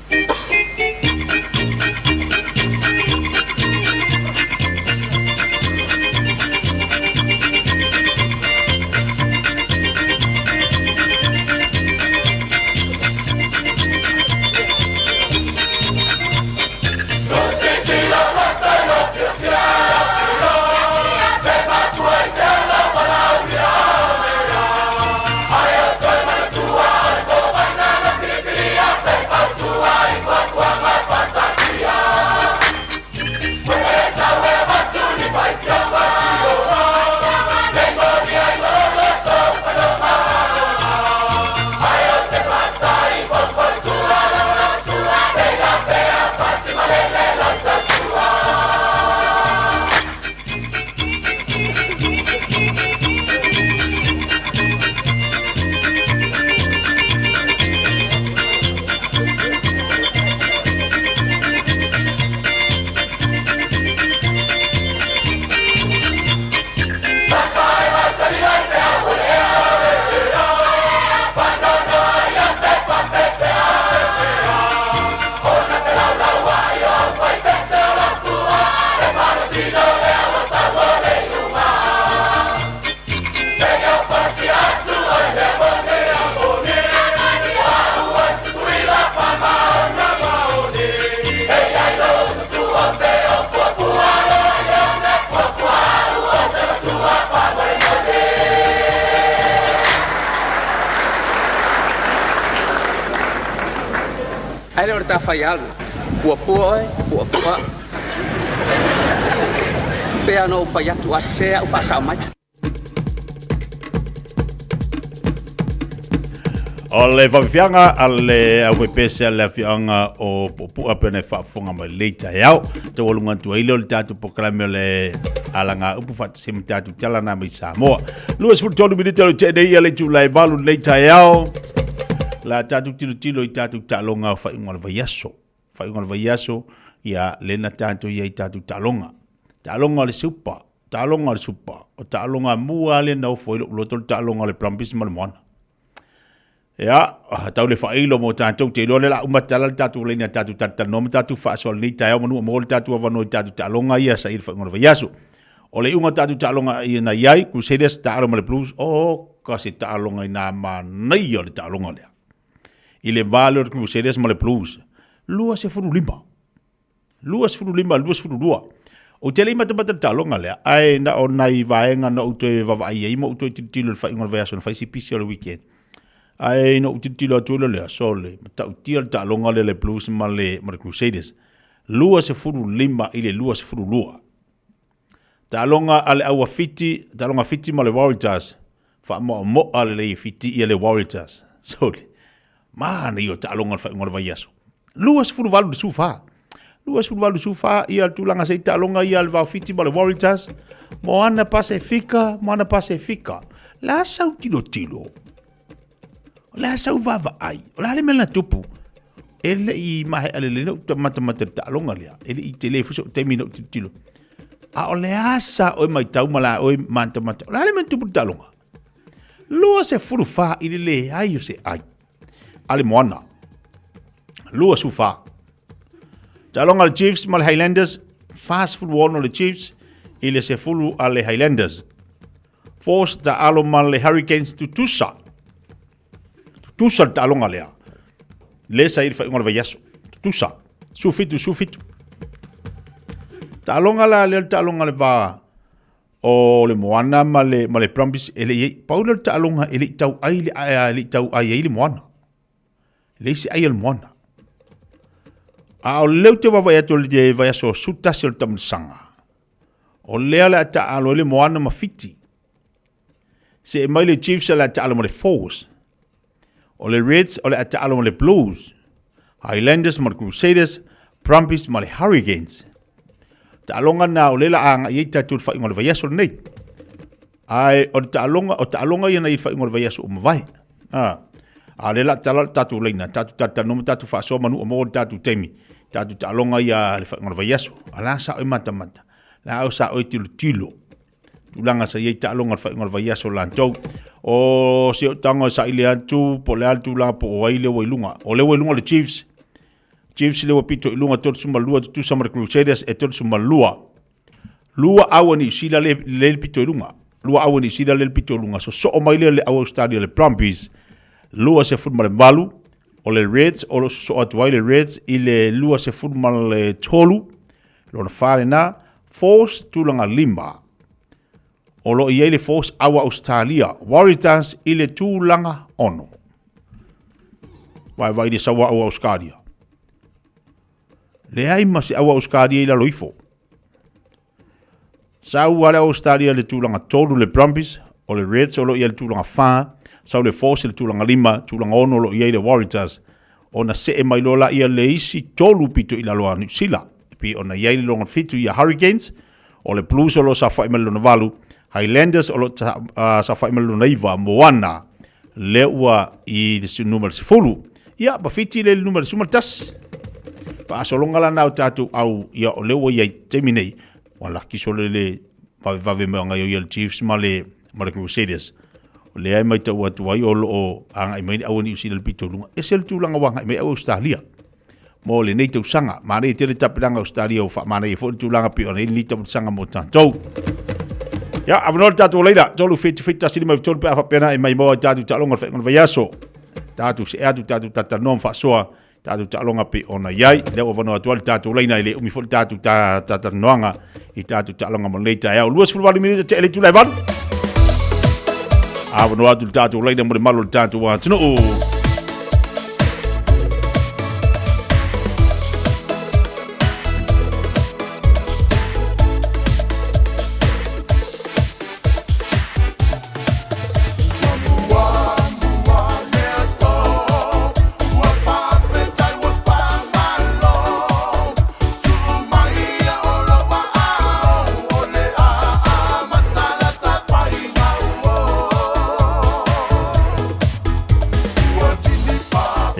Ai le o le tafaialu, puapua oe, puapua. Pe ana ou fai atu a sese au faasao mai. O le faafiafiaga a le aufaipese a le afioaga o Puapua pe ona e faafofoga mai lelei taeao. Taualuga atu ai lea o le tatou polokalame o le alaga upu faatasi ma tatou tala na mai Samoa. 23 minute o le tee nei ia le itula e 8 lenei taeao. La tatou tilotilo i tatou taaloga o faaiuga o le vaiaso. Faaiuga o le vaiaso, Ia, le na tātou ia i tātou taaloga. Taaloga o le Super, taaloga o le Super, o taaloga mua lea na ofo ai lou loto le taaloga o le Brumbies ma le Moana. Ia, tau le faailo mo tātou te iloa le la uma tala le tātou laina tātou talatalanoa ma tātou faasoa lenei taeao manu mo le tātou avanoa i tātou taaloga ia sa i le faaiuga o le vaiaso. O le iuga o tātou taaloga ia na iai, Crusaders taalo ma le Blues, oh, ka se taaloga i nā manaia o le taaloga lea. I le va lea o le Crusaders ma le Blues, 25. 25, 22. Ou te le i matamata i le taaloga lea, ae na o nai vaega na ou toe vaavaai ai ma ou toe tilotilo i le faaiuga o le vaiaso na fai si pisi o le weekend. Ae na ou tilotilo atu ai lea, sole, matautia le taaloga lea le Blues ma le, ma le Crusaders. 25 i le 22. Taaloga a le au a Fiti, taaloga Fiti ma le Warriors, faamoamoa lelei e Fiti ia le Warriors. Sole, manaia o taaloga o le faaiuga o le vaiaso. 28 le 14. 28 14 ia le tulaga se i taaloga ia le Vaofiti ma le Warriors. Moana Pasefika, Moana Pasefika. La sau tilotilo. La sau vaavaai. O la le mea na tupu. E le i mahea lelei na ou matamata i le taaloga lea. E le i tele foi so'u taimi na ou tilotilo. A o le a sa oe matau ma la oe matamata. O le a le mea na tupu i le taaloga? 24 i le leai o se ai a le Moana. 24. Taaloga a le Chiefs ma le Highlanders, 46 le Chiefs i le 10 a le Highlanders. Force taalo ma le Hurricanes tutusa. Tutusa le taaloga lea. Le sa i le faaiuga o le vaiaso. Tutusa. 17, 17. Taaloga la lea le taaloga le va o le Moana ma le, ma le Brumbies e le i ai. Pau lea o le taaloga e le i tau ai le, e le i tau ai ai le Moana. E leai se ai a le Moana. A o lea ou te vaavaai atu i le vaiaso 11 o le taumasaga, o lea o le a taaalo ai le Moana ma Fiti. See mai le Chiefs o le a taaalo ma le Force. O le Reds o le a taaalo ma le Blues. Highlanders ma le Crusaders, Brumbies ma le Hurricanes. Taaloga na o le la agai ai tatou i le faaiuga o le vaiaso lenei. Ae o le taaloga, o taaloga ia na i le faaiuga o le vaiaso ua mavae. A, a le la tala le tatou laina, tatou talatalanoa ma tatou faasoa manu o maua le tatou taimi. Tatou taaloga ia le faaiuga o le vaiaso. A la sa oe matamata, la o sa oe tilotilo. Tulaga sa i ai taaloga o le faaiuga o le vaiaso latou. O si ou tago e saili atu, po o le a le tulaga po o ai lea ua i luga. O lea ua i luga le Chiefs. Chiefs lea ua pito i luga 32 tutusa ma le Crusaders e 32. Lua aua Niu Sila le, le pito i luga. Lua aua Niu Sila le pito i luga. Sosoo mai lea le aua Australia le Brumbies. 28 o le Reds o lo o sosoo atu ai le Reds i le 23 lona fa lena. Force tulaga lima. O lo o i ai le Force aua Australia Waratahs i le tulaga ono. Vaevae i le saua aua Australia. Leai ma se aua Australia i lalo ifo. Sau le Australia le tulaga 3 le Brumbies, o le Reds o lo o i ai le tulaga 4, sau le Force i le tulaga 5, tulaga 6 o lo o i ai le Waratahs. Ona see mai loa laia le isi tolu pito i lalo a Niu Sila. E pei ona i ai le lona 7 ia Hurricanes, o le Blues o lo o saofai mai le lona 8, Highlanders o lo o saofai mai le lona 9, Moana lea ua i le numera 10. Ia, ma Fiti le numera 11. Faasologa la na o tatou au, ia o lea ua i ai taimi nei, ua laki sole le vavevave mai o ngai o ia le Chiefs ma le, ma le Crusaders. O lea e maitau atu ai o lo o agai mai le aua Niu Sila le pito i luga. Ese le tulaga ua agai mai au Australia mo lenei tausaga. Manaia tele tapenaga Australia ua faamanaia foi le tulaga pei ona i ai lenei tausaga mo tatou. Ia, avanoa le tatou laina, 3 7 7 1 5 3 pe a faapea na e mai maua i tatou taaloga o le faaiuga o le vaiaso. Tatou see atu, tatou talatalanoa ma faasoa tatou taaloga pei ona i ai. Lea ua avanoa atu ai le tatou laina e le umi foi le tatou talatalanoaga i tatou taaloga mo lenei taeao. 28 minute tea le itula e 8. Avanoa atu le tatou laina mo le malu o le tatou atunuu.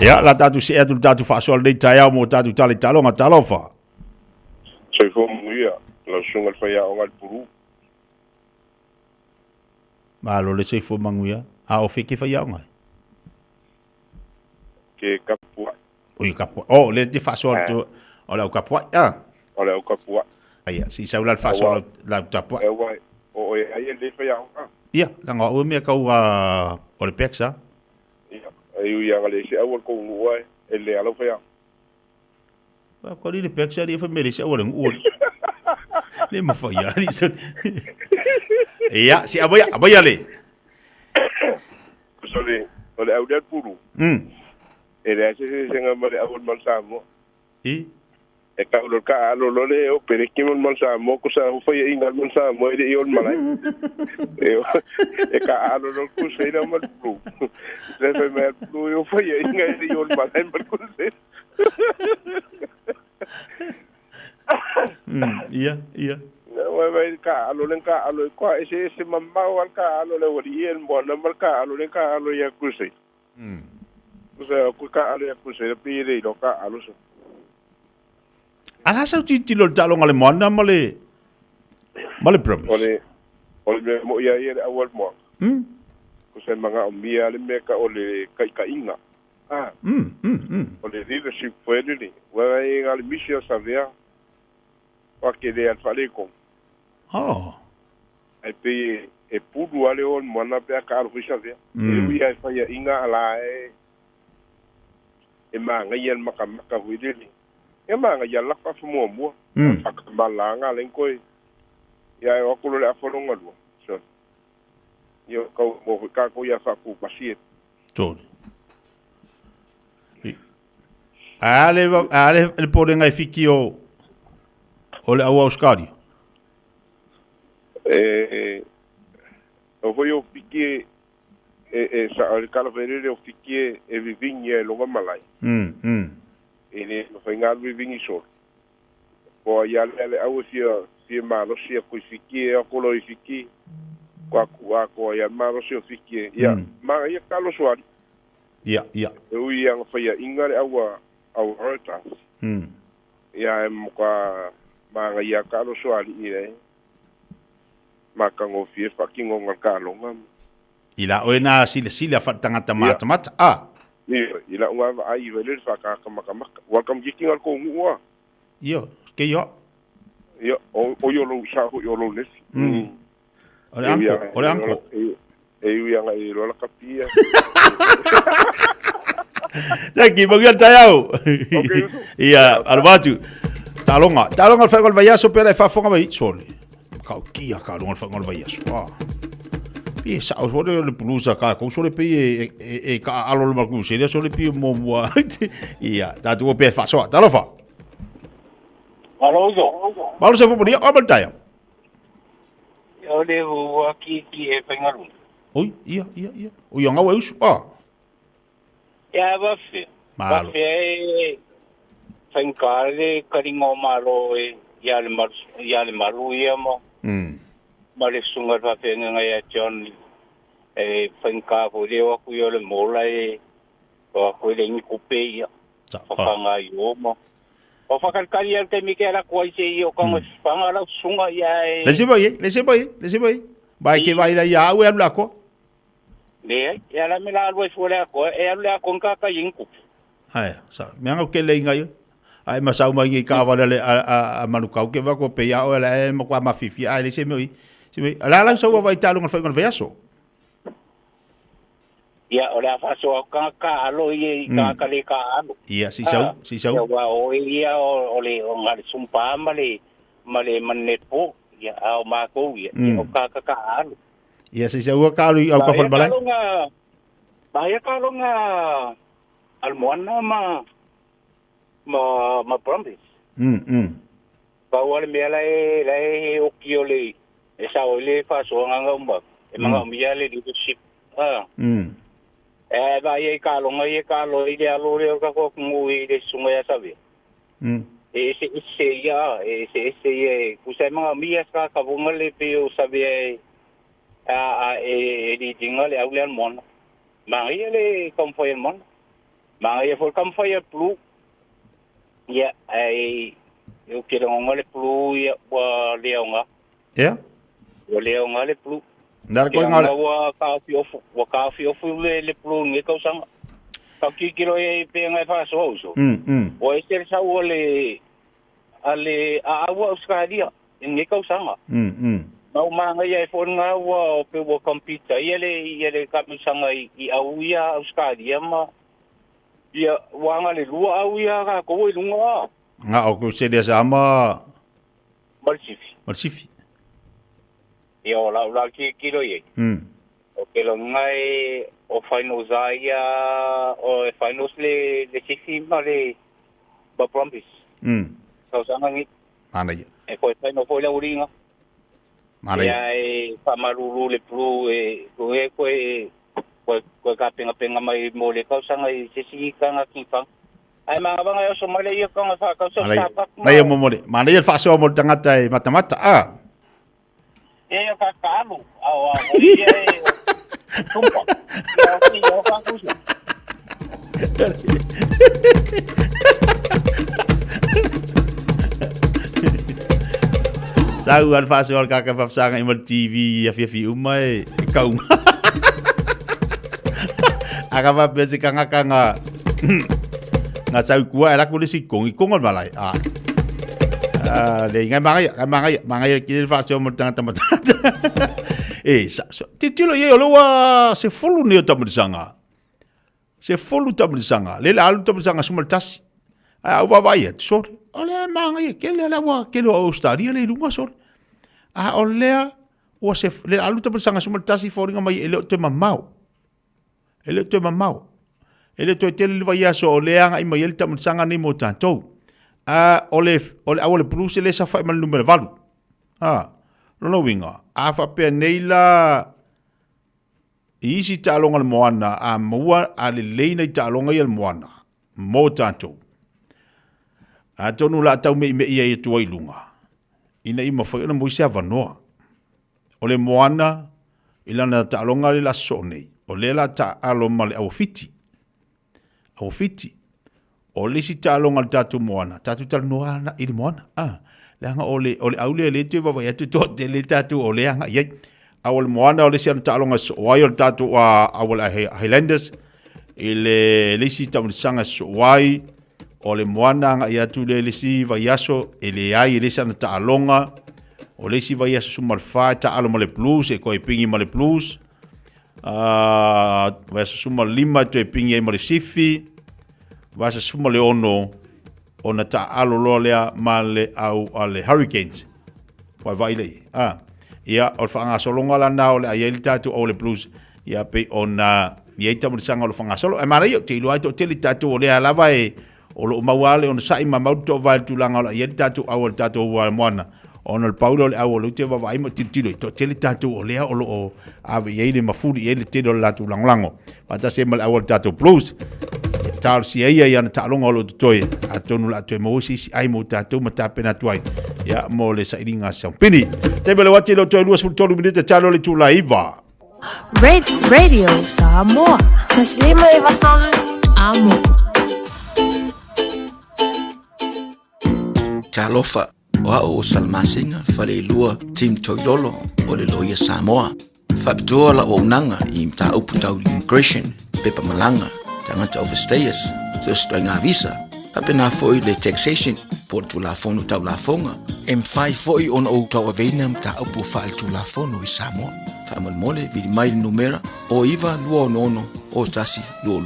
Ia, la tatou see atu le tatou faasoa lenei taeao mo tatou tala i taaloga. Talofa. Soifua manuia lau susuga i le faiaoga i le pulu. Malo le soifua manuia. A o feke faiaoga ai? Ke kapuaʻi. Oi kapuaʻi. Oh, le te faasoa atu o le au kapuaʻi. Ah. O le au kapuaʻi. Ia, si sau la le faasoa lau lau tapuaʻi. E ua o oe ai e le faiaoga. Ia, leaga o au e mea kau o le Pex a. Ia, e ui aga le se au o le kou nuu ai, e le alau faiaoga. Wa ko le Pex ali fa mele se au le nuu. Le ma fa ia ali. Ia, si abai abai ale. Sorry, o le au le pulu. E leai se eseesega ma le au o le Manu Samoa. I. E kau lo ka alo lo le o pere ki mo le Manu Samoa ko sa ho fai inga le Manu Samoa e le i o le malae. E o e ka alo lo ku se na ma le pulu. Le fai mai le pulu e o fai inga e le i o le malae ma le ku se. Ia, ia. Wai wai ka alo le ka alo ko e se se mamau al ka alo le wali e mo na mal ka alo le ka alo ia ku se. Ku se ku ka alo ia ku se pi le lo ka alo so. Ala sau titilo le taaloga le moana ma le ma le promise. O le mea moʻi ai e le au o le moana. Ko se magaʻomia le mea ka o le taʻitaʻiga. Ah. O le leadership foi le le. Ua ai ga le misi o Savea. Wa ke le al fale ko. Oh. Ai pe e pulu ale o le moana pe a ka alo foi Savea. E ui ai fai inga ala e e maagaia le makamaka foi lele. E maagaia laka famuamua. Fakamalāga le koe. Ia e o aku lo le afalonga lua. So. Ia kau mo foi kākou ia faakupasi e. Tole. Ale ale le polenga e fiki o o le au Australia. E o foi o fiki e e sa o le kala whaerere o fiki e vivingi e longa malai. E le no whai ngā vivingi solo. Ko ia le le au e fia fia malosi a kui fiki e akolo i fiki. Ko aku a ko ia malosi o fiki e. Ia, ma ia kalo suari. Ia, ia. E ui anga whaia inga le aua au rota. Ia e moka maanga ia kalo suari i le. Makango fie whakingo ngā kalonga. I la oe nā sile sile a whatangata mata mata. Ah. Ia, i la unga wa ai wele whakaka makamaka. Welcome kiki ngā ko ngua. Ia, ke ia. Ia, o yo lo sa ho yo lo nesi. O le anko, o le anko. E ui anga e lola kapia. Thank you, magia tai au. Ia, alwatu. Talonga, talonga le whainga o le vaiaso pera e whafonga mai sole. Kau kia ka longa le whainga o le vaiaso. Ah. Pi e sao sole le pulusa ka kou sole pi e ka alo le maku se sole pi mo mua. Ia, tātou o pe whasoa. Talofa. Malo uso. Malo se fomoni, o mal tai au. O le ua ki ki e whaingaru. Oi, ia, ia, ia. O ia ngau e usu. Ah. Ia, wa Malo. Wa e whaingare karinga o malo e ia le maru, ia le maru ia mo. Ma le sunga whawhenga ngai a John e whaingā fo leo aku i o le mola e o aku e le ingi kupe ia. Whakanga i o mo. O whakarikari al te mike ala kua i se i o kanga whanga lau sunga ia e. Le se bai, le se bai, le se bai. Bai ke vai la ia au e alu la koa. Le, ia la me la alu e fua le akoa, e alu le akoa ngā ka ingi kupe. Ai, sa, mea ngau ke le inga ia. Ai, ma sau mai ngi ka wale le a manukau ke wako pe ia o le e ma kwa mafifi. Ai, le se mea i. Se mea i. Ala lau sau wa i talonga le whainga le vaiaso. Ia, o le a whaso au ka ka alo i e ka ka le ka alo. Ia, si sau, si sau. Ia, wa o ia o le o ngā le sumpa ma le ma le nepo, ia, au mākou ia, ia, o ka ka ka alo. Ia, si sau ka alo i au ka whalbalai. Bahia ka longa almoana ma Brumbies. Pau ale mea la e oki o le e sao i le whasoa nganga umba. E manga umia le leadership. Ah. E vai e ka longa i e ka lo i le alo le o ka koa kungu i le sunga ia sabe. E se se ia, e se se ia, kusa e manga umia ska ka vunga le pe o sabe e a e li dinga le au le almona. Manga ia le kamfai almona. Manga ia fo kamfai blue. Ia, e E ou te lagona le pulu ia ua le aoga. Ia. Ua le aoga le pulu. Na le koinga le. Ua taofiofu, ua taofiofu le le pulu i lenei tausaga. Tau tilotilo i ai pe ngai faasoa uso. Ua ese le sau a le a le aau a Ausetalia i lenei tausaga. Ma ua manaia ai foi lena ua pei ua compete ai le ia le taamilosaga i i au ia a Ausetalia ma ia ua na le lua au ia a tatou i luga. Nga o ku selia sa ma ma le sifi. Ma le sifi. Ia o lau la tilotilo i ai. O ke lagona e o finals a ia o e finals le le sifi ma le ma Brumbies. Tausaga nei. Manaia. E koe final foi le auliiga. Manaia. Ia e faamalulu le Blue e koe koe koe koe tapenapenapenga mai mo le tausaga i se isi taga tifaga. Ae manavaga e oso mai le ia taga faatausa o Manaia. Starbucks ma Manaia mo le manaia le faasoa mo le tagata e matamata a. Ia ia ka taalu a o a o ia e tumpa. Ia o ia o faatausa. Sau al faasoa le kaka faafesaga i ma le TV afiafi uma e kauma. Aka faapea se kangaka nga nga sau kua e laku le si kongi kongo le malai. Ah. Ah, le ngai mangai, ngai mangai, mangai ki le faasoa mo le tangata matata. E, sa, so, titilo ia o le ua se fulu ni o tamarisanga. Se fulu tamarisanga. Le le alu tamarisanga suma le tasi. Ai au vavaai atu, sole. O lea e manaia kele a le ua kele o Australia le i luga sole. A o lea ua se le alu tamarisanga suma le tasi foliga mai e le o toe mamao. E le o toe mamao. E le o toe tele le vaiaso o lea agai mai ai le tamarisanga nei mo tatou. A o le o le au a le Blues e le saofai ma le numera 8. A, lona uiga, a faapea nei la I isi taaloga a le moana, a maua a lelei nai taaloga ia a le moana mo tatou. Atonu o le a tau meʻimeʻi ai atu ai i luga, ina ia mafai ona maua se avanoa. O le moana i lana taaloga lea o le a sosoo nei, o lea o le a taaalo ma le auafiti. Auafiti. O le isi taaloga a le tatou moana, tatou talanoa ana i le moana. Ah, leaga o le, o le au lea e le toe vaavaai atu e toatele tatou o lea agai i ai. A o le moana o le isi ana taaloga e sosoo ai o le tatou au a le Highlanders i le, le isi taamilosaga e sosoo ai, o le moana agai atu lea i le isi vaiaso e leai e le isi ana taaloga. O le isi vaiaso 14 e taaalo ma le Blues, e koe pingi ma le Blues. Vaiaso 15 e toe pingi ai ma le Sifi. Vaiaso 16 ona taaalo loa lea ma le au a le Hurricanes. Vaivai lea i ai. Ah, ia, o le faagasologa la na o le a i ai le tatou au a le Blues, ia pei ona i ai taamilosaga o lo o faagasolo. Ae manaia, ou te iloa ai toatele tatou o lea lava e o lo o maua lava le onosai ma mau le toavae i le tulaga o le a i ai le tatou au a le tatou moana, ona o le pau lea o le au o lea ou te vaavaai ma tilotilo i toatele tatou o lea o lo o ave i ai le mafuli i ai le tele o le latou lagolago faatasi ai ma le au a le tatou Blues. Ia talosia ia i ana taaloga o lo o totoe, atonu o le a toe maua se isi ai mo tatou ma tapena atu ai ia mo le sailiga a Siaupini. Taimi o le uati e le o toe 23 minute talo le itula 9. Radio Samoa. Taslima e vatolu. Amo. Talofa, o au o Salamasina Faleilua Tim Toilolo o le Loia Samoa. Faapitoa lau auaunaga i mataupu tau immigration, pepa malaga, tagata overstayers, fesootaiga visa, faapena foi le taxation po o le Tulafono Tau Lafoga. E mafai foi ona ou tauaveina mataupu faaletulafono i Samoa. Faamolemole, vili mai le numera o 9 2 6 o 1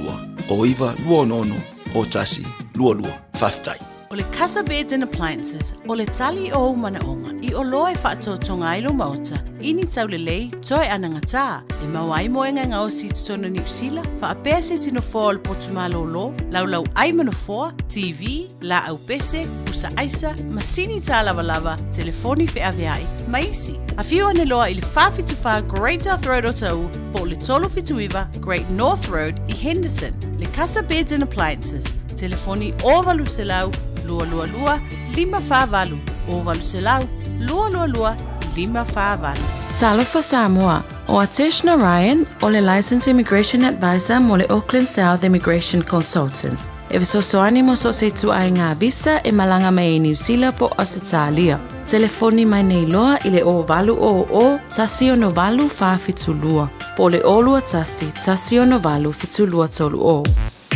2 2, o 9 2 6 o 1 2 2. Faafetai. O le Casa Beds and Appliances, o le tali o ou manaoga i oloa e faatoatoga ai lou maota i ni taulelei toe anagatā, e maua ai moega e gaosi i totonu o Niu Sila, faapea se ti nofoa o le potu malōlō, laulau ai ma nofoa, TV, laau pese, pusa aisa, masini tālavalava, telefoni feaveai, ma isi. Afio ane loa i le 474 Great South Road Otahuhu po o le 379 Great North Road i Henderson. Le Casa Beds and Appliances, telefoni 0800 222 548, 0800 222 548. Talofa Samoa, o Atesh Narayan o le Licensed Immigration Advisor mo le Auckland South Immigration Consultants. E fesoasoani mo so o se ituaiga visa e malaga mai ai Niu Sila po o Ausetalia. Telefoni mai nei loa i le 0800 168 472 po o le 021 168 7230.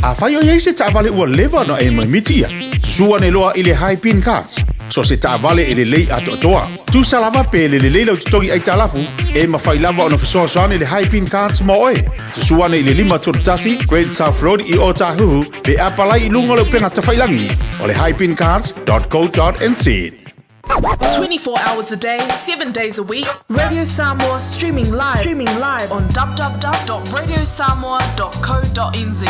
Afai o i ai se taavale ua leva ona e maimiti ia, susu ane loa i le Haipin Cards. So se taavale e lelei atoatoa. Tusa lava pe le lelei lau totogi aitalafu, e mafai lava ona fesoasoani le Haipin Cards mo oe. Susu ane i le 531 Great South Road i Ōtāhuhu pe apalai i luga o le upega tafailagi o le haipincards.co.nz. 24 hours a day, 7 days a week. Radio Samoa streaming live, streaming live on www.radiosamoa.co.nz.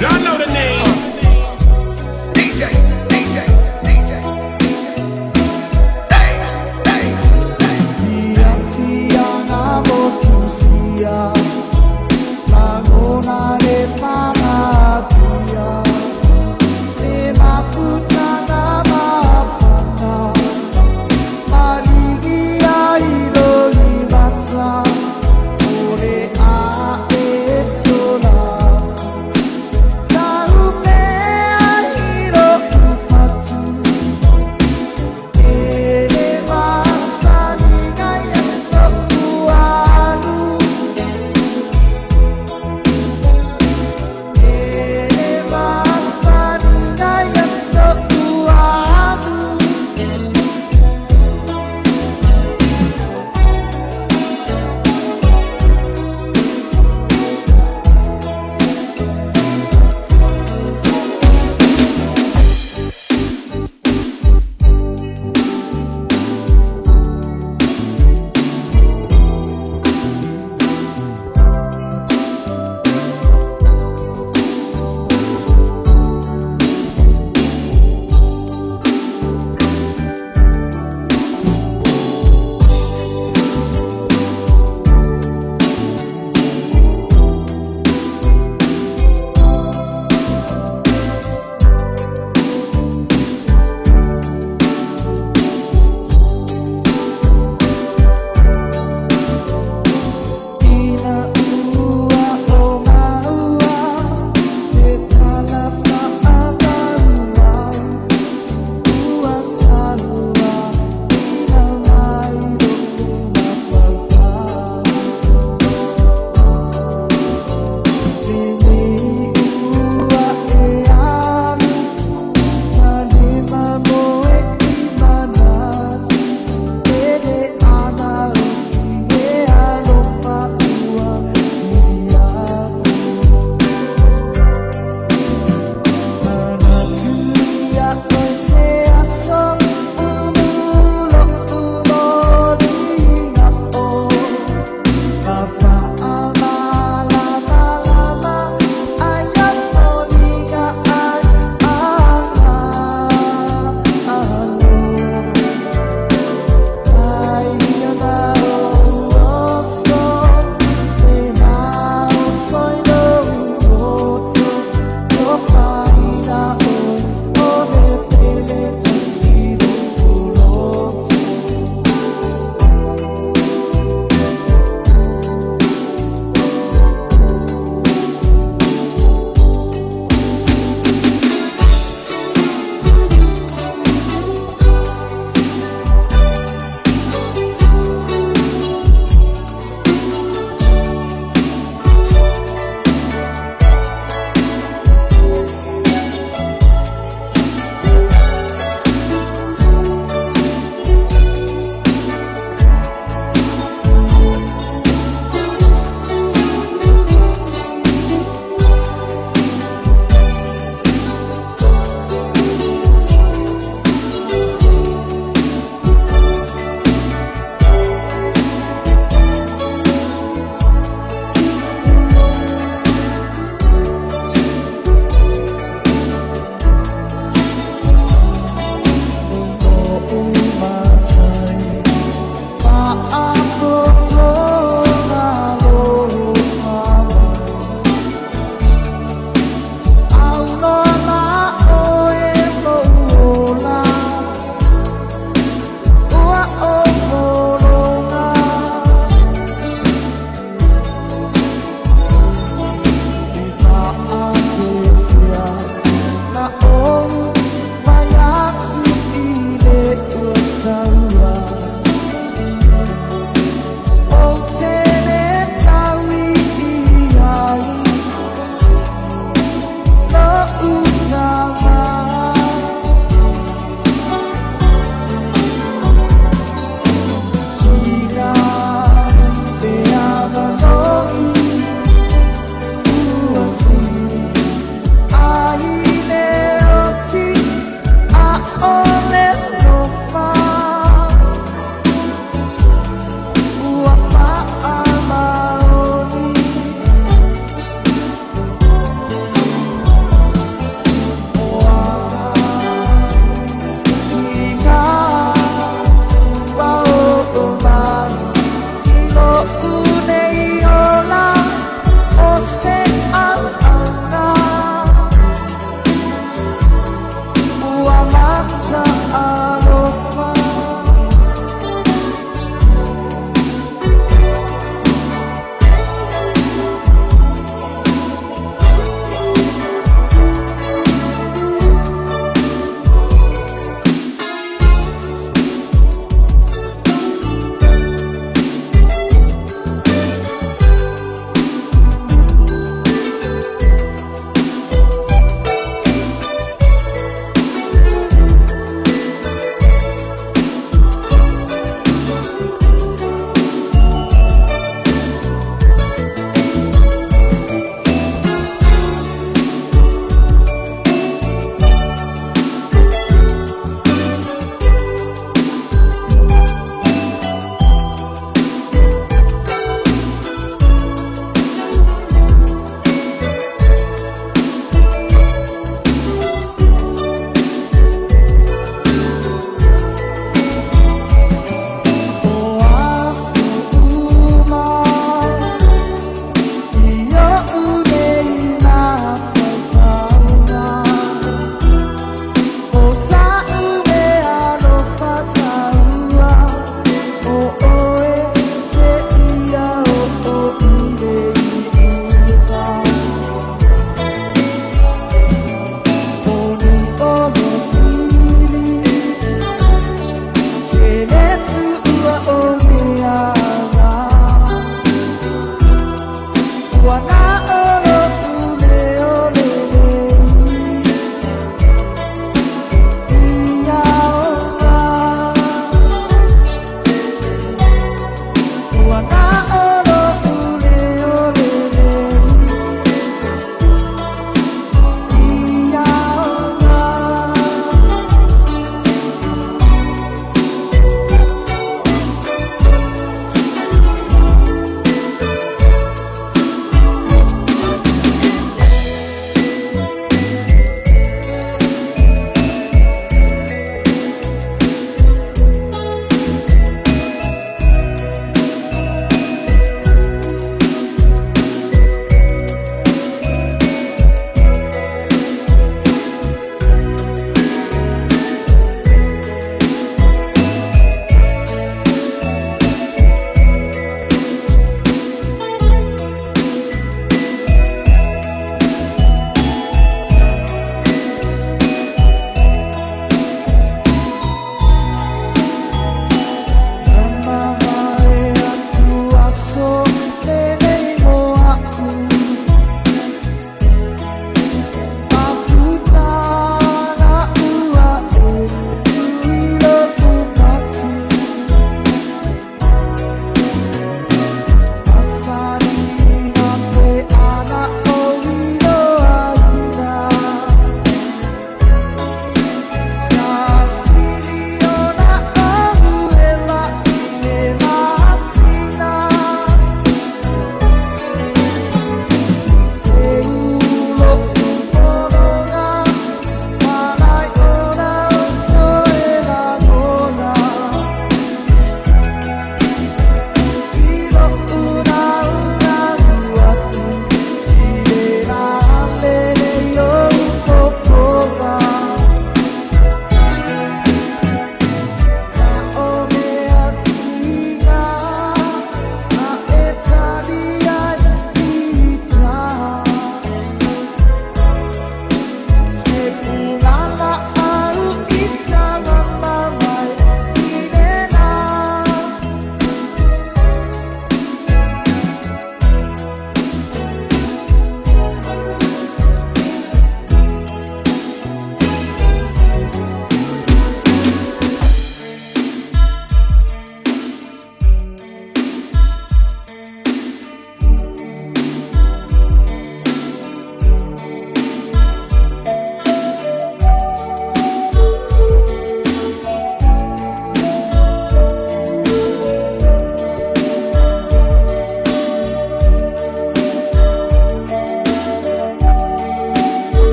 Y'all know the name. DJ, DJ, DJ. Hey, hey, hey. lo'u nei ola o se auauna ua mata alofa.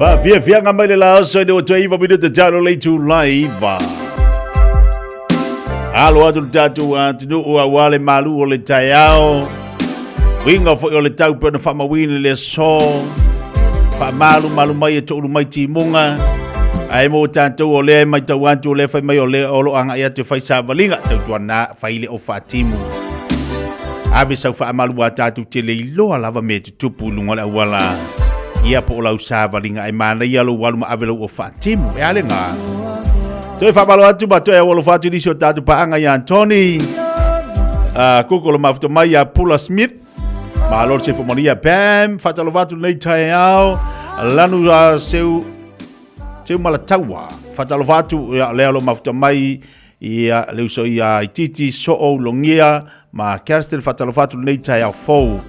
Faafiafiaga mai le la aso i le ua toe iva minute talo le itulai iva. Alo atu le tatou atunuu aua le malu o le taeao. Uiga foi o le tau pe ona faamauina i le aso. Faamalu malu mai e toulu mai timuga. Ae mo tatou o lea e matau atu o lea fai mai o lea o lo o agai atu e fai savaliga. Tautuana fai le o faatimu. Ave sau faamalu a tatou te le iloa lava mea e tutupu i luga o le auala. Ia po o lau savaliga e manaia lou alu ma ave lou o faatimu. E a lena? Toe faamalo atu ma toe aualofa atu i nisi o tatou paaga ia Tony, Koko le mafuta mai ia Pula Smith, malo le sefu manuia Pam, faatalofa atu lenei taeao, lanu seu, seu malataua, faatalofa atu ia lea lo mafuta mai ia le uso ia Ititi, Soo, Ulogia, ma Kerstin, faatalofa atu lenei taeao fou.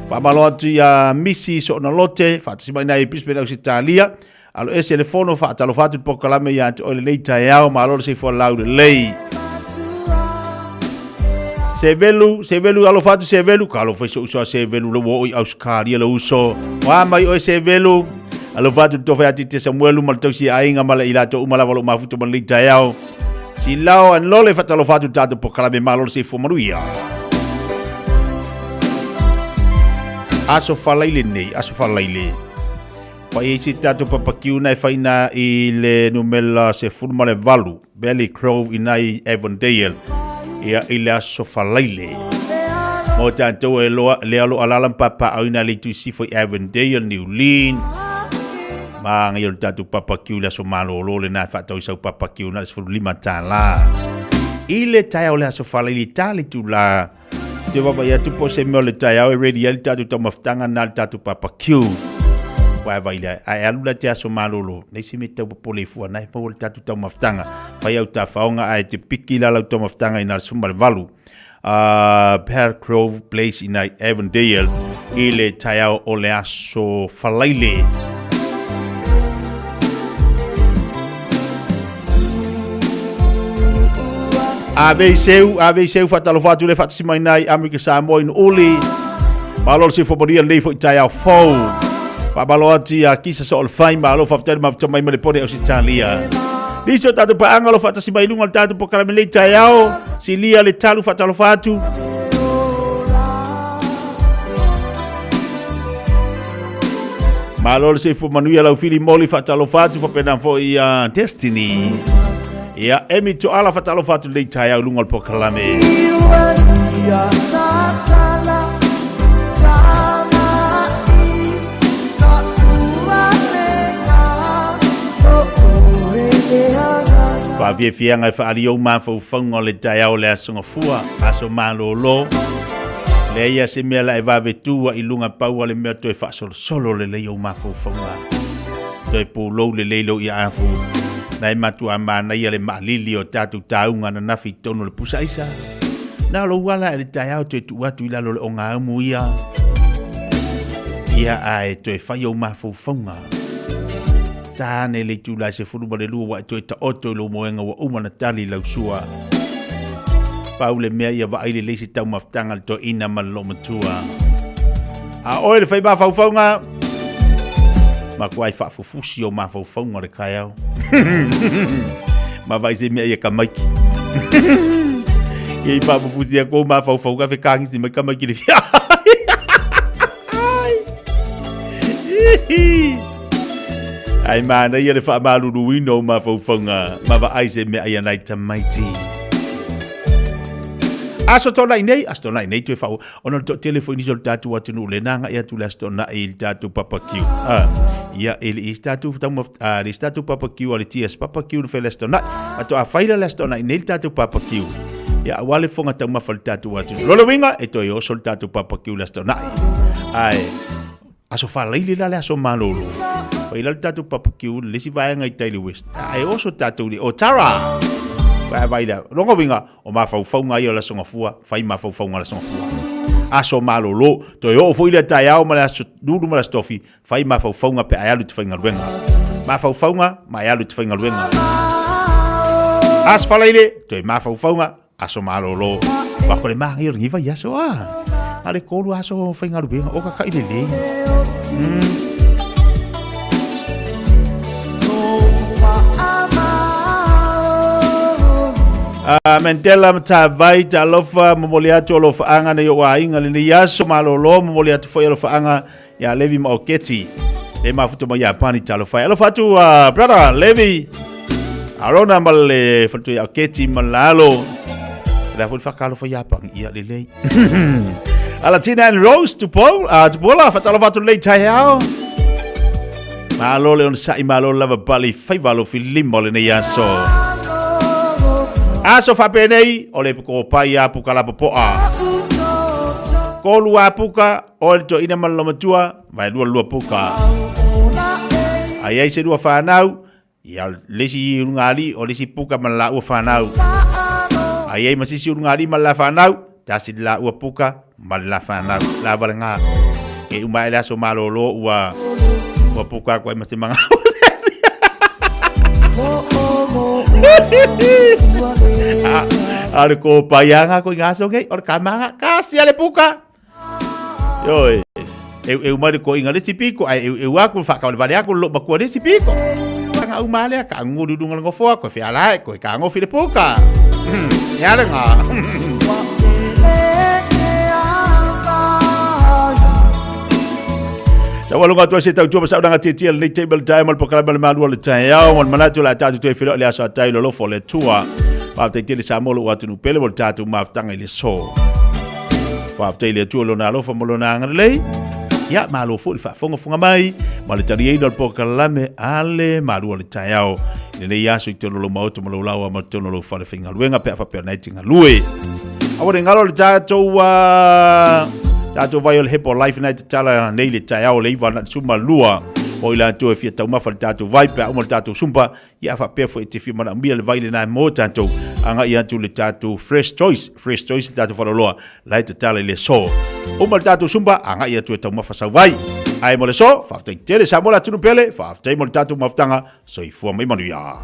Faamalo atu ia Misi Soonalote, faatasi mai nai Brisbane, Ausetalia, Alo ese le fono faatalofa atu le polokalame ia te oe lenei taeao, malo le soifua laulelei. Sevelu, Sevelu, alofa atu Sevelu, ka alofa i so'u uso a Sevelu le ua oo i Australia le uso. Oa mai oe Sevelu, alofa atu le tofa ia Tite Samuelu ma le tausi aiga ma le i latou uma lava o lo o mafuta ma lenei taeao. Silao and Lole, faatalofa atu le tatou polokalame, malo le soifua manuia. Aso Faraile nei, aso Faraile. Fai ai se tatou papakiuna e fai na i le numera 18, Valley Grove i nai Avondale, ia i le aso Faraile. Mo tatou e loa, lea lo alala ma papaauina le itu i sifo i Avondale, New Lynn, ma ngai o le tatou papakiu i le aso malolo le na e faatau i sau papakiu na le 15 tālā. I le taeao le aso Faraile i tā le tula, Te wawa ia atu po se mea o le taeao e ready ai le tatou taumafataga na le tatou barbecue. Wae vai lea, ae alu la te aso malolo, nei se mea tau popole i fua, na e maua le tatou taumafataga. Fai au tafaonga ae te piki la lau taumafataga i na le 18. Pear Grove Place i nai Avondale i le taeao o le aso Faraile. Ave i seu, ave i seu faatalofa atu le faatasi mai nai Amerika Samoa i Nuuli. Malo le soifua manuia lenei foi taeao fou. Faamalo atu ia Kisa Soolefai, malo faafetai le mafuta mai ma le pone Ausetalia. Nisi o tatou paaga o lo faatasi mai i luga o le tatou polokalame lenei taeao. Silia le talu faatalofa atu. Malo le soifua manuia lau fili moli faatalofa atu faapena foi ia Destiny. Ia Emi Toala faatalofa atu lenei taeao i luga o le polokalame. Faafiafiaga e faaali ou mafaufauga o le taeao o le aso Gafua, aso malolo. Leai a se mea la e vave tu ai i luga pau a le mea toe faasolosolo lelei ou mafaufauga. Toe pulou lelei lou iaafu. Na e matua manaia le maalili o tatou tauga ananafi i totonu o le pusa aisa. Na lou ala e le taeao toe tuu atu i lalo o le ogaumu ia. Ia ae toe fai ou mafaufauga. Ta ane le itula e 12 ua e toe taoto i lou moega ua uma na tali lau sua. Pau le mea ia vaai lelei se taumafataga a le toeaina ma le loomatua. A oe le fai mafaufauga, makuai faafufusi o mafaufauga o le kaeao. Ma vai se mea ia kamaiki. Ia i faafufusi a kou mafaufauga fe kagisi mai kamaiki le fia. Ai manaia le faamaluluina o mafaufauga ma vaai se mea ai a nai tamaiti. Aso Toonai nei, Aso Toonai nei toe faa ona o le toatele foi nisi o le tatou atunuu le na agai atu le Aso Toonai i le tatou barbecue. Ah, ia e le i se tatou tauma ah, le se tatou barbecue a le TS barbecue na fai le Aso Toonai. A to a fai la le Aso Toonai nei le tatou barbecue. Ia aua le fofoga taumafa o le tatou atunuu. Lona uiga e toe oso le tatou barbecue le Aso Toonai. Ae Aso Faraile la le aso malolo. Fai la le tatou barbecue le isi vaega i tai le West. Ae oso tatou le o Tara. Vai vai la. Longa winga o mafaufauga ia o le aso Gafua, fai mafaufauga o le aso Gafua. Aso malolo, toe oo foi le taeao ma le aso Lulu ma le aso Tofi, fai mafaufauga pe a e alu i te faigaluega. Mafaufauga ma e alu i te faigaluega. Aso Faraile, toe mafaufauga, aso malolo. Wa ko le māngai o lenei vaiaso a. A le kolu aso faigaluega o kakaʻi lelei. Mandela Matavai, talofa, momoli atu alofaaga nei ou aiga lenei aso, malolo, momoli atu foi alofaaga ia Levi ma Oketi, le mafuta mai Iapani, talofa e. Alofa atu brother Levi, Arona ma le faletua ia Oketi ma lalo. Le foi whakalofa Iapani, ia lelei. Ala Tina and Rose, Tupola, Tupola, whatalofa atu lei tai hao. Malo le ona sa'i malo lava pali faiva alofi lima o lenei aso. Aso faapenei o le kopai a puka la popoa. Kolu a puka o le toina ma le lomatua vai lua lua puka. Ai ai se lua whanau ia le isi ulugali o le isi puka ma la ua whanau. Ai ai ma sisi ulugali ma la whanau tasi la ua puka ma le la whanau. La wale ngā. E uma ele aso malolo ua ua puka koe ma se manga. A le ko paianga ko ngā so ngei o le kamanga ka sia le puka. Oi. Eu eu mai le ko inga le sipiko ai eu eu aku whaka le vale aku lo makua le sipiko. Nga u male ka nguru lunga le ngofoa ko whiala e ko ka ngofi le puka. E ale ngā. Taualuga atu ai se tautua ma saunaga tietia lenei taimi o le taeao ma le polokalame o le Malu o le Taeao. Ma le manatu o le a tatou toe feiloai le aso a tai lolofo o le Atua. Faafetai tele Samoa lou atunuu pele mo le tatou mafutaga i le aso. Faafetai i le Atua i lona alofa ma lona agalelei. Ia, malo foi le faafogafoga mai ma le taliaina o le polokalame a le Malu o le Taeao i lenei aso i totonu o lou maota ma lou laoa ma totonu o lou fale faigaluega pe a faapea o lena e te galue. Aua ne i galo le tatou tatou vai o le Hepo Life na e tatala nei le taeao le iva na suma lua o i latou e fia taumafa le tatou vai pe a uma le tatou sumpa ia faapea foi e te fia manaomia le vai lena e mo tatou agai atu le tatou Fresh Choice, Fresh Choice le tatou faleoloa la e tatala i le aso. Uma le tatou sumpa agai atu e taumafa sau vai. Ae mo le aso, faafetai tele Samoa le atunuu pele, faafetai mo le tatou mafutaga, soifua mai manuia.